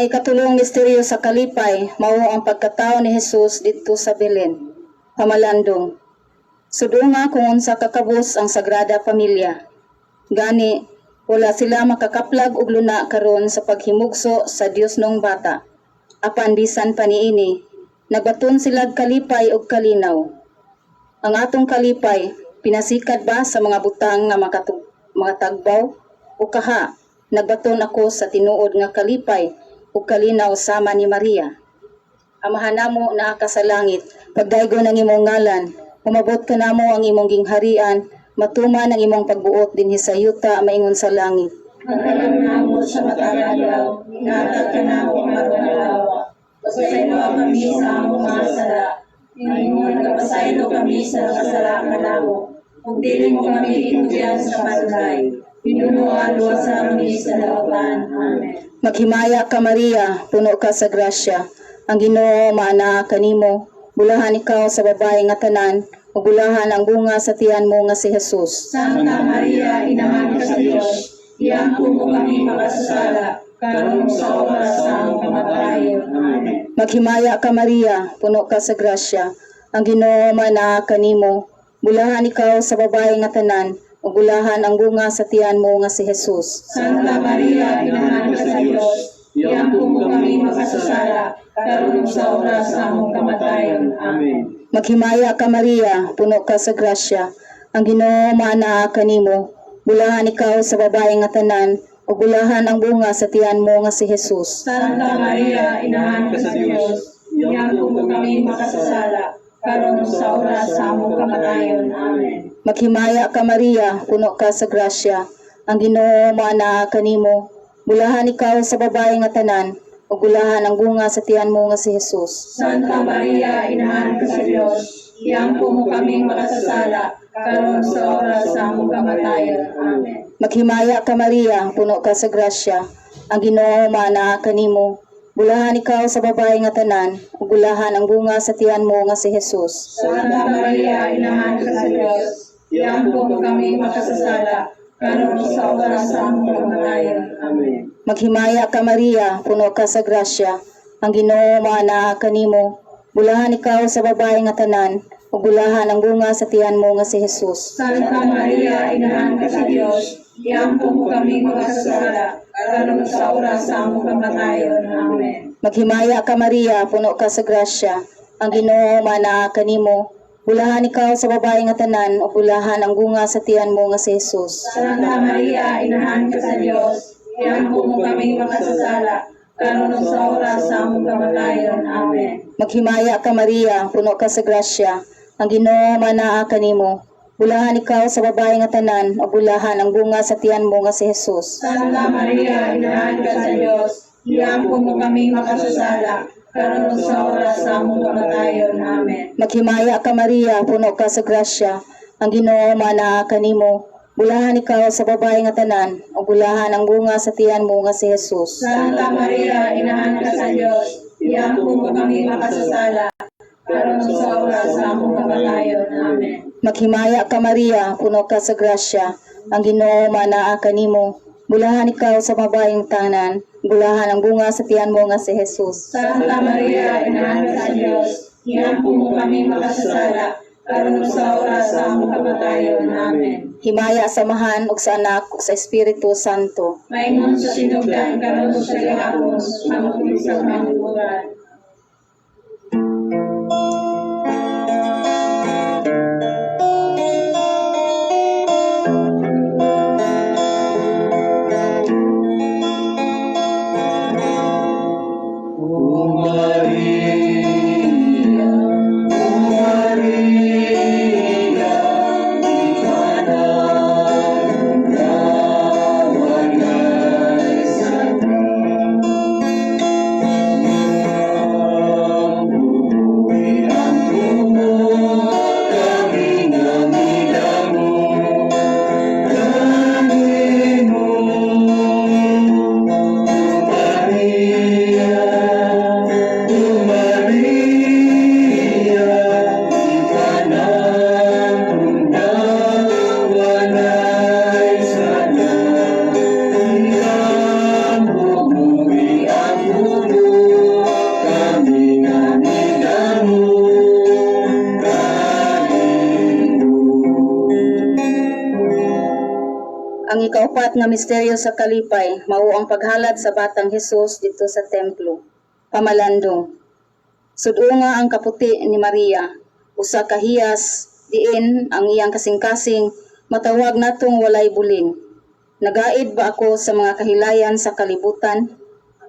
Ang ikatulong misteryo sa kalipay mao ang pagkatao ni Jesus didto sa Belen. Pamalandong. Sudunga kung unsa kakabus ang Sagrada Pamilya. Gani, wala sila makakaplag og luna karon sa paghimugso sa Diosnong Bata. Apan bisan pa niini, nagbaton sila kalipay og kalinaw. Ang atong kalipay, pinasikad ba sa mga butang nga makatagbaw o kaha nagbaton ako sa tinuod nga kalipay ug kalinaw sama ni Maria? Amahan namo naa ka sa langit, pagdaygon ang imong ngalan, umabot kanamo ang imong gingharian, matuman ang imong pagbuot dinhi sa yuta maingon sa langit. Pagkalam namo sa matag adlaw, ihatag kanamo karong adlaw. Pasayloa kami sa among mga sala, ingon nagapasaylo kami sa nakasala kanamo. Ug dili mo kami itugyan sa panulay. Hinunoa luwasa kami sa dautan. Amen. Maghimaya ka, Maria, puno ka sa grasya. Ang Ginoo maanaa kanimo, bulahan ikaw sa babae nga tanan, ug bulahan ang bunga sa tiyan mo nga si Jesus. Santa Maria, Inahan ka sa Dios, iampo mo kami makasasala, karon sa oras sa among kamatayon. Amen. Maghimaya ka, Maria, puno ka sa grasya. Ang Ginoo maanaa kanimo, bulahan ikaw sa babae nga tanan, ug bulahan ang bunga sa tiyan mo nga si Jesus. Santa Maria, Inahan ka sa Dios, iampo mo kami makasasala, karon sa oras sa among kamatayon. Amen. Maghimaya ka, Maria, puno ka sa grasya. Ang Ginoo maanaa kanimo, bulahan ikaw sa babae nga tanan, ug bulahan ang bunga sa tiyan mo nga si Jesus. Santa Maria, Inahan ka sa Dios, iampo mo kami makasasala, karon sa oras sa among kamatayon. Amen. Maghimaya ka, Maria, puno ka sa grasya. Ang Ginoo maanaa kanimo, bulahan ikaw sa babae nga tanan, ug bulahan ang bunga sa tiyan mo nga si Jesus. Santa Maria, Inahan ka sa Dios, iampo mo kami makasasala, karon sa oras sa among kamatayon. Amen. Maghimaya ka, Maria, puno ka sa grasya. Ang Ginoo maanaa kanimo, bulahan ikaw sa babae nga tanan, ug bulahan ang bunga sa tiyan mo nga si Jesus. Santa Maria, Inahan ka sa Dios, iampo mo kami makasasala, karon sa oras sa among kamatayon. Amen. Maghimaya ka, Maria, puno ka sa grasya. Ang Ginoo maanaa kanimo, bulahan ikaw sa babae nga tanan, ug bulahan ang bunga sa tiyan mo nga si Jesus. Santa Maria, Inahan ka sa Dios, iampo mo kami makasasala, karon sa oras sa among kamatayon. Amen. Maghimaya ka, Maria, puno ka sa grasya. Ang Ginoo maanaa kanimo, bulahan ikaw sa babae nga tanan, ug bulahan ang bunga sa tiyan mo nga si Jesus. Santa Maria, Inahan ka sa Dios, iampo mo kami makasasala, karon sa oras sa among kamatayon. Amen. Maghimaya ka, Maria, puno ka sa grasya. Ang Ginoo maanaa kanimo, bulahan ikaw sa babae nga tanan, ug bulahan ang bunga sa tiyan mo nga si Jesus. Santa Maria, Inahan ka sa Dios, iampo mo kami makasasala, karon sa oras sa among kamatayon. Amen. Maghimaya ka, Maria, puno ka sa grasya. Ang Ginoo maanaa kanimo, bulahan ikaw sa babae nga tanan, ug bulahan ang bunga sa tiyan mo nga si Jesus. Santa Maria, Inahan ka sa Dios, iampo mo kami makasasala, karon sa oras sa among kamatayon. Amen. Maghimaya ka, Maria, puno ka sa grasya. Ang Ginoo maanaa kanimo, bulahan ikaw sa babaeng tanan, bulahan ang bunga sa tiyan mo nga si Jesus. Santa Maria, Inahan ka sa Dios, iampo mo kami makasasala, karon sa oras sa among kamatayon. Amen. Himaya sa Amahan ug sa Anak ug sa Espiritu Santo. Maingon sa sinugdan, karon sa gihapon, hangtod sa kamatuoran. O Maria, O Maria, di ka na walay sakit. Ang ikaupat nga misteryo sa kalipay mao ang paghalad sa batang Hesus didto sa templo. Pamalandong. Sud-unga ang kaputi ni Maria, usa ka hiyas diin ang iyang kasing-kasing matawag natong walay buling. Nagaid ba ako sa mga kahilayan sa kalibutan?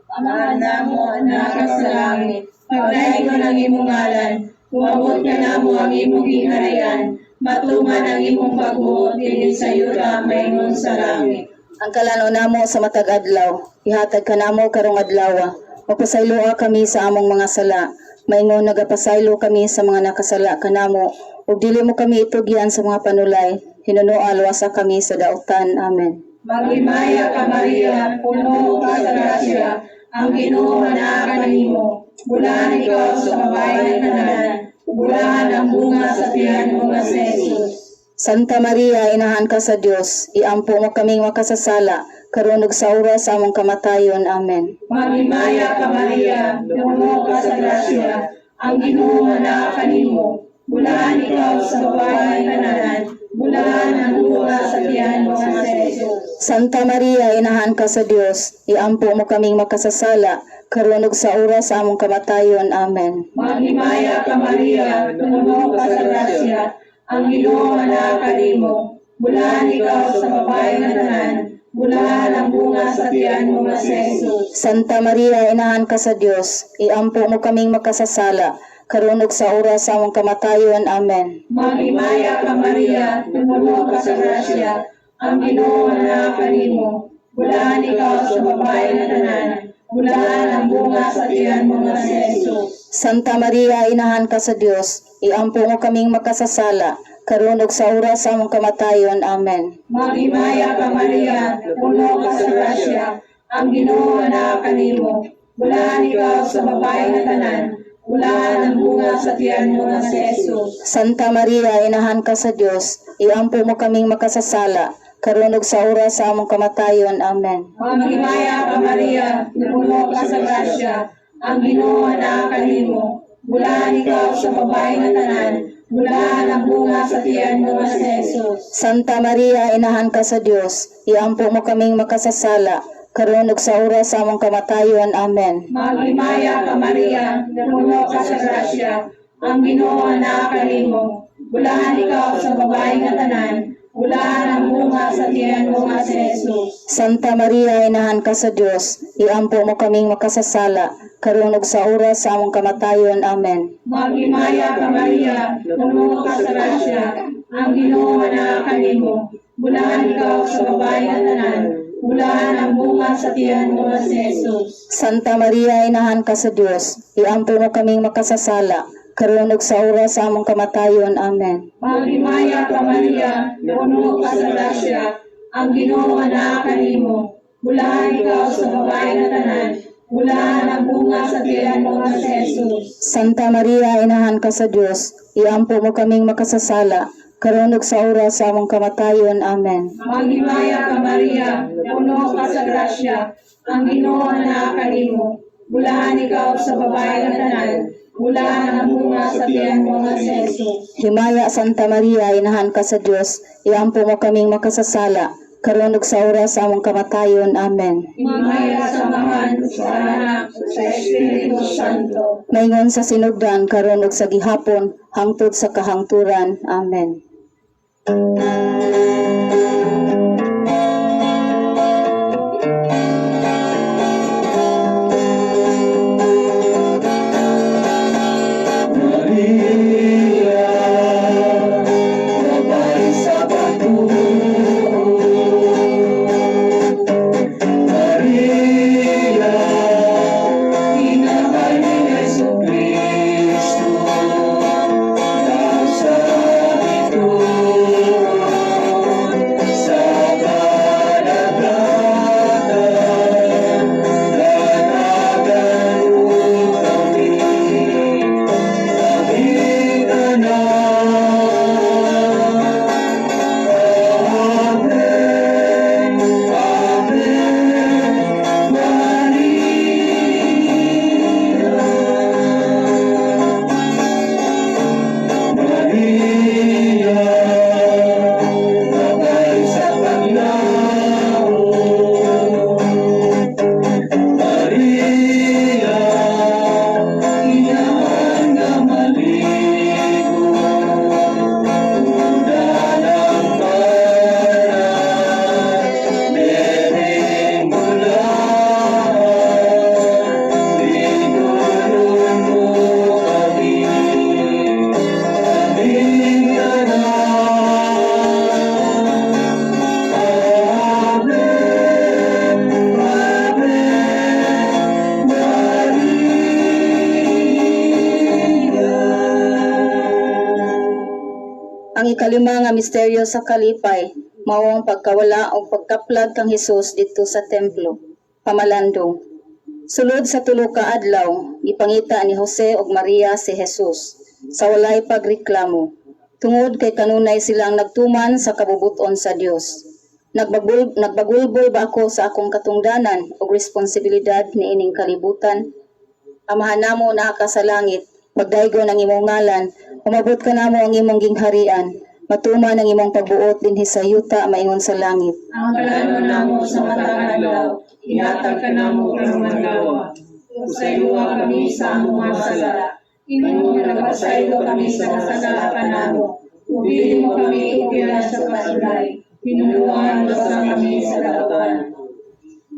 Amahan namo nga naa ka sa langit, pagdaygon ang imong ngalan, moabot kanamo ang imong gingharian, matuman ang imong pagbuot dinhi sa yuta maingon sa langit. Ang kalan-on namo sa matag adlaw, ihatag kanamo karong adlaw. Magpasayloa kami sa among mga sala, maingon nagapasaylo kami sa mga nakasala kanamo, ug dili mo kami itugyan sa mga panulay, hinunoa luwasa kami sa dautan. Amen. Maghimaya ka, Maria, puno ka sa grasya, ang Ginoo naa kanimo. Bulahan ikaw sa babae nga tanan, bulahan ang bunga sa tiyan mo nga si Jesus. Santa Maria, inahan ka sa Dios, iampo mo kaming makasasala, karon ug sa oras sa among kamatayon. Amen. Maghimaya ka, Maria, puno ka sa grasya, ang Ginoo naa kanimo. Bulahan ikaw sa babae nga tanan, bulahan ang bunga sa tiyan mo nga si Jesus. Santa Maria, inahan ka sa Dios, iampo mo kaming makasasala, karon ug sa oras sa among kamatayon. Amen. Maghimaya ka, Maria, puno ka sa grasya, ang Ginoo naa kanimo. Bulahan ikaw sa babae nga tanan, bulahan ang bunga sa tiyan mo nga si Jesus. Santa Maria, inahan ka sa Dios, iampo mo kaming makasasala, karon ug sa oras sa among kamatayon. Amen. Maghimaya ka, Maria, puno ka sa grasya, ang Ginoo naa kanimo. Bulahan ikaw sa babae nga tanan, bulahan ang bunga sa tiyan mo nga si Jesus. Santa Maria, inahan ka sa Dios, iampo mo kaming makasasala, karon ug sa oras sa among kamatayon. Amen. Maghimaya ka, Maria, puno ka sa grasya, ang Ginoo naa kanimo. Bulahan ikaw sa babae nga tanan, bulahan ang bunga sa tiyan mo nga si Jesus. Santa Maria, inahan ka sa Dios, iampo mo kaming makasasala, karon ug sa oras sa among kamatayon. Amen. Maghimaya ka, Maria, puno ka sa grasya, ang Ginoo naa kanimo. Bulahan ikaw sa babae nga tanan, bulahan ang bunga sa tiyan mo nga si Jesus. Santa Maria, inahan ka sa Dios, iampo mo kaming makasasala, karon ug sa oras sa among kamatayon. Amen. Maghimaya ka, Maria, puno ka sa grasya, ang Ginoo naa kanimo. Bulahan ikaw sa babae nga tanan, bulahan ang bunga sa tiyan mo nga si Jesus. Santa Maria, inahan ka sa Dios, iampo mo kaming makasasala, karon ug sa oras sa among kamatayon. Amen. Maghimaya ka, Maria, puno ka sa grasya, ang Ginoo naa kanimo. Bulahan ikaw sa babae nga tanan, bulahan ang bunga sa tiyan mo nga si Jesus. Santa Maria, inahan ka sa Dios, iampo mo kaming makasasala, karon ug sa oras sa among kamatayon. Amen. Maghimaya ka, Maria, puno ka sa grasya, ang Ginoo naa kanimo. Bulahan ikaw sa babae nga tanan, bulahan ang bunga sa tiyan mo nga si Jesus. Santa Maria, inahan ka sa Dios, iampo mo kaming makasasala, karon ug sa oras sa among kamatayon. Amen. Maghimaya ka, Maria, puno ka sa grasya, ang Ginoo naa kanimo. Bulahan ikaw sa babae nga tanan, bulahan ang bunga sa tiyan mo nga si Jesus. Himaya, Santa Maria, inahan ka sa Dios, iampo mo kaming makasasala, karon ug sa oras sa among kamatayon. Amen. Himaya sa Amahan, sa Anak, sa Espiritu Santo. Maingon sa sinugdan, karon ug sa gihapon, hangtod sa kahangturan. Amen. Maria, babae sa pagtuo. Maria, inahan ni Jesu Kristo, daw sa bituon sa Ang ikalima nga misteryo sa kalipay mao ang pagkawala og pagkaplag kang Hesus didto sa templo. Pamalandong. Sulod sa tulo ka adlaw, gipangita ni Jose ug Maria si Jesus sa walay pagreklamo, tungod kay kanunay silang nagtuman sa kabubuton sa Dios. Nagbagulbol ba ako sa akong katungdanan ug responsibilidad niining kalibutan? Amahan namo naa ka sa langit, pagdaygon ang imong ngalan, umabot kanamo ang imong gingharian, matuman ang imong pagbuot dinhi sa yuta maingon sa langit. Ang kalanon namo sa matag adlaw, ihatag kanamo karong adlaw. Ug sayloa kami sa among mga sala, ingon nga nagpasaylo kami sa nasala kanamo. Ug dili mo kami tugyan sa pasulay, hinuluan basta kami sa kalautan.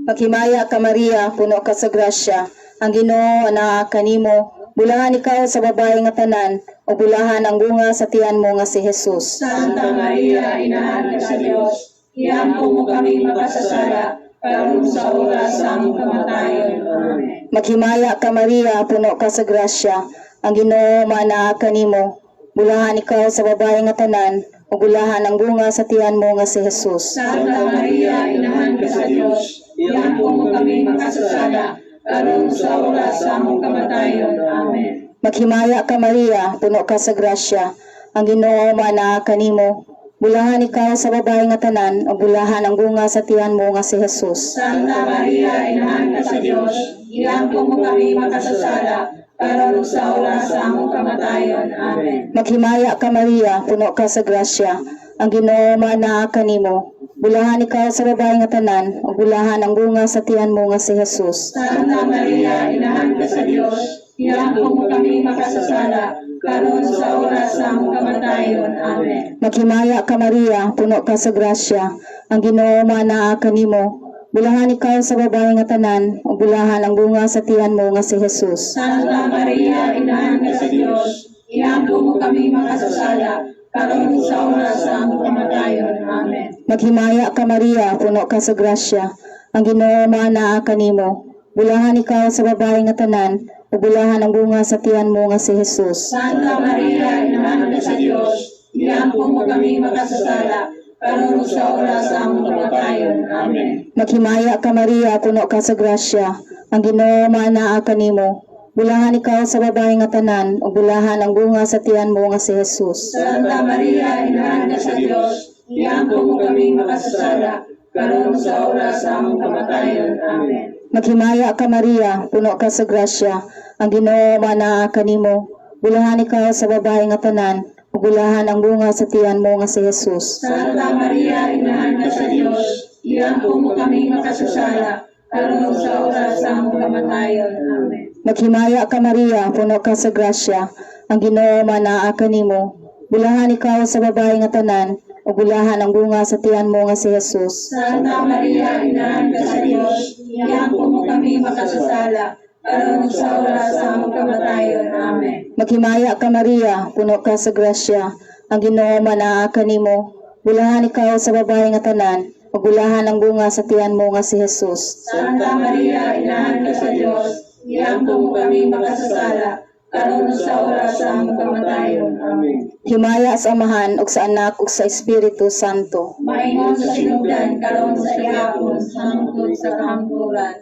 Maghimaya ka, Maria, puno ka sa grasya, ang Ginoo anaa kanimo, bulahan ikaw sa babae nga tanan, ug bulahan ang bunga sa tiyan mo nga si Jesus. Santa Maria, Inahan ka sa Dios, iampo mo kami makasasala, karon sa oras sa among kamatayon. Amen. Maghimaya ka, Maria, puno ka sa grasya, ang Ginoo maanaa kanimo, bulahan ikaw sa babae nga tanan, ug bulahan ang bunga sa tiyan mo nga si Jesus. Santa Maria, Inahan ka sa Dios, iampo mo kami makasasala, karon sa oras sa among kamatayon. Amen. Maghimaya ka, Maria, puno ka sa grasya, ang Ginoo maanaa kanimo, bulahan ikaw sa babae nga tanan, ug bulahan ang bunga sa tiyan mo nga si Jesus. Santa Maria, Inahan ka sa Dios, iampo mo kami makasasala, karon sa oras sa among kamatayon. Amen. Maghimaya ka, Maria, puno ka sa grasya, ang Ginoo maanaa kanimo, bulahan ikaw sa babae nga tanan, ug bulahan ang bunga sa tiyan mo nga si Jesus. Santa Maria, Inahan ka sa Dios, iampo mo kami makasasala, karon sa oras sa among kamatayon. Amen. Maghimaya ka, Maria, puno ka sa grasya, ang Ginoo maanaa kanimo, bulahan ikaw sa babae nga tanan, ug bulahan ang bunga sa tiyan mo nga si Jesus. Santa Maria, Inahan ka sa Dios, iampo mo kami makasasala, karon sa oras sa among kamatayon. Amen. Maghimaya ka, Maria, puno ka sa grasya, ang Ginoo maanaa kanimo, bulahan ikaw sa babae nga tanan, ug bulahan ang bunga sa tiyan mo nga si Jesus. Santa Maria, Inahan ka sa Dios, iampo mo kami makasasala, karon sa oras sa among kamatayon. Amen. Maghimaya ka, Maria, puno ka sa grasya, ang Ginoo maanaa kanimo, bulahan ikaw sa babae nga tanan, ug bulahan ang bunga sa tiyan mo nga si Jesus. Santa Maria, Inahan ka sa Dios, iampo mo kami makasasala, karon sa oras sa among kamatayon. Amen. Maghimaya ka, Maria, puno ka sa grasya, ang Ginoo maanaa kanimo, bulahan ikaw sa babae nga tanan, ug bulahan ang bunga sa tiyan mo nga si Jesus. Santa Maria, Inahan ka sa Dios, iampo mo kami makasasala, karon sa oras sa among kamatayon. Amen. Maghimaya ka, Maria, puno ka sa grasya, ang Ginoo maanaa kanimo, bulahan ikaw sa babae nga tanan, ug bulahan ang bunga sa tiyan mo nga si Jesus. Santa Maria, Inahan ka sa Dios, iampo mo kami makasasala, karon sa oras sa among kamatayon. Amen. Maghimaya ka, Maria, puno ka sa grasya, ang Ginoo maanaa kanimo, bulahan ikaw sa babae nga tanan, ug bulahan ang bunga sa tiyan mo nga si Jesus. Santa Maria, Inahan ka sa Dios, iampo mo kami makasasala, karon sa oras sa among kamatayon. Amen. Himaya sa Amahan ug sa Anak ug sa Espiritu Santo. Maingon sa sinugdan, karon sa gihapon, hangtod sa kahangturan.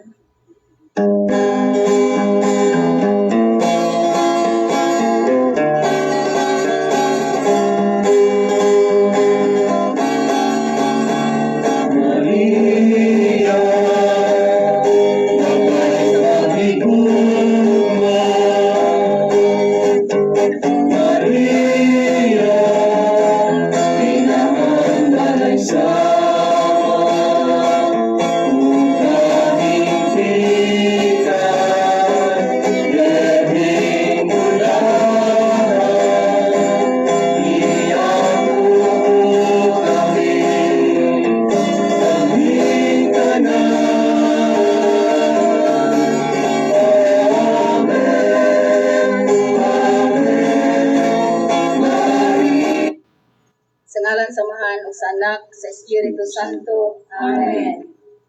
Maria, walay pahigugma. Maria, pinakang balay sama, ug kahimpitan, Birheng bulahan, iyang kami, kaming tanan. Amen, Amen, Maria. Sa ngalan sa Amahan ug sa Anak sa Espiritu Santo. Amen.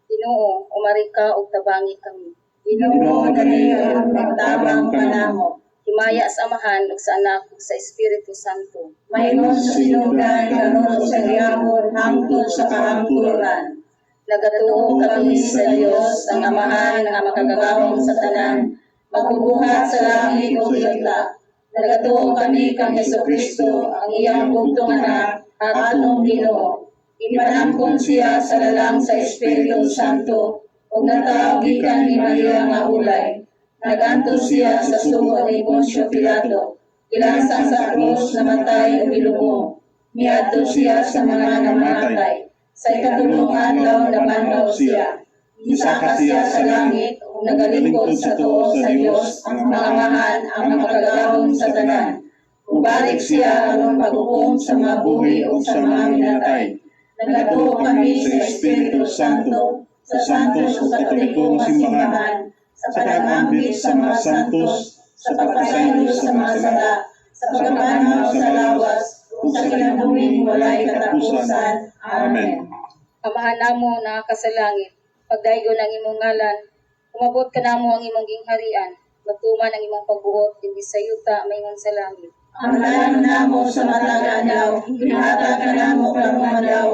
Ginoo, umari ka ug tabangi kami. Ginoo, dali ug magtabang kanamo. Himaya sa Amahan ug sa Anak ug sa Espiritu Santo. Maingon sa sinugdan, karon ug sa gihapon, hangtod sa kahangturan. Nagatuo kami sa Dios, ang Amahan nga makagagahom sa tanan, magbubuhat sa langit ug yuta. Nagatuo kami kang Hesukristo, ang iyang bugtong anak, atong Ginoo. Ipanampon siya sa lalang sa Espiritu Santo ug natawo gikan ni Maria nga ulay. Nagantos siya sa sugo ni Poncio Pilato. Gilansang sa krus, namatay ug gilubong. Miadto siya sa mga namatay. Sa ikatulong adlaw nabanhaw siya. Misaka siya sa langit ug nagalingkod sa tuo sa Dios, ang Amahan, ang makagagahom sa tanan. Mubalik siya aron paghukom sa mga buhi ug sa mga minatay. Nagatuo kami sa Espiritu Santo, sa Santos ug Katolikong Simbahan, sa pag-ambit sa mga santos, sa pagpasaylo sa mga sala, sa pagkabanhaw sa lawas, ug sa kinabuhing walay katapusan. Amen. Amahan namo naa ka sa langit, pagdaygon ang imong ngalan, umabot kanamo ang imong gingharian, matuman ang imong pagbuot dinhi sa yuta maingon sa langit. Ang kalan namo sa matag adlaw, ihatag kanamo karong adlaw.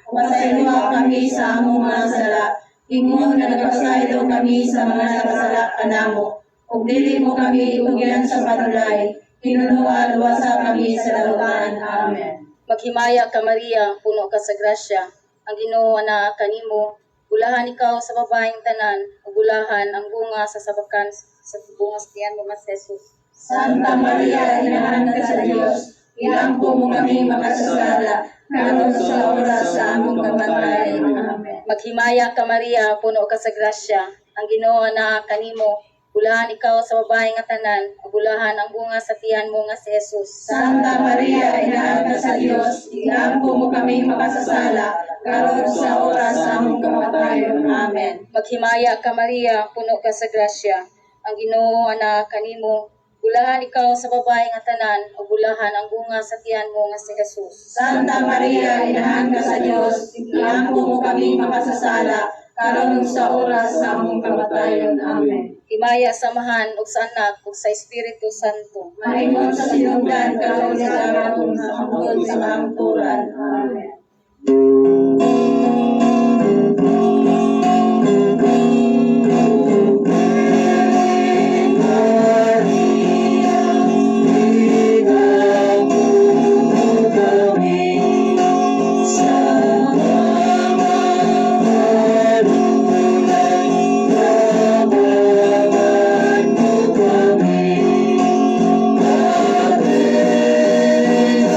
Pasayloa kami sa among mga sala, ingon nga nagpasaylo kami sa mga nakasala kanamo. Ug dili mo kami itugyan sa panulay, hinunoa luwasa kami sa dautan. Amen. Maghimaya ka, Maria, puno ka sa grasya. Ang Ginoo anaa kanimo. Bulahan ikaw sa babaeng tanan, ug bulahan ang bunga sa sabakan sa bunga sa tiyan mo nga si Jesus. Santa Maria, inahan ka sa Dios, iampo mo kami makasasala, karon sa oras sa among kamatayon. Amen. Maghimaya ka, Maria, puno ka sa grasya. Ang Ginoo anaa kanimo. Bulahan ikaw sa babaeng nga tanan, ug bulahan ang bunga sa tiyan mo nga si Jesus. Santa Maria, inahan ka sa Dios, iampo mo kami makasasala, karon sa oras sa among kamatayon. Amen. Maghimaya ka, Maria, puno ka sa grasya. Ang Ginoo anaa kanimo. Bulahan ikaw sa babaeng nga tanan, ug bulahan ang bunga sa tiyan mo nga si Jesus. Santa Maria, inahan ka sa Dios, iampo mo kami makasasala, karon sa oras sa among kamatayon. Amen. Himaya sa Amahan ug sa Anak ug sa Espiritu Santo. Maingon sa sinugdan, karon sa gihapon, hangtod sa kahangturan. Amen. Maria, Ikaw kami sa mga kanunay, tabangan mo kami. Ave, Ave, Ave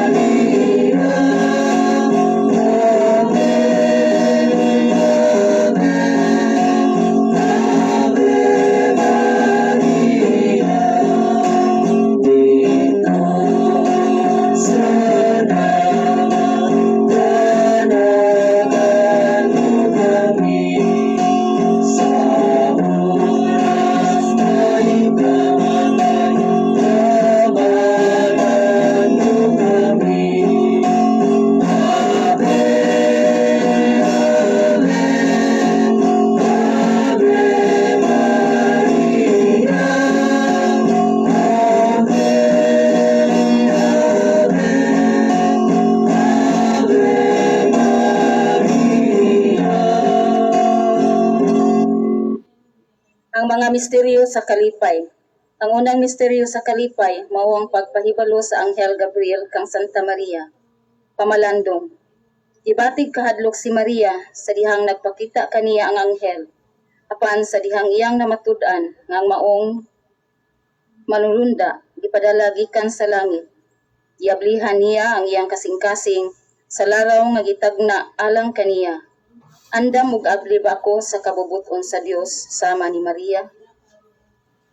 Maria, Ave, Ave, Ave Maria. Dito sa dagat, danagan mo kami. Sa oras na ikamatay, tabangan mo kami. Ave, Ave, Ave Maria. Ave, Ave, Ave Maria. Ang mga misteryo sa kalipay. Ang unang misteryo sa kalipay mao ang pagpahibalo sa Anghel Gabriel kang Santa Maria. Pamalandong. Gibatig kahadlok si Maria sa dihang nagpakita kaniya ang anghel. Apan sa dihang iyang namatud-an nga ang maong manulunda gipadala gikan sa langit. Giablihan niya ang iyang kasing-kasing sa laraw nga gitagna alang kaniya. Andam ug abli ba ako sa kabubut-on sa Dios sama ni Maria?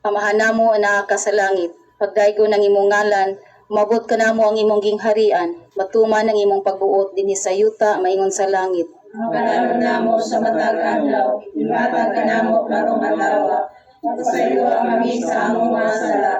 Amahan namo anaa ka sa langit, pagdaygon ang imong ngalan, umabot kanamo ang imong gingharian, matuman ang imong pagbuot dinhi sa yuta maingon sa langit. Ang kalan namo sa matag adlaw, ihatag kanamo karong adlaw. Pasayloa kami sa among mga sala,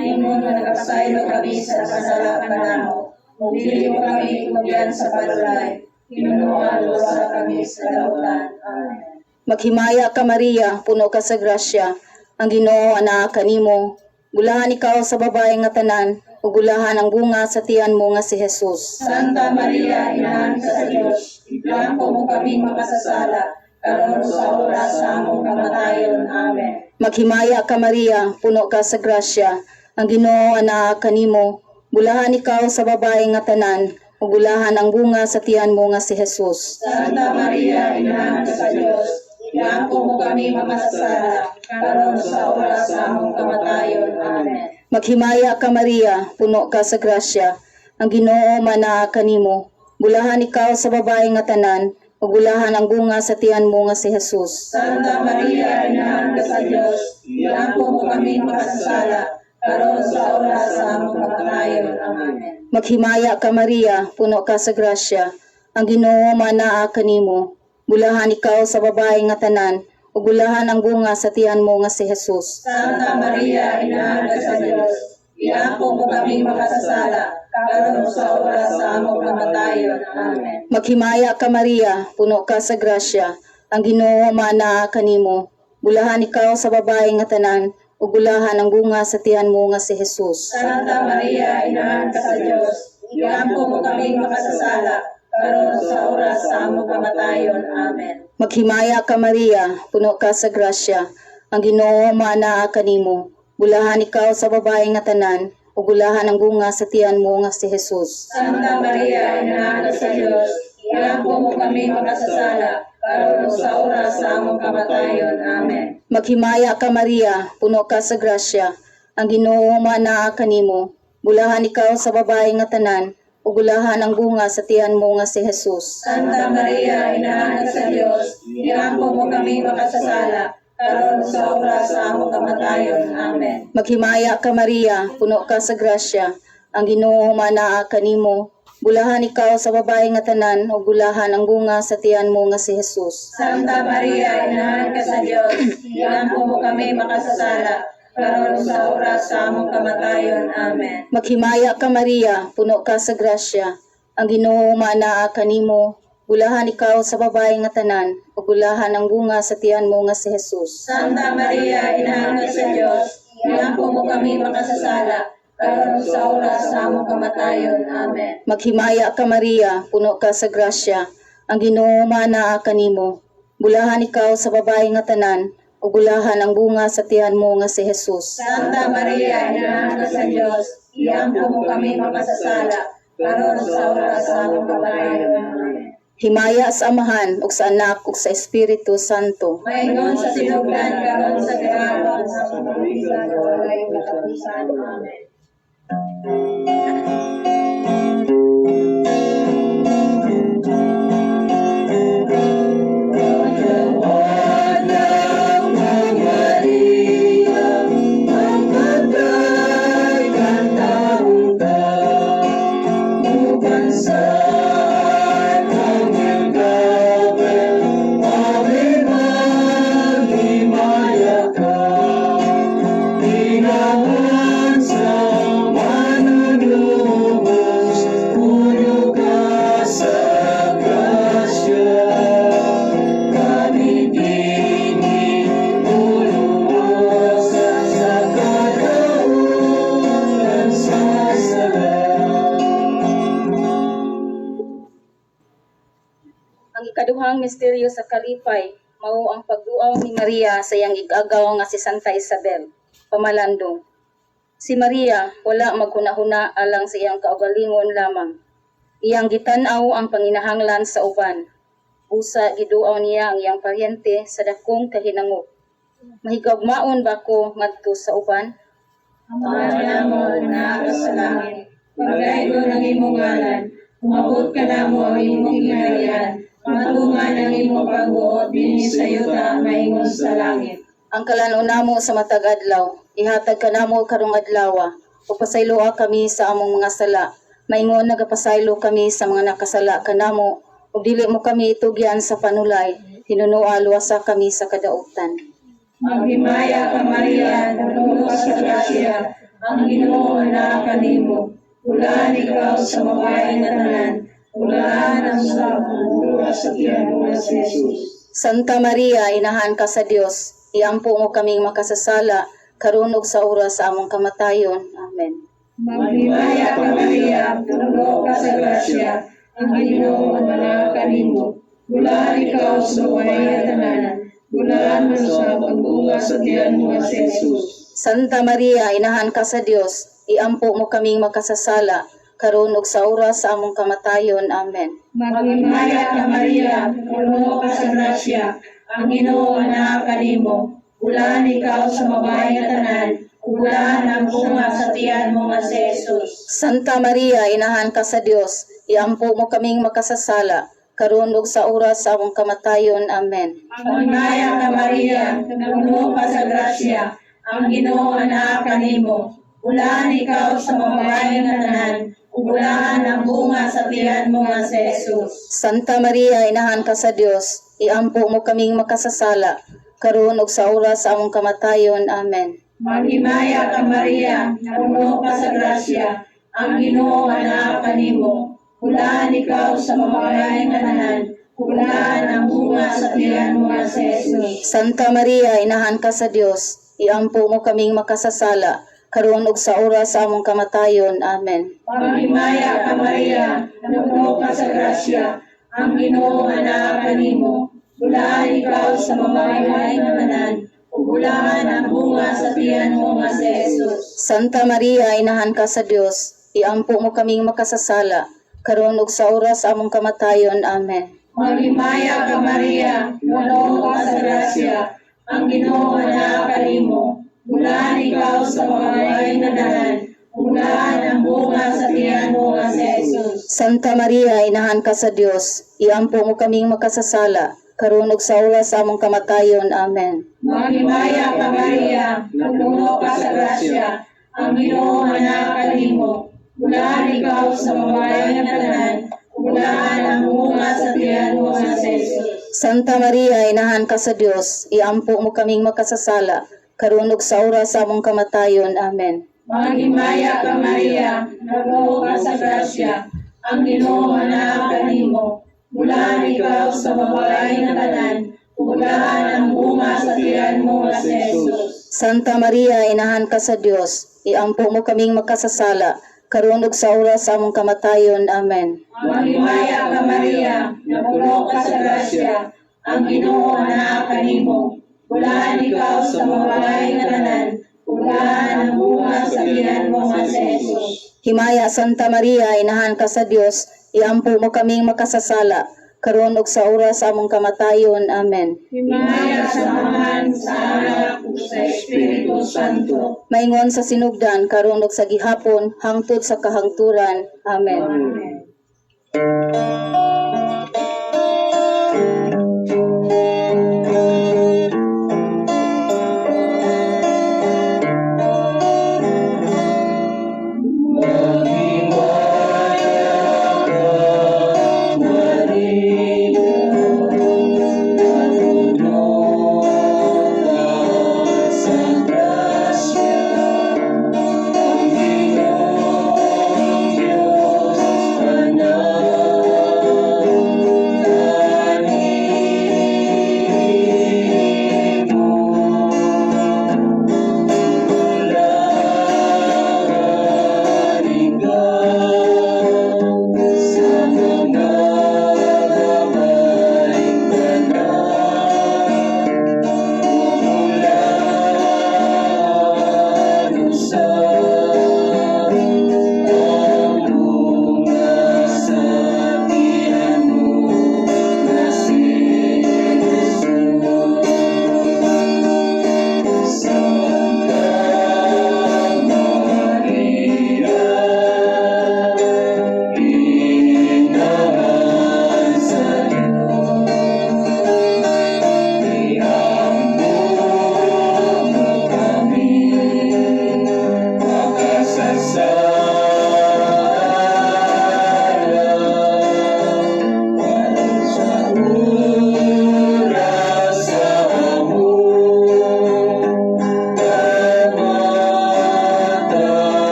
ingon nga nagapasaylo kami sa nakasala kanamo. Ug dili mo kami itugyan sa panulay, hinunoa luwasa kami sa dautan. Amen. Maghimaya ka, Maria, puno ka sa grasya. Ang Ginoo anaa kanimo. Bulahan ikaw sa babae nga tanan, ug bulahan ang bunga sa tiyan mo nga si Jesus. Santa Maria, Inahan ka sa Dios, ilampo mo kami makasasala, karon sa oras sa among kamatayon. Amen. Maghimaya ka, Maria, puno ka sa grasya. Ang Ginoo anaa kanimo. Bulahan ikaw sa babae nga tanan, ug bulahan ang bunga sa tiyan mo nga si Jesus. Santa Maria, Inahan ka sa Dios, ilampo mo kami makasasala, karon sa oras sa among kamatayon. Amen. Maghimaya ka, Maria, puno ka sa grasya. Ang Ginoo manaa kanimo. Bulahan ikaw sa babae nga tanan, ug bulahan ang bunga sa tiyan mo nga si Jesus. Santa Maria, Inahan ka sa Dios, ilampo mo kami makasasala, karon sa oras sa among kamatayon. Amen. Maghimaya ka, Maria, puno ka sa grasya. Ang Ginoo manaa kanimo. Bulahan ikaw sa babae nga tanan, ug bulahan ang bunga sa tiyan mo nga si Jesus. Santa Maria, Inahan ka sa Dios, ilampo mo kami makasasala, karon sa oras sa among kamatayon. Amen. Maghimaya ka, Maria, puno ka sa grasya. Ang Ginoo manaa kanimo. Bulahan ikaw sa babae nga tanan, ug bulahan ang bunga sa tiyan mo nga si Jesus. Santa Maria, Inahan ka sa Dios, ilampo mo kami makasasala, karon sa oras sa among kamatayon. Amen. Maghimaya ka, Maria, puno ka sa grasya. Ang Ginoo manaa kanimo. Bulahan ikaw sa babae nga tanan, ug bulahan ang bunga sa tiyan mo nga si Jesus. Santa Maria, Inahan ka sa Dios, ilampo mo kami makasasala, karon sa oras sa among kamatayon. Amen. Maghimaya ka, Maria, puno ka sa grasya. Ang Ginoo manaa kanimo. Bulahan ikaw sa babae nga tanan, ug bulahan ang bunga sa tiyan mo nga si Jesus. Santa Maria, Inahan ka sa Dios, ilampo mo kami makasasala, karon sa oras sa among kamatayon. Amen. Maghimaya ka, Maria, puno ka sa grasya. Ang Ginoo manaa kanimo. Bulahan ikaw sa babae nga tanan, ug bulahan ang bunga sa tiyan mo nga si Jesus. Santa Maria, Inahan ka sa Dios, ilampo mo kami makasasala, karon sa oras sa among kamatayon. Amen. Maghimaya ka, Maria, puno ka sa grasya. Ang Ginoo manaa kanimo. Bulahan ikaw sa babae nga tanan, ug bulahan ang bunga sa tiyan mo nga si Jesus. Santa Maria, Inahan ka sa Dios, ilampo mo kami makasasala, karon sa oras sa among kamatayon. Amen. Maghimaya ka, Maria, puno ka sa grasya. Ang Ginoo manaa kanimo. Bulahan ikaw sa babae nga tanan, ug bulahan ang bunga sa tiyan mo nga si Jesus. Santa Maria, Inahan ka sa Dios, ilampo mo kami makasasala, karon sa oras sa among kamatayon. Amen. Himaya sa Amahan ug sa Anak ug sa Espiritu Santo. Maingon sa sinugdan, karon sa gihapon, sa mga bisan, walay katapusan. Amen. Anak Maria, mapatay kang taong ka, uban sa Arkanghel Gabriel, Ave, maghimaya ka. Tingahan sa manunubos, puno ka sa grasya. Kami dinhi uluwas sa kadautan sa sala. Ang ikaduhang misteryo sa kalipay mao ang pagduaw ni Maria sa iyang ig-agaw nga si Santa Isabel. Pamalandong. Si Maria wala maghunahuna alang sa iyang kaugalingon lamang. Iyang gitan-aw ang panginahanglan sa uban. Busa giduaw niya ang iyang paryente sa dakong kahinangop. Mahigugmaon ba ko ngadto sa uban? Ama namo nga naa ka sa langit, paglaydon ang imong ngalan, umabot kanamo ang imong gingharian, matuman ang imong pagbuot dinhi sa yuta maingon sa langit. Ang kalan-on namo sa matag adlaw, ihatag kanamo karong adlawa, ug pasayloa kami sa among mga sala. Maingon nagapasaylo kami sa mga nakasala kanamo, ug dili mo kami itugyan sa panulay, hinunoa luwasa kami sa kadautan. Maghimaya ka, Maria, puno ka sa grasya, ang Ginoo naa kanimo. Bulahan ikaw sa babae nga tanan, bulahan ang sa bunga sa tiyan mo nga si Jesus. Santa Maria, inahan ka sa Dios, iampo mo kaming makasasala, karon ug sa oras sa among kamatayon. Amen. Maghimaya ka, Maria, puno ka sa grasya, ang Ginoo naa kanimo. Bulahan ikaw sa babae nga tanan, bulahan man usab ang bunga sa tiyan mo nga si Jesus. Santa Maria, inahan ka sa Dios, iampo mo kaming makasasala, karon ug sa oras sa among kamatayon. Amen. Maghimaya ka, Maria, puno ka sa grasya, ang Ginoo naa kanimo. Bulahan ikaw sa babae nga tanan, bulahan ang bunga sa tiyan mo nga si Jesus. Santa Maria, inahan ka sa Dios, iampo mo kaming makasasala, karon ug sa oras sa among kamatayon. Amen. Maghimaya ka, Maria, puno ka sa grasya, ang Ginoo naa kanimo. Bulahan ikaw sa babae nga tanan, bulahan ang bunga sa tiyan mo nga si Jesus. Santa Maria, inahan ka sa Dios, iampo mo kaming makasasala, karon ug sa oras sa among kamatayon. Amen. Maghimaya ka, Maria, puno ka sa grasya, ang Ginoo naa kanimo. Bulahan ikaw sa babae nga tanan, bulahan ang bunga sa tiyan mo nga si Jesus. Santa Maria, inahan ka sa Dios, iampo mo kaming makasasala, karon ug sa oras sa among kamatayon. Amen. Maghimaya ka, Maria, puno ka sa grasya, ang Ginoo naa kanimo. Bulahan ikaw sa babae nga tanan, bulahan ang bunga sa tiyan mo nga si Jesus. Santa Maria, inahan ka sa Dios, iampo mo kaming makasasala, karon ug sa oras sa among kamatayon. Amen. Maghimaya ka, Maria, puno ka sa grasya, ang Ginoo naa kanimo. Bulahan ikaw sa babae nga tanan, bulahan ang bunga sa tiyan mo nga si Jesus. Santa Maria, inahan ka sa Dios, iampo mo kaming makasasala, karon ug sa oras sa among kamatayon. Amen. Maghimaya ka, Maria, puno ka sa grasya, ang Ginoo naa kanimo. Bulahan ikaw sa babae nga tanan, bulahan ang bunga sa tiyan mo nga si Jesus. Santa Maria, inahan ka sa Dios, iampo mo kaming makasasala, karon ug sa oras sa among kamatayon. Amen. Maghimaya ka, Maria, puno ka sa grasya, ang Ginoo naa kanimo. Bulahan ikaw sa babae nga tanan, bulahan ang bunga sa tiyan mo nga si Jesus. Santa Maria, inahan ka sa Dios, iampo mo kaming makasasala, karon ug sa oras sa among kamatayon. Amen. Maghimaya ka, Maria, puno ka sa grasya, ang Ginoo naa kanimo. Bulahan ikaw sa babae nga tanan, bulahan ang bunga sa tiyan mo nga si Jesus. Himaya, Santa Maria, inahan ka sa Dios, iampo mo kaming makasasala, karon ug sa oras sa among kamatayon. Amen. Himaya sa Amahan, sa Anak, ug sa Espiritu Santo. Maingon sa sinugdan, karon ug sa gihapon, hangtod sa kahangturan. Amen. Amen. Maghimaya ka, Maria, puno ka sa grasya, ang Ginoong Diyos anaa.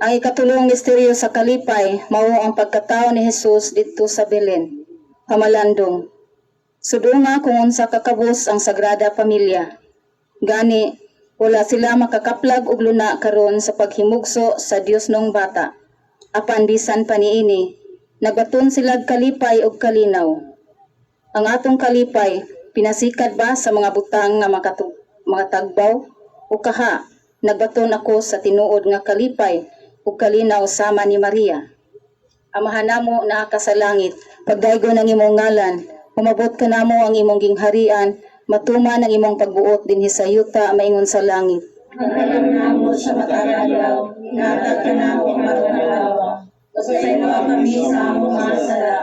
Ang ikatulong misteryo sa kalipay mao ang pagkatao ni Jesus didto sa Belen. Pamalandong. Sudunga kung unsa kakabus ang Sagrada Pamilya. Gani, wala sila makakaplag og luna karon sa paghimugso sa Diosnong Bata. Apan bisan pa niini, nagbaton sila kalipay og kalinaw. Ang atong kalipay pinasikad ba sa mga butang nga makatagbaw o kaha nagbaton ako sa tinuod nga kalipay ug kalinaw sama ni Maria? Amahan namo naa ka sa langit, pagdaygon ang imong ngalan, umabot kanamo ang imong gingharian, matuman ang imong pagbuot dinhi sa yuta maingon sa langit. Ang namo sa matag adlaw, ihatag kanamo karong adlaw. Pasayloa kami sa among mga sala,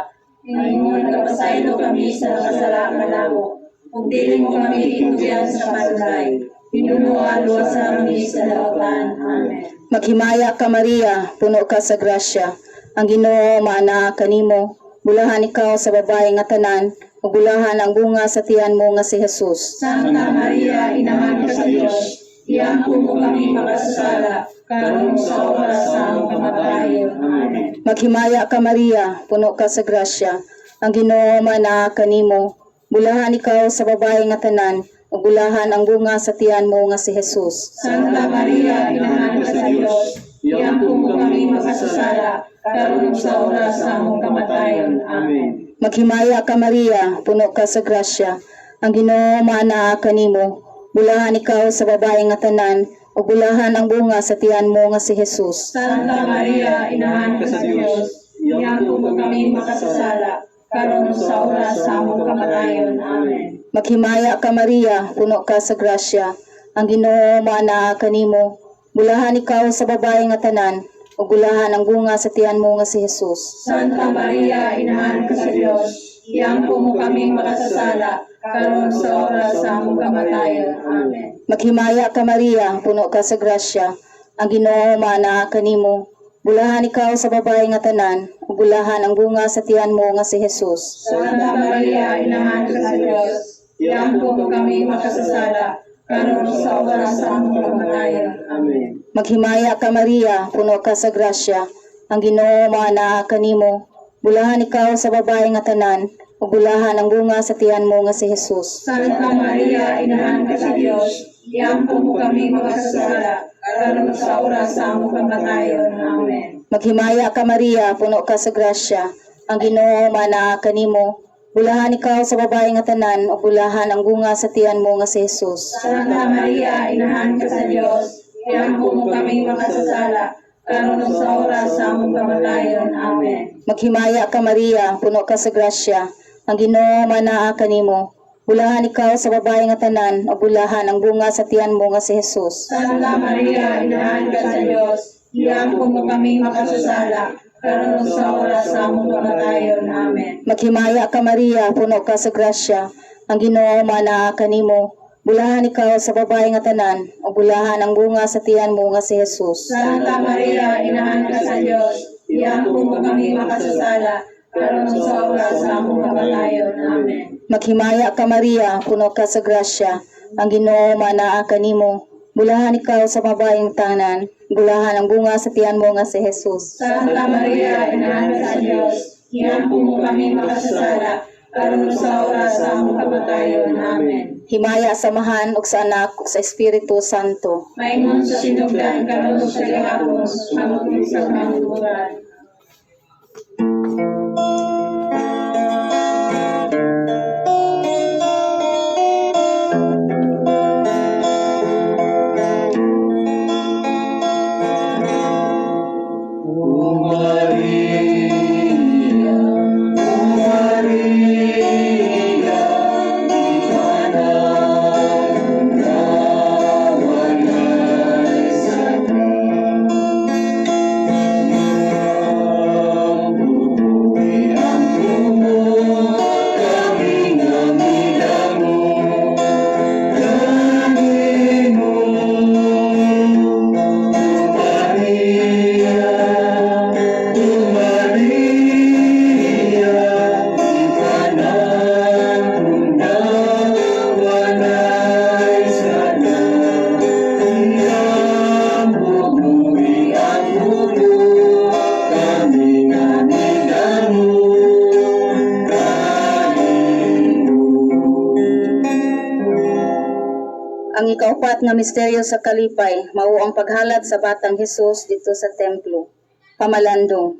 ingon nagapasaylo kami sa nakasala kanamo. Ug dili mo kami itugyan sa panulay. Hinunoa luwasa kami sa dautan. Amen. Maghimaya ka, Maria, puno ka sa grasya. Ang Ginoo maanaa kanimo. Bulahan ikaw sa babae nga tanan, ug bulahan ang bunga sa tiyan mo nga si Jesus. Santa Maria, inahan ka sa Dios, iampo mo kami makasasala, karon sa oras sa among kamatayon. Amen. Maghimaya ka, Maria, puno ka sa grasya. Ang Ginoo maanaa kanimo. Bulahan ikaw sa babae nga tanan, ug bulahan ang bunga sa tiyan mo nga si Jesus. Santa Maria, inahan ka sa Dios, iampo mo kami makasasala, karon sa oras sa among kamatayon. Amen. Maghimaya ka, Maria, puno ka sa grasya. Ang Ginoo maanaa kanimo. Bulahan ikaw sa babae nga tanan, ug bulahan ang bunga sa tiyan mo nga si Jesus. Santa Maria, inahan ka sa Dios, iampo mo kami makasasala, karon sa oras sa among kamatayon. Amen. Maghimaya ka, Maria, puno ka sa grasya. Ang Ginoo maanaa kanimo. Bulahan ikaw sa babae nga tanan, ug bulahan ang bunga sa tiyan mo nga si Jesus. Santa Maria, inahan ka sa Dios, iampo mo kami makasasala, karon sa oras sa among kamatayon. Amen. Maghimaya ka, Maria, puno ka sa grasya. Ang Ginoo maanaa kanimo. Bulahan ikaw sa babae nga tanan, ug bulahan ang bunga sa tiyan mo nga si Jesus. Santa Maria, inahan ka sa Dios, iampo mo kami makasasala, karon sa oras sa among kamatayon. Amen. Maghimaya ka, Maria, puno ka sa grasya. Ang Ginoo maanaa kanimo. Bulahan ikaw sa babae nga tanan, ug bulahan ang bunga sa tiyan mo nga si Jesus. Santa Maria, inahan ka sa Dios, iampo mo kami makasasala, karon sa oras sa among kamatayon. Amen. Maghimaya ka, Maria, puno ka sa grasya. Ang Ginoo maanaa kanimo. Bulahan ikaw sa babae nga tanan, ug bulahan ang bunga sa tiyan mo nga si Jesus. Santa Maria, inahan ka sa Dios, iampo mo kami makasasala, karon sa oras sa among kamatayon. Amen. Maghimaya ka, Maria, puno ka sa grasya. Ang Ginoo maanaa kanimo. Bulahan ikaw sa babae nga tanan, ug bulahan ang bunga sa tiyan mo nga si Jesus. Santa Maria, inahan ka sa Dios, iampo mo kami makasasala, karon sa oras sa among kamatayon. Amen. Maghimaya ka, Maria, puno ka sa grasya. Ang Ginoo maanaa kanimo. Bulahan ikaw sa babae nga tanan, ug bulahan ang bunga sa tiyan mo nga si Jesus. Santa Maria, inahan ka sa Dios, iampo mo kami makasasala, karon sa oras sa among kamatayon. Amen. Maghimaya ka, Maria, puno ka sa grasya. Ang Ginoo maanaa kanimo. Bulahan ikaw sa babaeng tanan, bulahan ang bunga sa tiyan mo nga si Jesus. Santa Maria, inahan ka sa Dios, iampo mo kami makasasala, karon sa oras sa among kamatayon. Amen. Himaya sa Amahan ug sa Anak ug sa Espiritu Santo. Maingon sa sinugdan karon sa gihapon, hangtod sa kamatuoran. O Maria, O Maria, di ka na walay sala. Ang ikaupat nga misteryo sa kalipay mao ang paghalad sa batang Hesus didto sa templo. Pamalandong.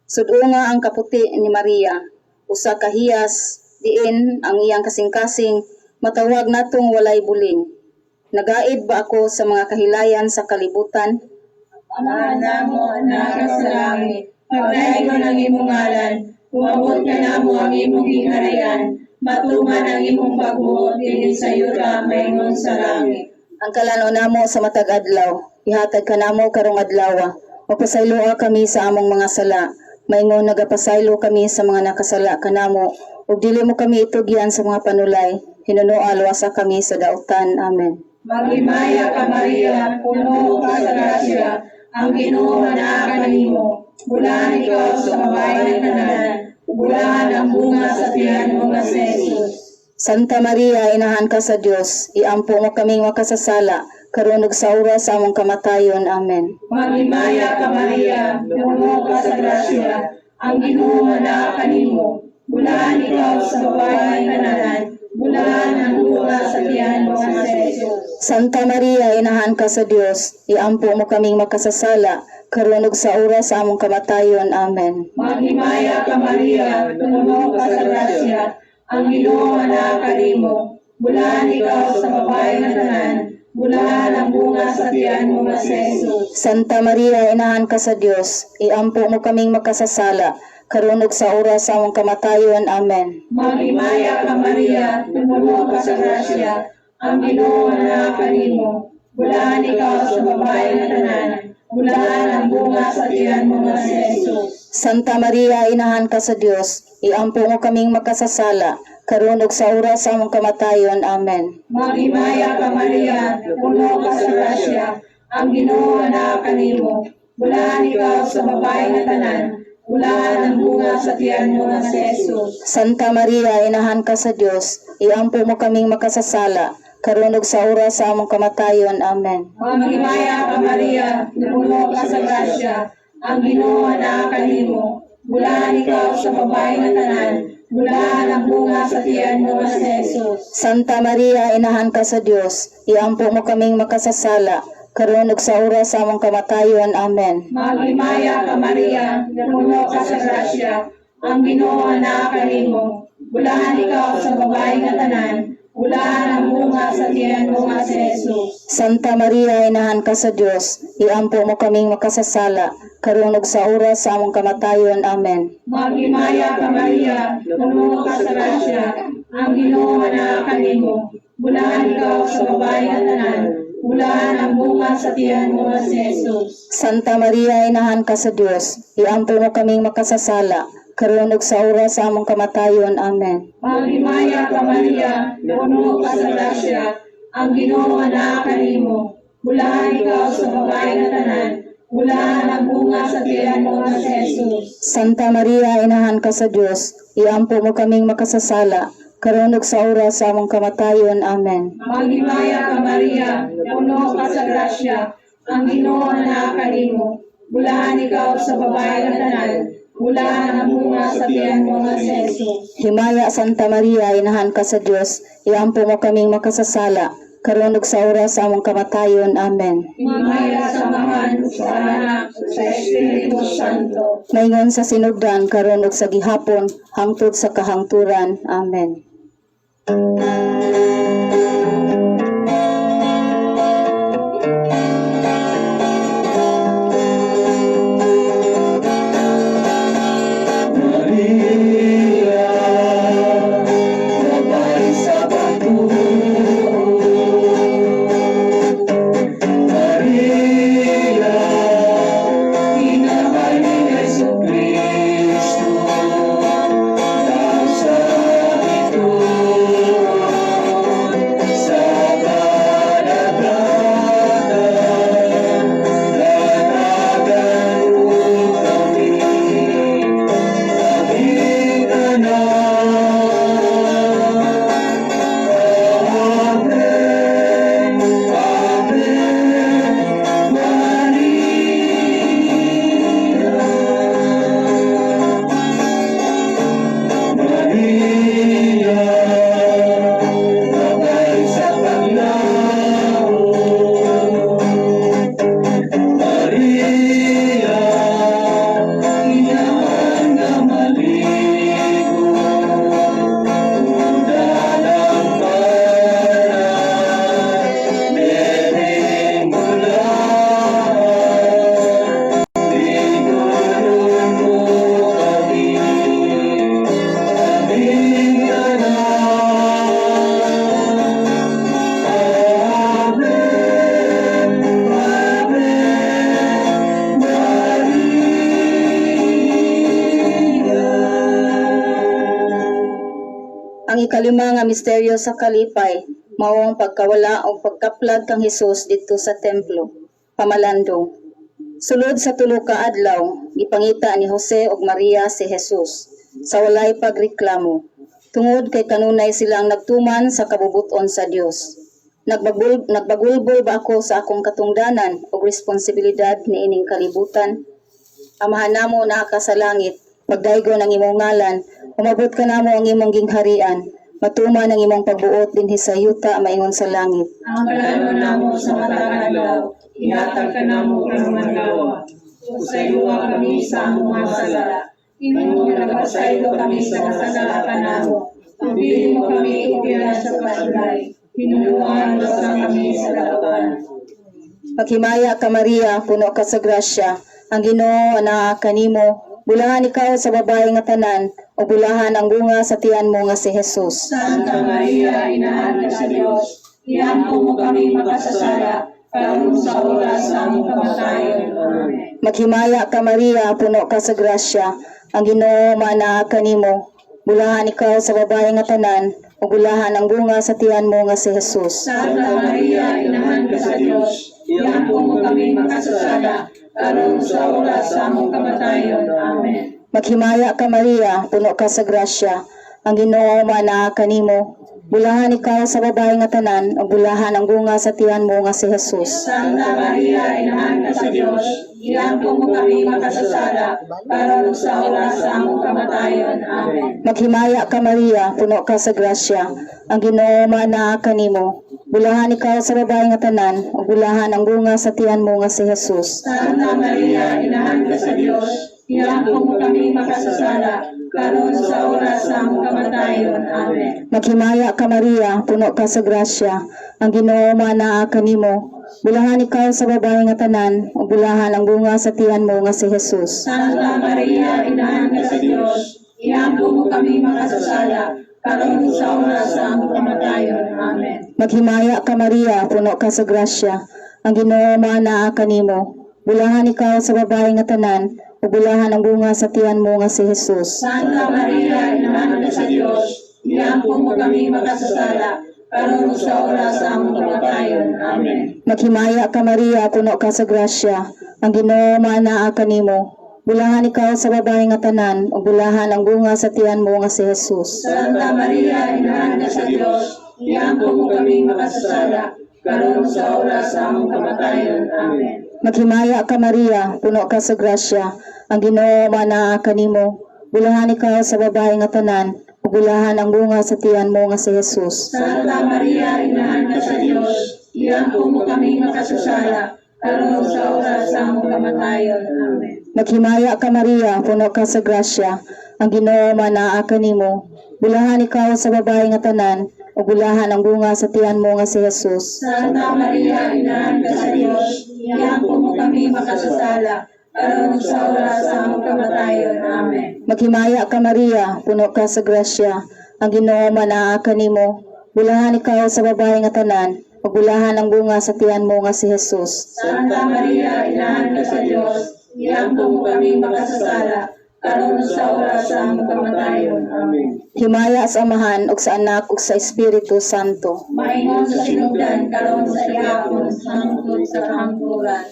Sud-unga ang kaputi ni Maria, usa ka hiyas diin ang iyang kasing-kasing matawag natong walay buling. Nagaid ba ako sa mga kahilayan sa kalibutan? Amahan namo naa ka sa langit, pagdaygon ang imong ngalan, umabot kanamo ang imong gingharian, matuman ang imong pagbuot dinhi sa yuta maingon sa langit. Ang kalan-on namo sa matag adlaw, ihatag kanamo karong adlaw. Magpasayloa kami sa among mga sala, maingon nagapasaylo kami sa mga nakasala kanamo, ug dili mo kami itugyan sa mga panulay, hinunoa luwasa kami sa dautan. Amen. Maghimaya ka, Maria, puno ka sa grasya, ang Ginoo naa kanimo. Bulahan ikaw sa babae nga tanan, bulahan ang bunga sa tiyan mo nga si Jesus. Santa Maria, inahan ka sa Dios, iampo mo kaming makasasala, karon ug sa oras sa among kamatayon. Amen. Maghimaya ka, Maria, puno ka sa grasya, ang Ginoo naa kanimo. Bulahan ikaw sa babae nga tanan, bulahan ang bunga sa tiyan mo nga si Jesus. Santa Maria, inahan ka sa Dios, iampo mo kaming makasasala, karon ug sa oras sa among kamatayon. Amen. Maghimaya ka, Maria, puno ka sa grasya, ang Ginoo naa kanimo. Bulahan ikaw sa babae nga tanan, bulahan ang bunga sa tiyan mo nga si Jesus. Santa Maria, inahan ka sa Dios, iampo mo kaming makasasala, karon ug sa oras sa among kamatayon. Amen. Maghimaya ka, Maria, puno ka sa grasya, ang Ginoo naa kanimo. Bulahan ikaw sa babae nga tanan, bulahan ang bunga sa tiyan mo nga si Jesus. Santa Maria, inahan ka sa Dios, iampo mo kaming makasasala, karon ug sa oras sa among kamatayon. Amen. Maghimaya ka, Maria, puno ka sa grasya, ang Ginoo naa kanimo. Bulahan ikaw sa babae nga tanan, bulahan ang bunga sa tiyan mo nga si Jesus. Santa Maria, inahan ka sa Dios, iampo mo kaming makasasala, karon ug sa oras sa among kamatayon. Amen. Maghimaya ka, Maria, puno ka sa grasya, ang Ginoo naa kanimo. Bulahan ikaw sa babae nga tanan, bulahan ang bunga sa tiyan mo nga si Jesus. Santa Maria, inahan ka sa Dios, iampo mo kaming makasasala, karon ug sa oras sa among kamatayon. Amen. Maghimaya ka, Maria, puno ka sa grasya, ang Ginoo naa kanimo. Bulahan ikaw sa babae nga tanan, bulahan ang bunga sa tiyan mo nga si Jesus. Santa Maria, inahan ka sa Dios, iampo mo kaming makasasala, karon ug sa oras sa among kamatayon. Amen. Maghimaya ka, Maria, puno ka sa grasya, ang Ginoo naa kanimo. Bulahan ikaw sa babae nga tanan, bulahan ang bunga sa tiyan mo nga si Jesus. Santa Maria, inahan ka sa Dios, iampo mo kaming makasasala, karon ug sa oras sa among kamatayon. Amen. Maghimaya ka, Maria, puno ka sa grasya, ang Ginoo naa kanimo. Bulahan ikaw sa babae nga tanan, bulahan ang bunga sa tiyan mo nga si Jesus. Santa Maria, inahan ka sa Dios, iampo mo kaming makasasala, karon ug sa oras sa among kamatayon. Amen. Maghimaya ka, Maria, puno ka sa grasya, ang Ginoo naa kanimo. Bulahan ikaw sa babae nga tanan, bulahan ang bunga sa tiyan mo nga si Jesus. Himaya, Santa Maria, inahan ka sa Dios, iampo mo kaming makasasala, karon ug sa oras sa among kamatayon. Amen. Himaya sa Amahan, sa Anak, sa Espiritu Santo. Maingon sa sinugdan, karon ug sa gihapon, hangtod sa kahangturan. Amen. Maria, babae sa pagtuo. Maria, inahan ni Jesu Cristo, daw sa bituon. Ang ikalima nga misteryo sa kalipay mao ang pagkawala o pagkaplag kang Hesus didto sa templo. Pamalandong. Sulod sa tulo ka adlaw, gipangita ni Jose ug Maria si Jesus sa walay pagreklamo, tungod kay kanunay silang nagtuman sa kabubut-on sa Dios. Nagbagulbol ba ako sa akong katungdanan ug responsibilidad niining kalibutan? Amahan namo naa ka sa langit, pagdaygon ang imong ngalan, umabot kanamo ang imong gingharian, matuman ang imong pagbuot dinhi sa yuta maingon sa langit. Ang kalanon namo sa matag adlaw, ihatag kanamo karong adlaw. Pasayloa kami sa among mga sala. Ingon nga nagapasaylo kami sa nakasala kanamo. Dili mo kami upira sa pasulay. Hinuluan basta kami sa dautan. Maghimaya ka, Maria, puno ka sa grasya, ang Ginoo anaa kanimo, bulahan ikaw sa babae nga tanan, ug bulahan ang bunga sa tiyan mo nga si Jesus. Santa Maria, inahan ka sa Dios, iampo mo kami makasasala, karon sa oras sa among kamatayon. Amen. Maghimaya ka, Maria, puno ka sa grasya, ang Ginoo maanaa kanimo, bulahan ikaw sa babae nga tanan, ug bulahan ang bunga sa tiyan mo nga si Jesus. Santa Maria, inahan ka sa Dios, iampo mo kami makasasala, karon sa oras sa among kamatayon. Amen. Maghimaya ka, Maria, puno ka sa grasya, ang Ginoo maanaa kanimo, bulahan ikaw sa babae nga tanan, ug bulahan ang bunga sa tiyan mo nga si Jesus. Santa Maria, inahan ka sa Dios, iampo mo kami makasasala, karon sa oras sa among kamatayon. Amen. Maghimaya ka, Maria, puno ka sa grasya, ang Ginoo maanaa kanimo, bulahan ikaw sa babae nga tanan, ug bulahan ang bunga sa tiyan mo nga si Jesus. Santa Maria, inahan ka sa Dios, iampo mo kami makasasala, karon sa oras sa among kamatayon. Amen. Maghimaya ka, Maria, puno ka sa grasya, ang Ginoo maanaa kanimo, bulahan ikaw sa babae nga tanan, ug bulahan ang bunga sa tiyan mo nga si Jesus. Santa Maria, inahan ka sa Dios, iampo mo kami makasasala, karon sa oras sa among kamatayon. Amen. Maghimaya ka, Maria, puno ka sa grasya, ang Ginoo maanaa kanimo, bulahan ikaw sa babae nga tanan, ug bulahan ang bunga sa tiyan mo nga si Jesus. Santa Maria, inahan ka sa Dios, iampo mo kami makasasala, karon sa oras sa among kamatayon. Amen. Maghimaya ka, Maria, puno ka sa grasya, ang Ginoo maanaa kanimo, bulahan ikaw sa babae nga tanan, ug bulahan ang bunga sa tiyan mo nga si Jesus. Santa Maria, inahan ka sa Dios, iampo mo kami makasasala, karon sa oras sa among kamatayon. Amen. Maghimaya ka, Maria, puno ka sa grasya, ang Ginoo maanaa kanimo, bulahan ikaw sa babae nga tanan, ug bulahan ang bunga sa tiyan mo nga si Jesus. Santa Maria, inahan ka sa Dios, iampo mo kami makasasala, karon sa oras sa among kamatayon. Amen. Maghimaya ka, Maria, puno ka sa grasya, ang Ginoo maanaa kanimo, bulahan ikaw sa babae nga tanan, ug bulahan ang bunga sa tiyan mo nga si Jesus. Santa Maria, inahan ka sa Dios, iampo mo kami makasasala, karon sa oras sa among kamatayon. Amen. Maghimaya ka, Maria, puno ka sa grasya, ang Ginoo maanaa kanimo, bulahan ikaw sa babae nga tanan, ug bulahan ang bunga sa tiyan mo nga si Jesus. Santa Maria, inahan ka sa Dios, iampo mo kami makasasala, karon sa oras sa among kamatayon. Amen. Himaya sa Amahan ug sa Anak ug sa Espiritu Santo. Maingon sa sinugdan, karon sa gihapon, hangtod sa kahangturan.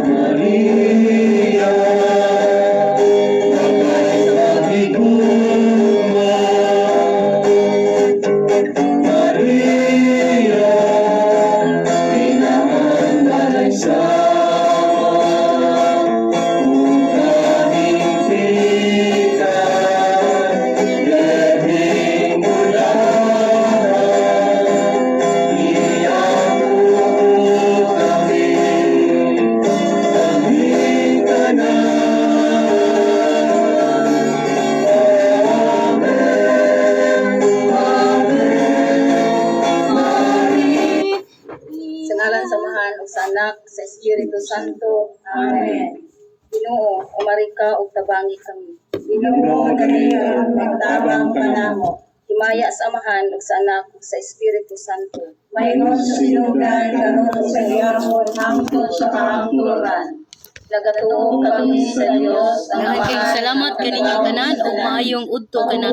Maria, nagigugma. Maria, pinamandalay sama, ug kahimpitan, gabing bulahan, iyampo kami, kaming tanan. Amen. Amen. Maria. Sa ngalan sa Amahan ug sa Anak sa Espiritu Santo. Amen. Ginoo, umari ka ug tabangi kami. Ginoo, dali ug magtabang kanamo. Himaya sa Amahan ug sa Anak ug sa Espiritu Santo. Maingon sa sinugdan, karon ug sa gihapon, hangtod sa kahangturan. Nagatuo kami sa Dios, ang Daghang Amahan, salamat ang kaninyong tanan ug maayong udto kana.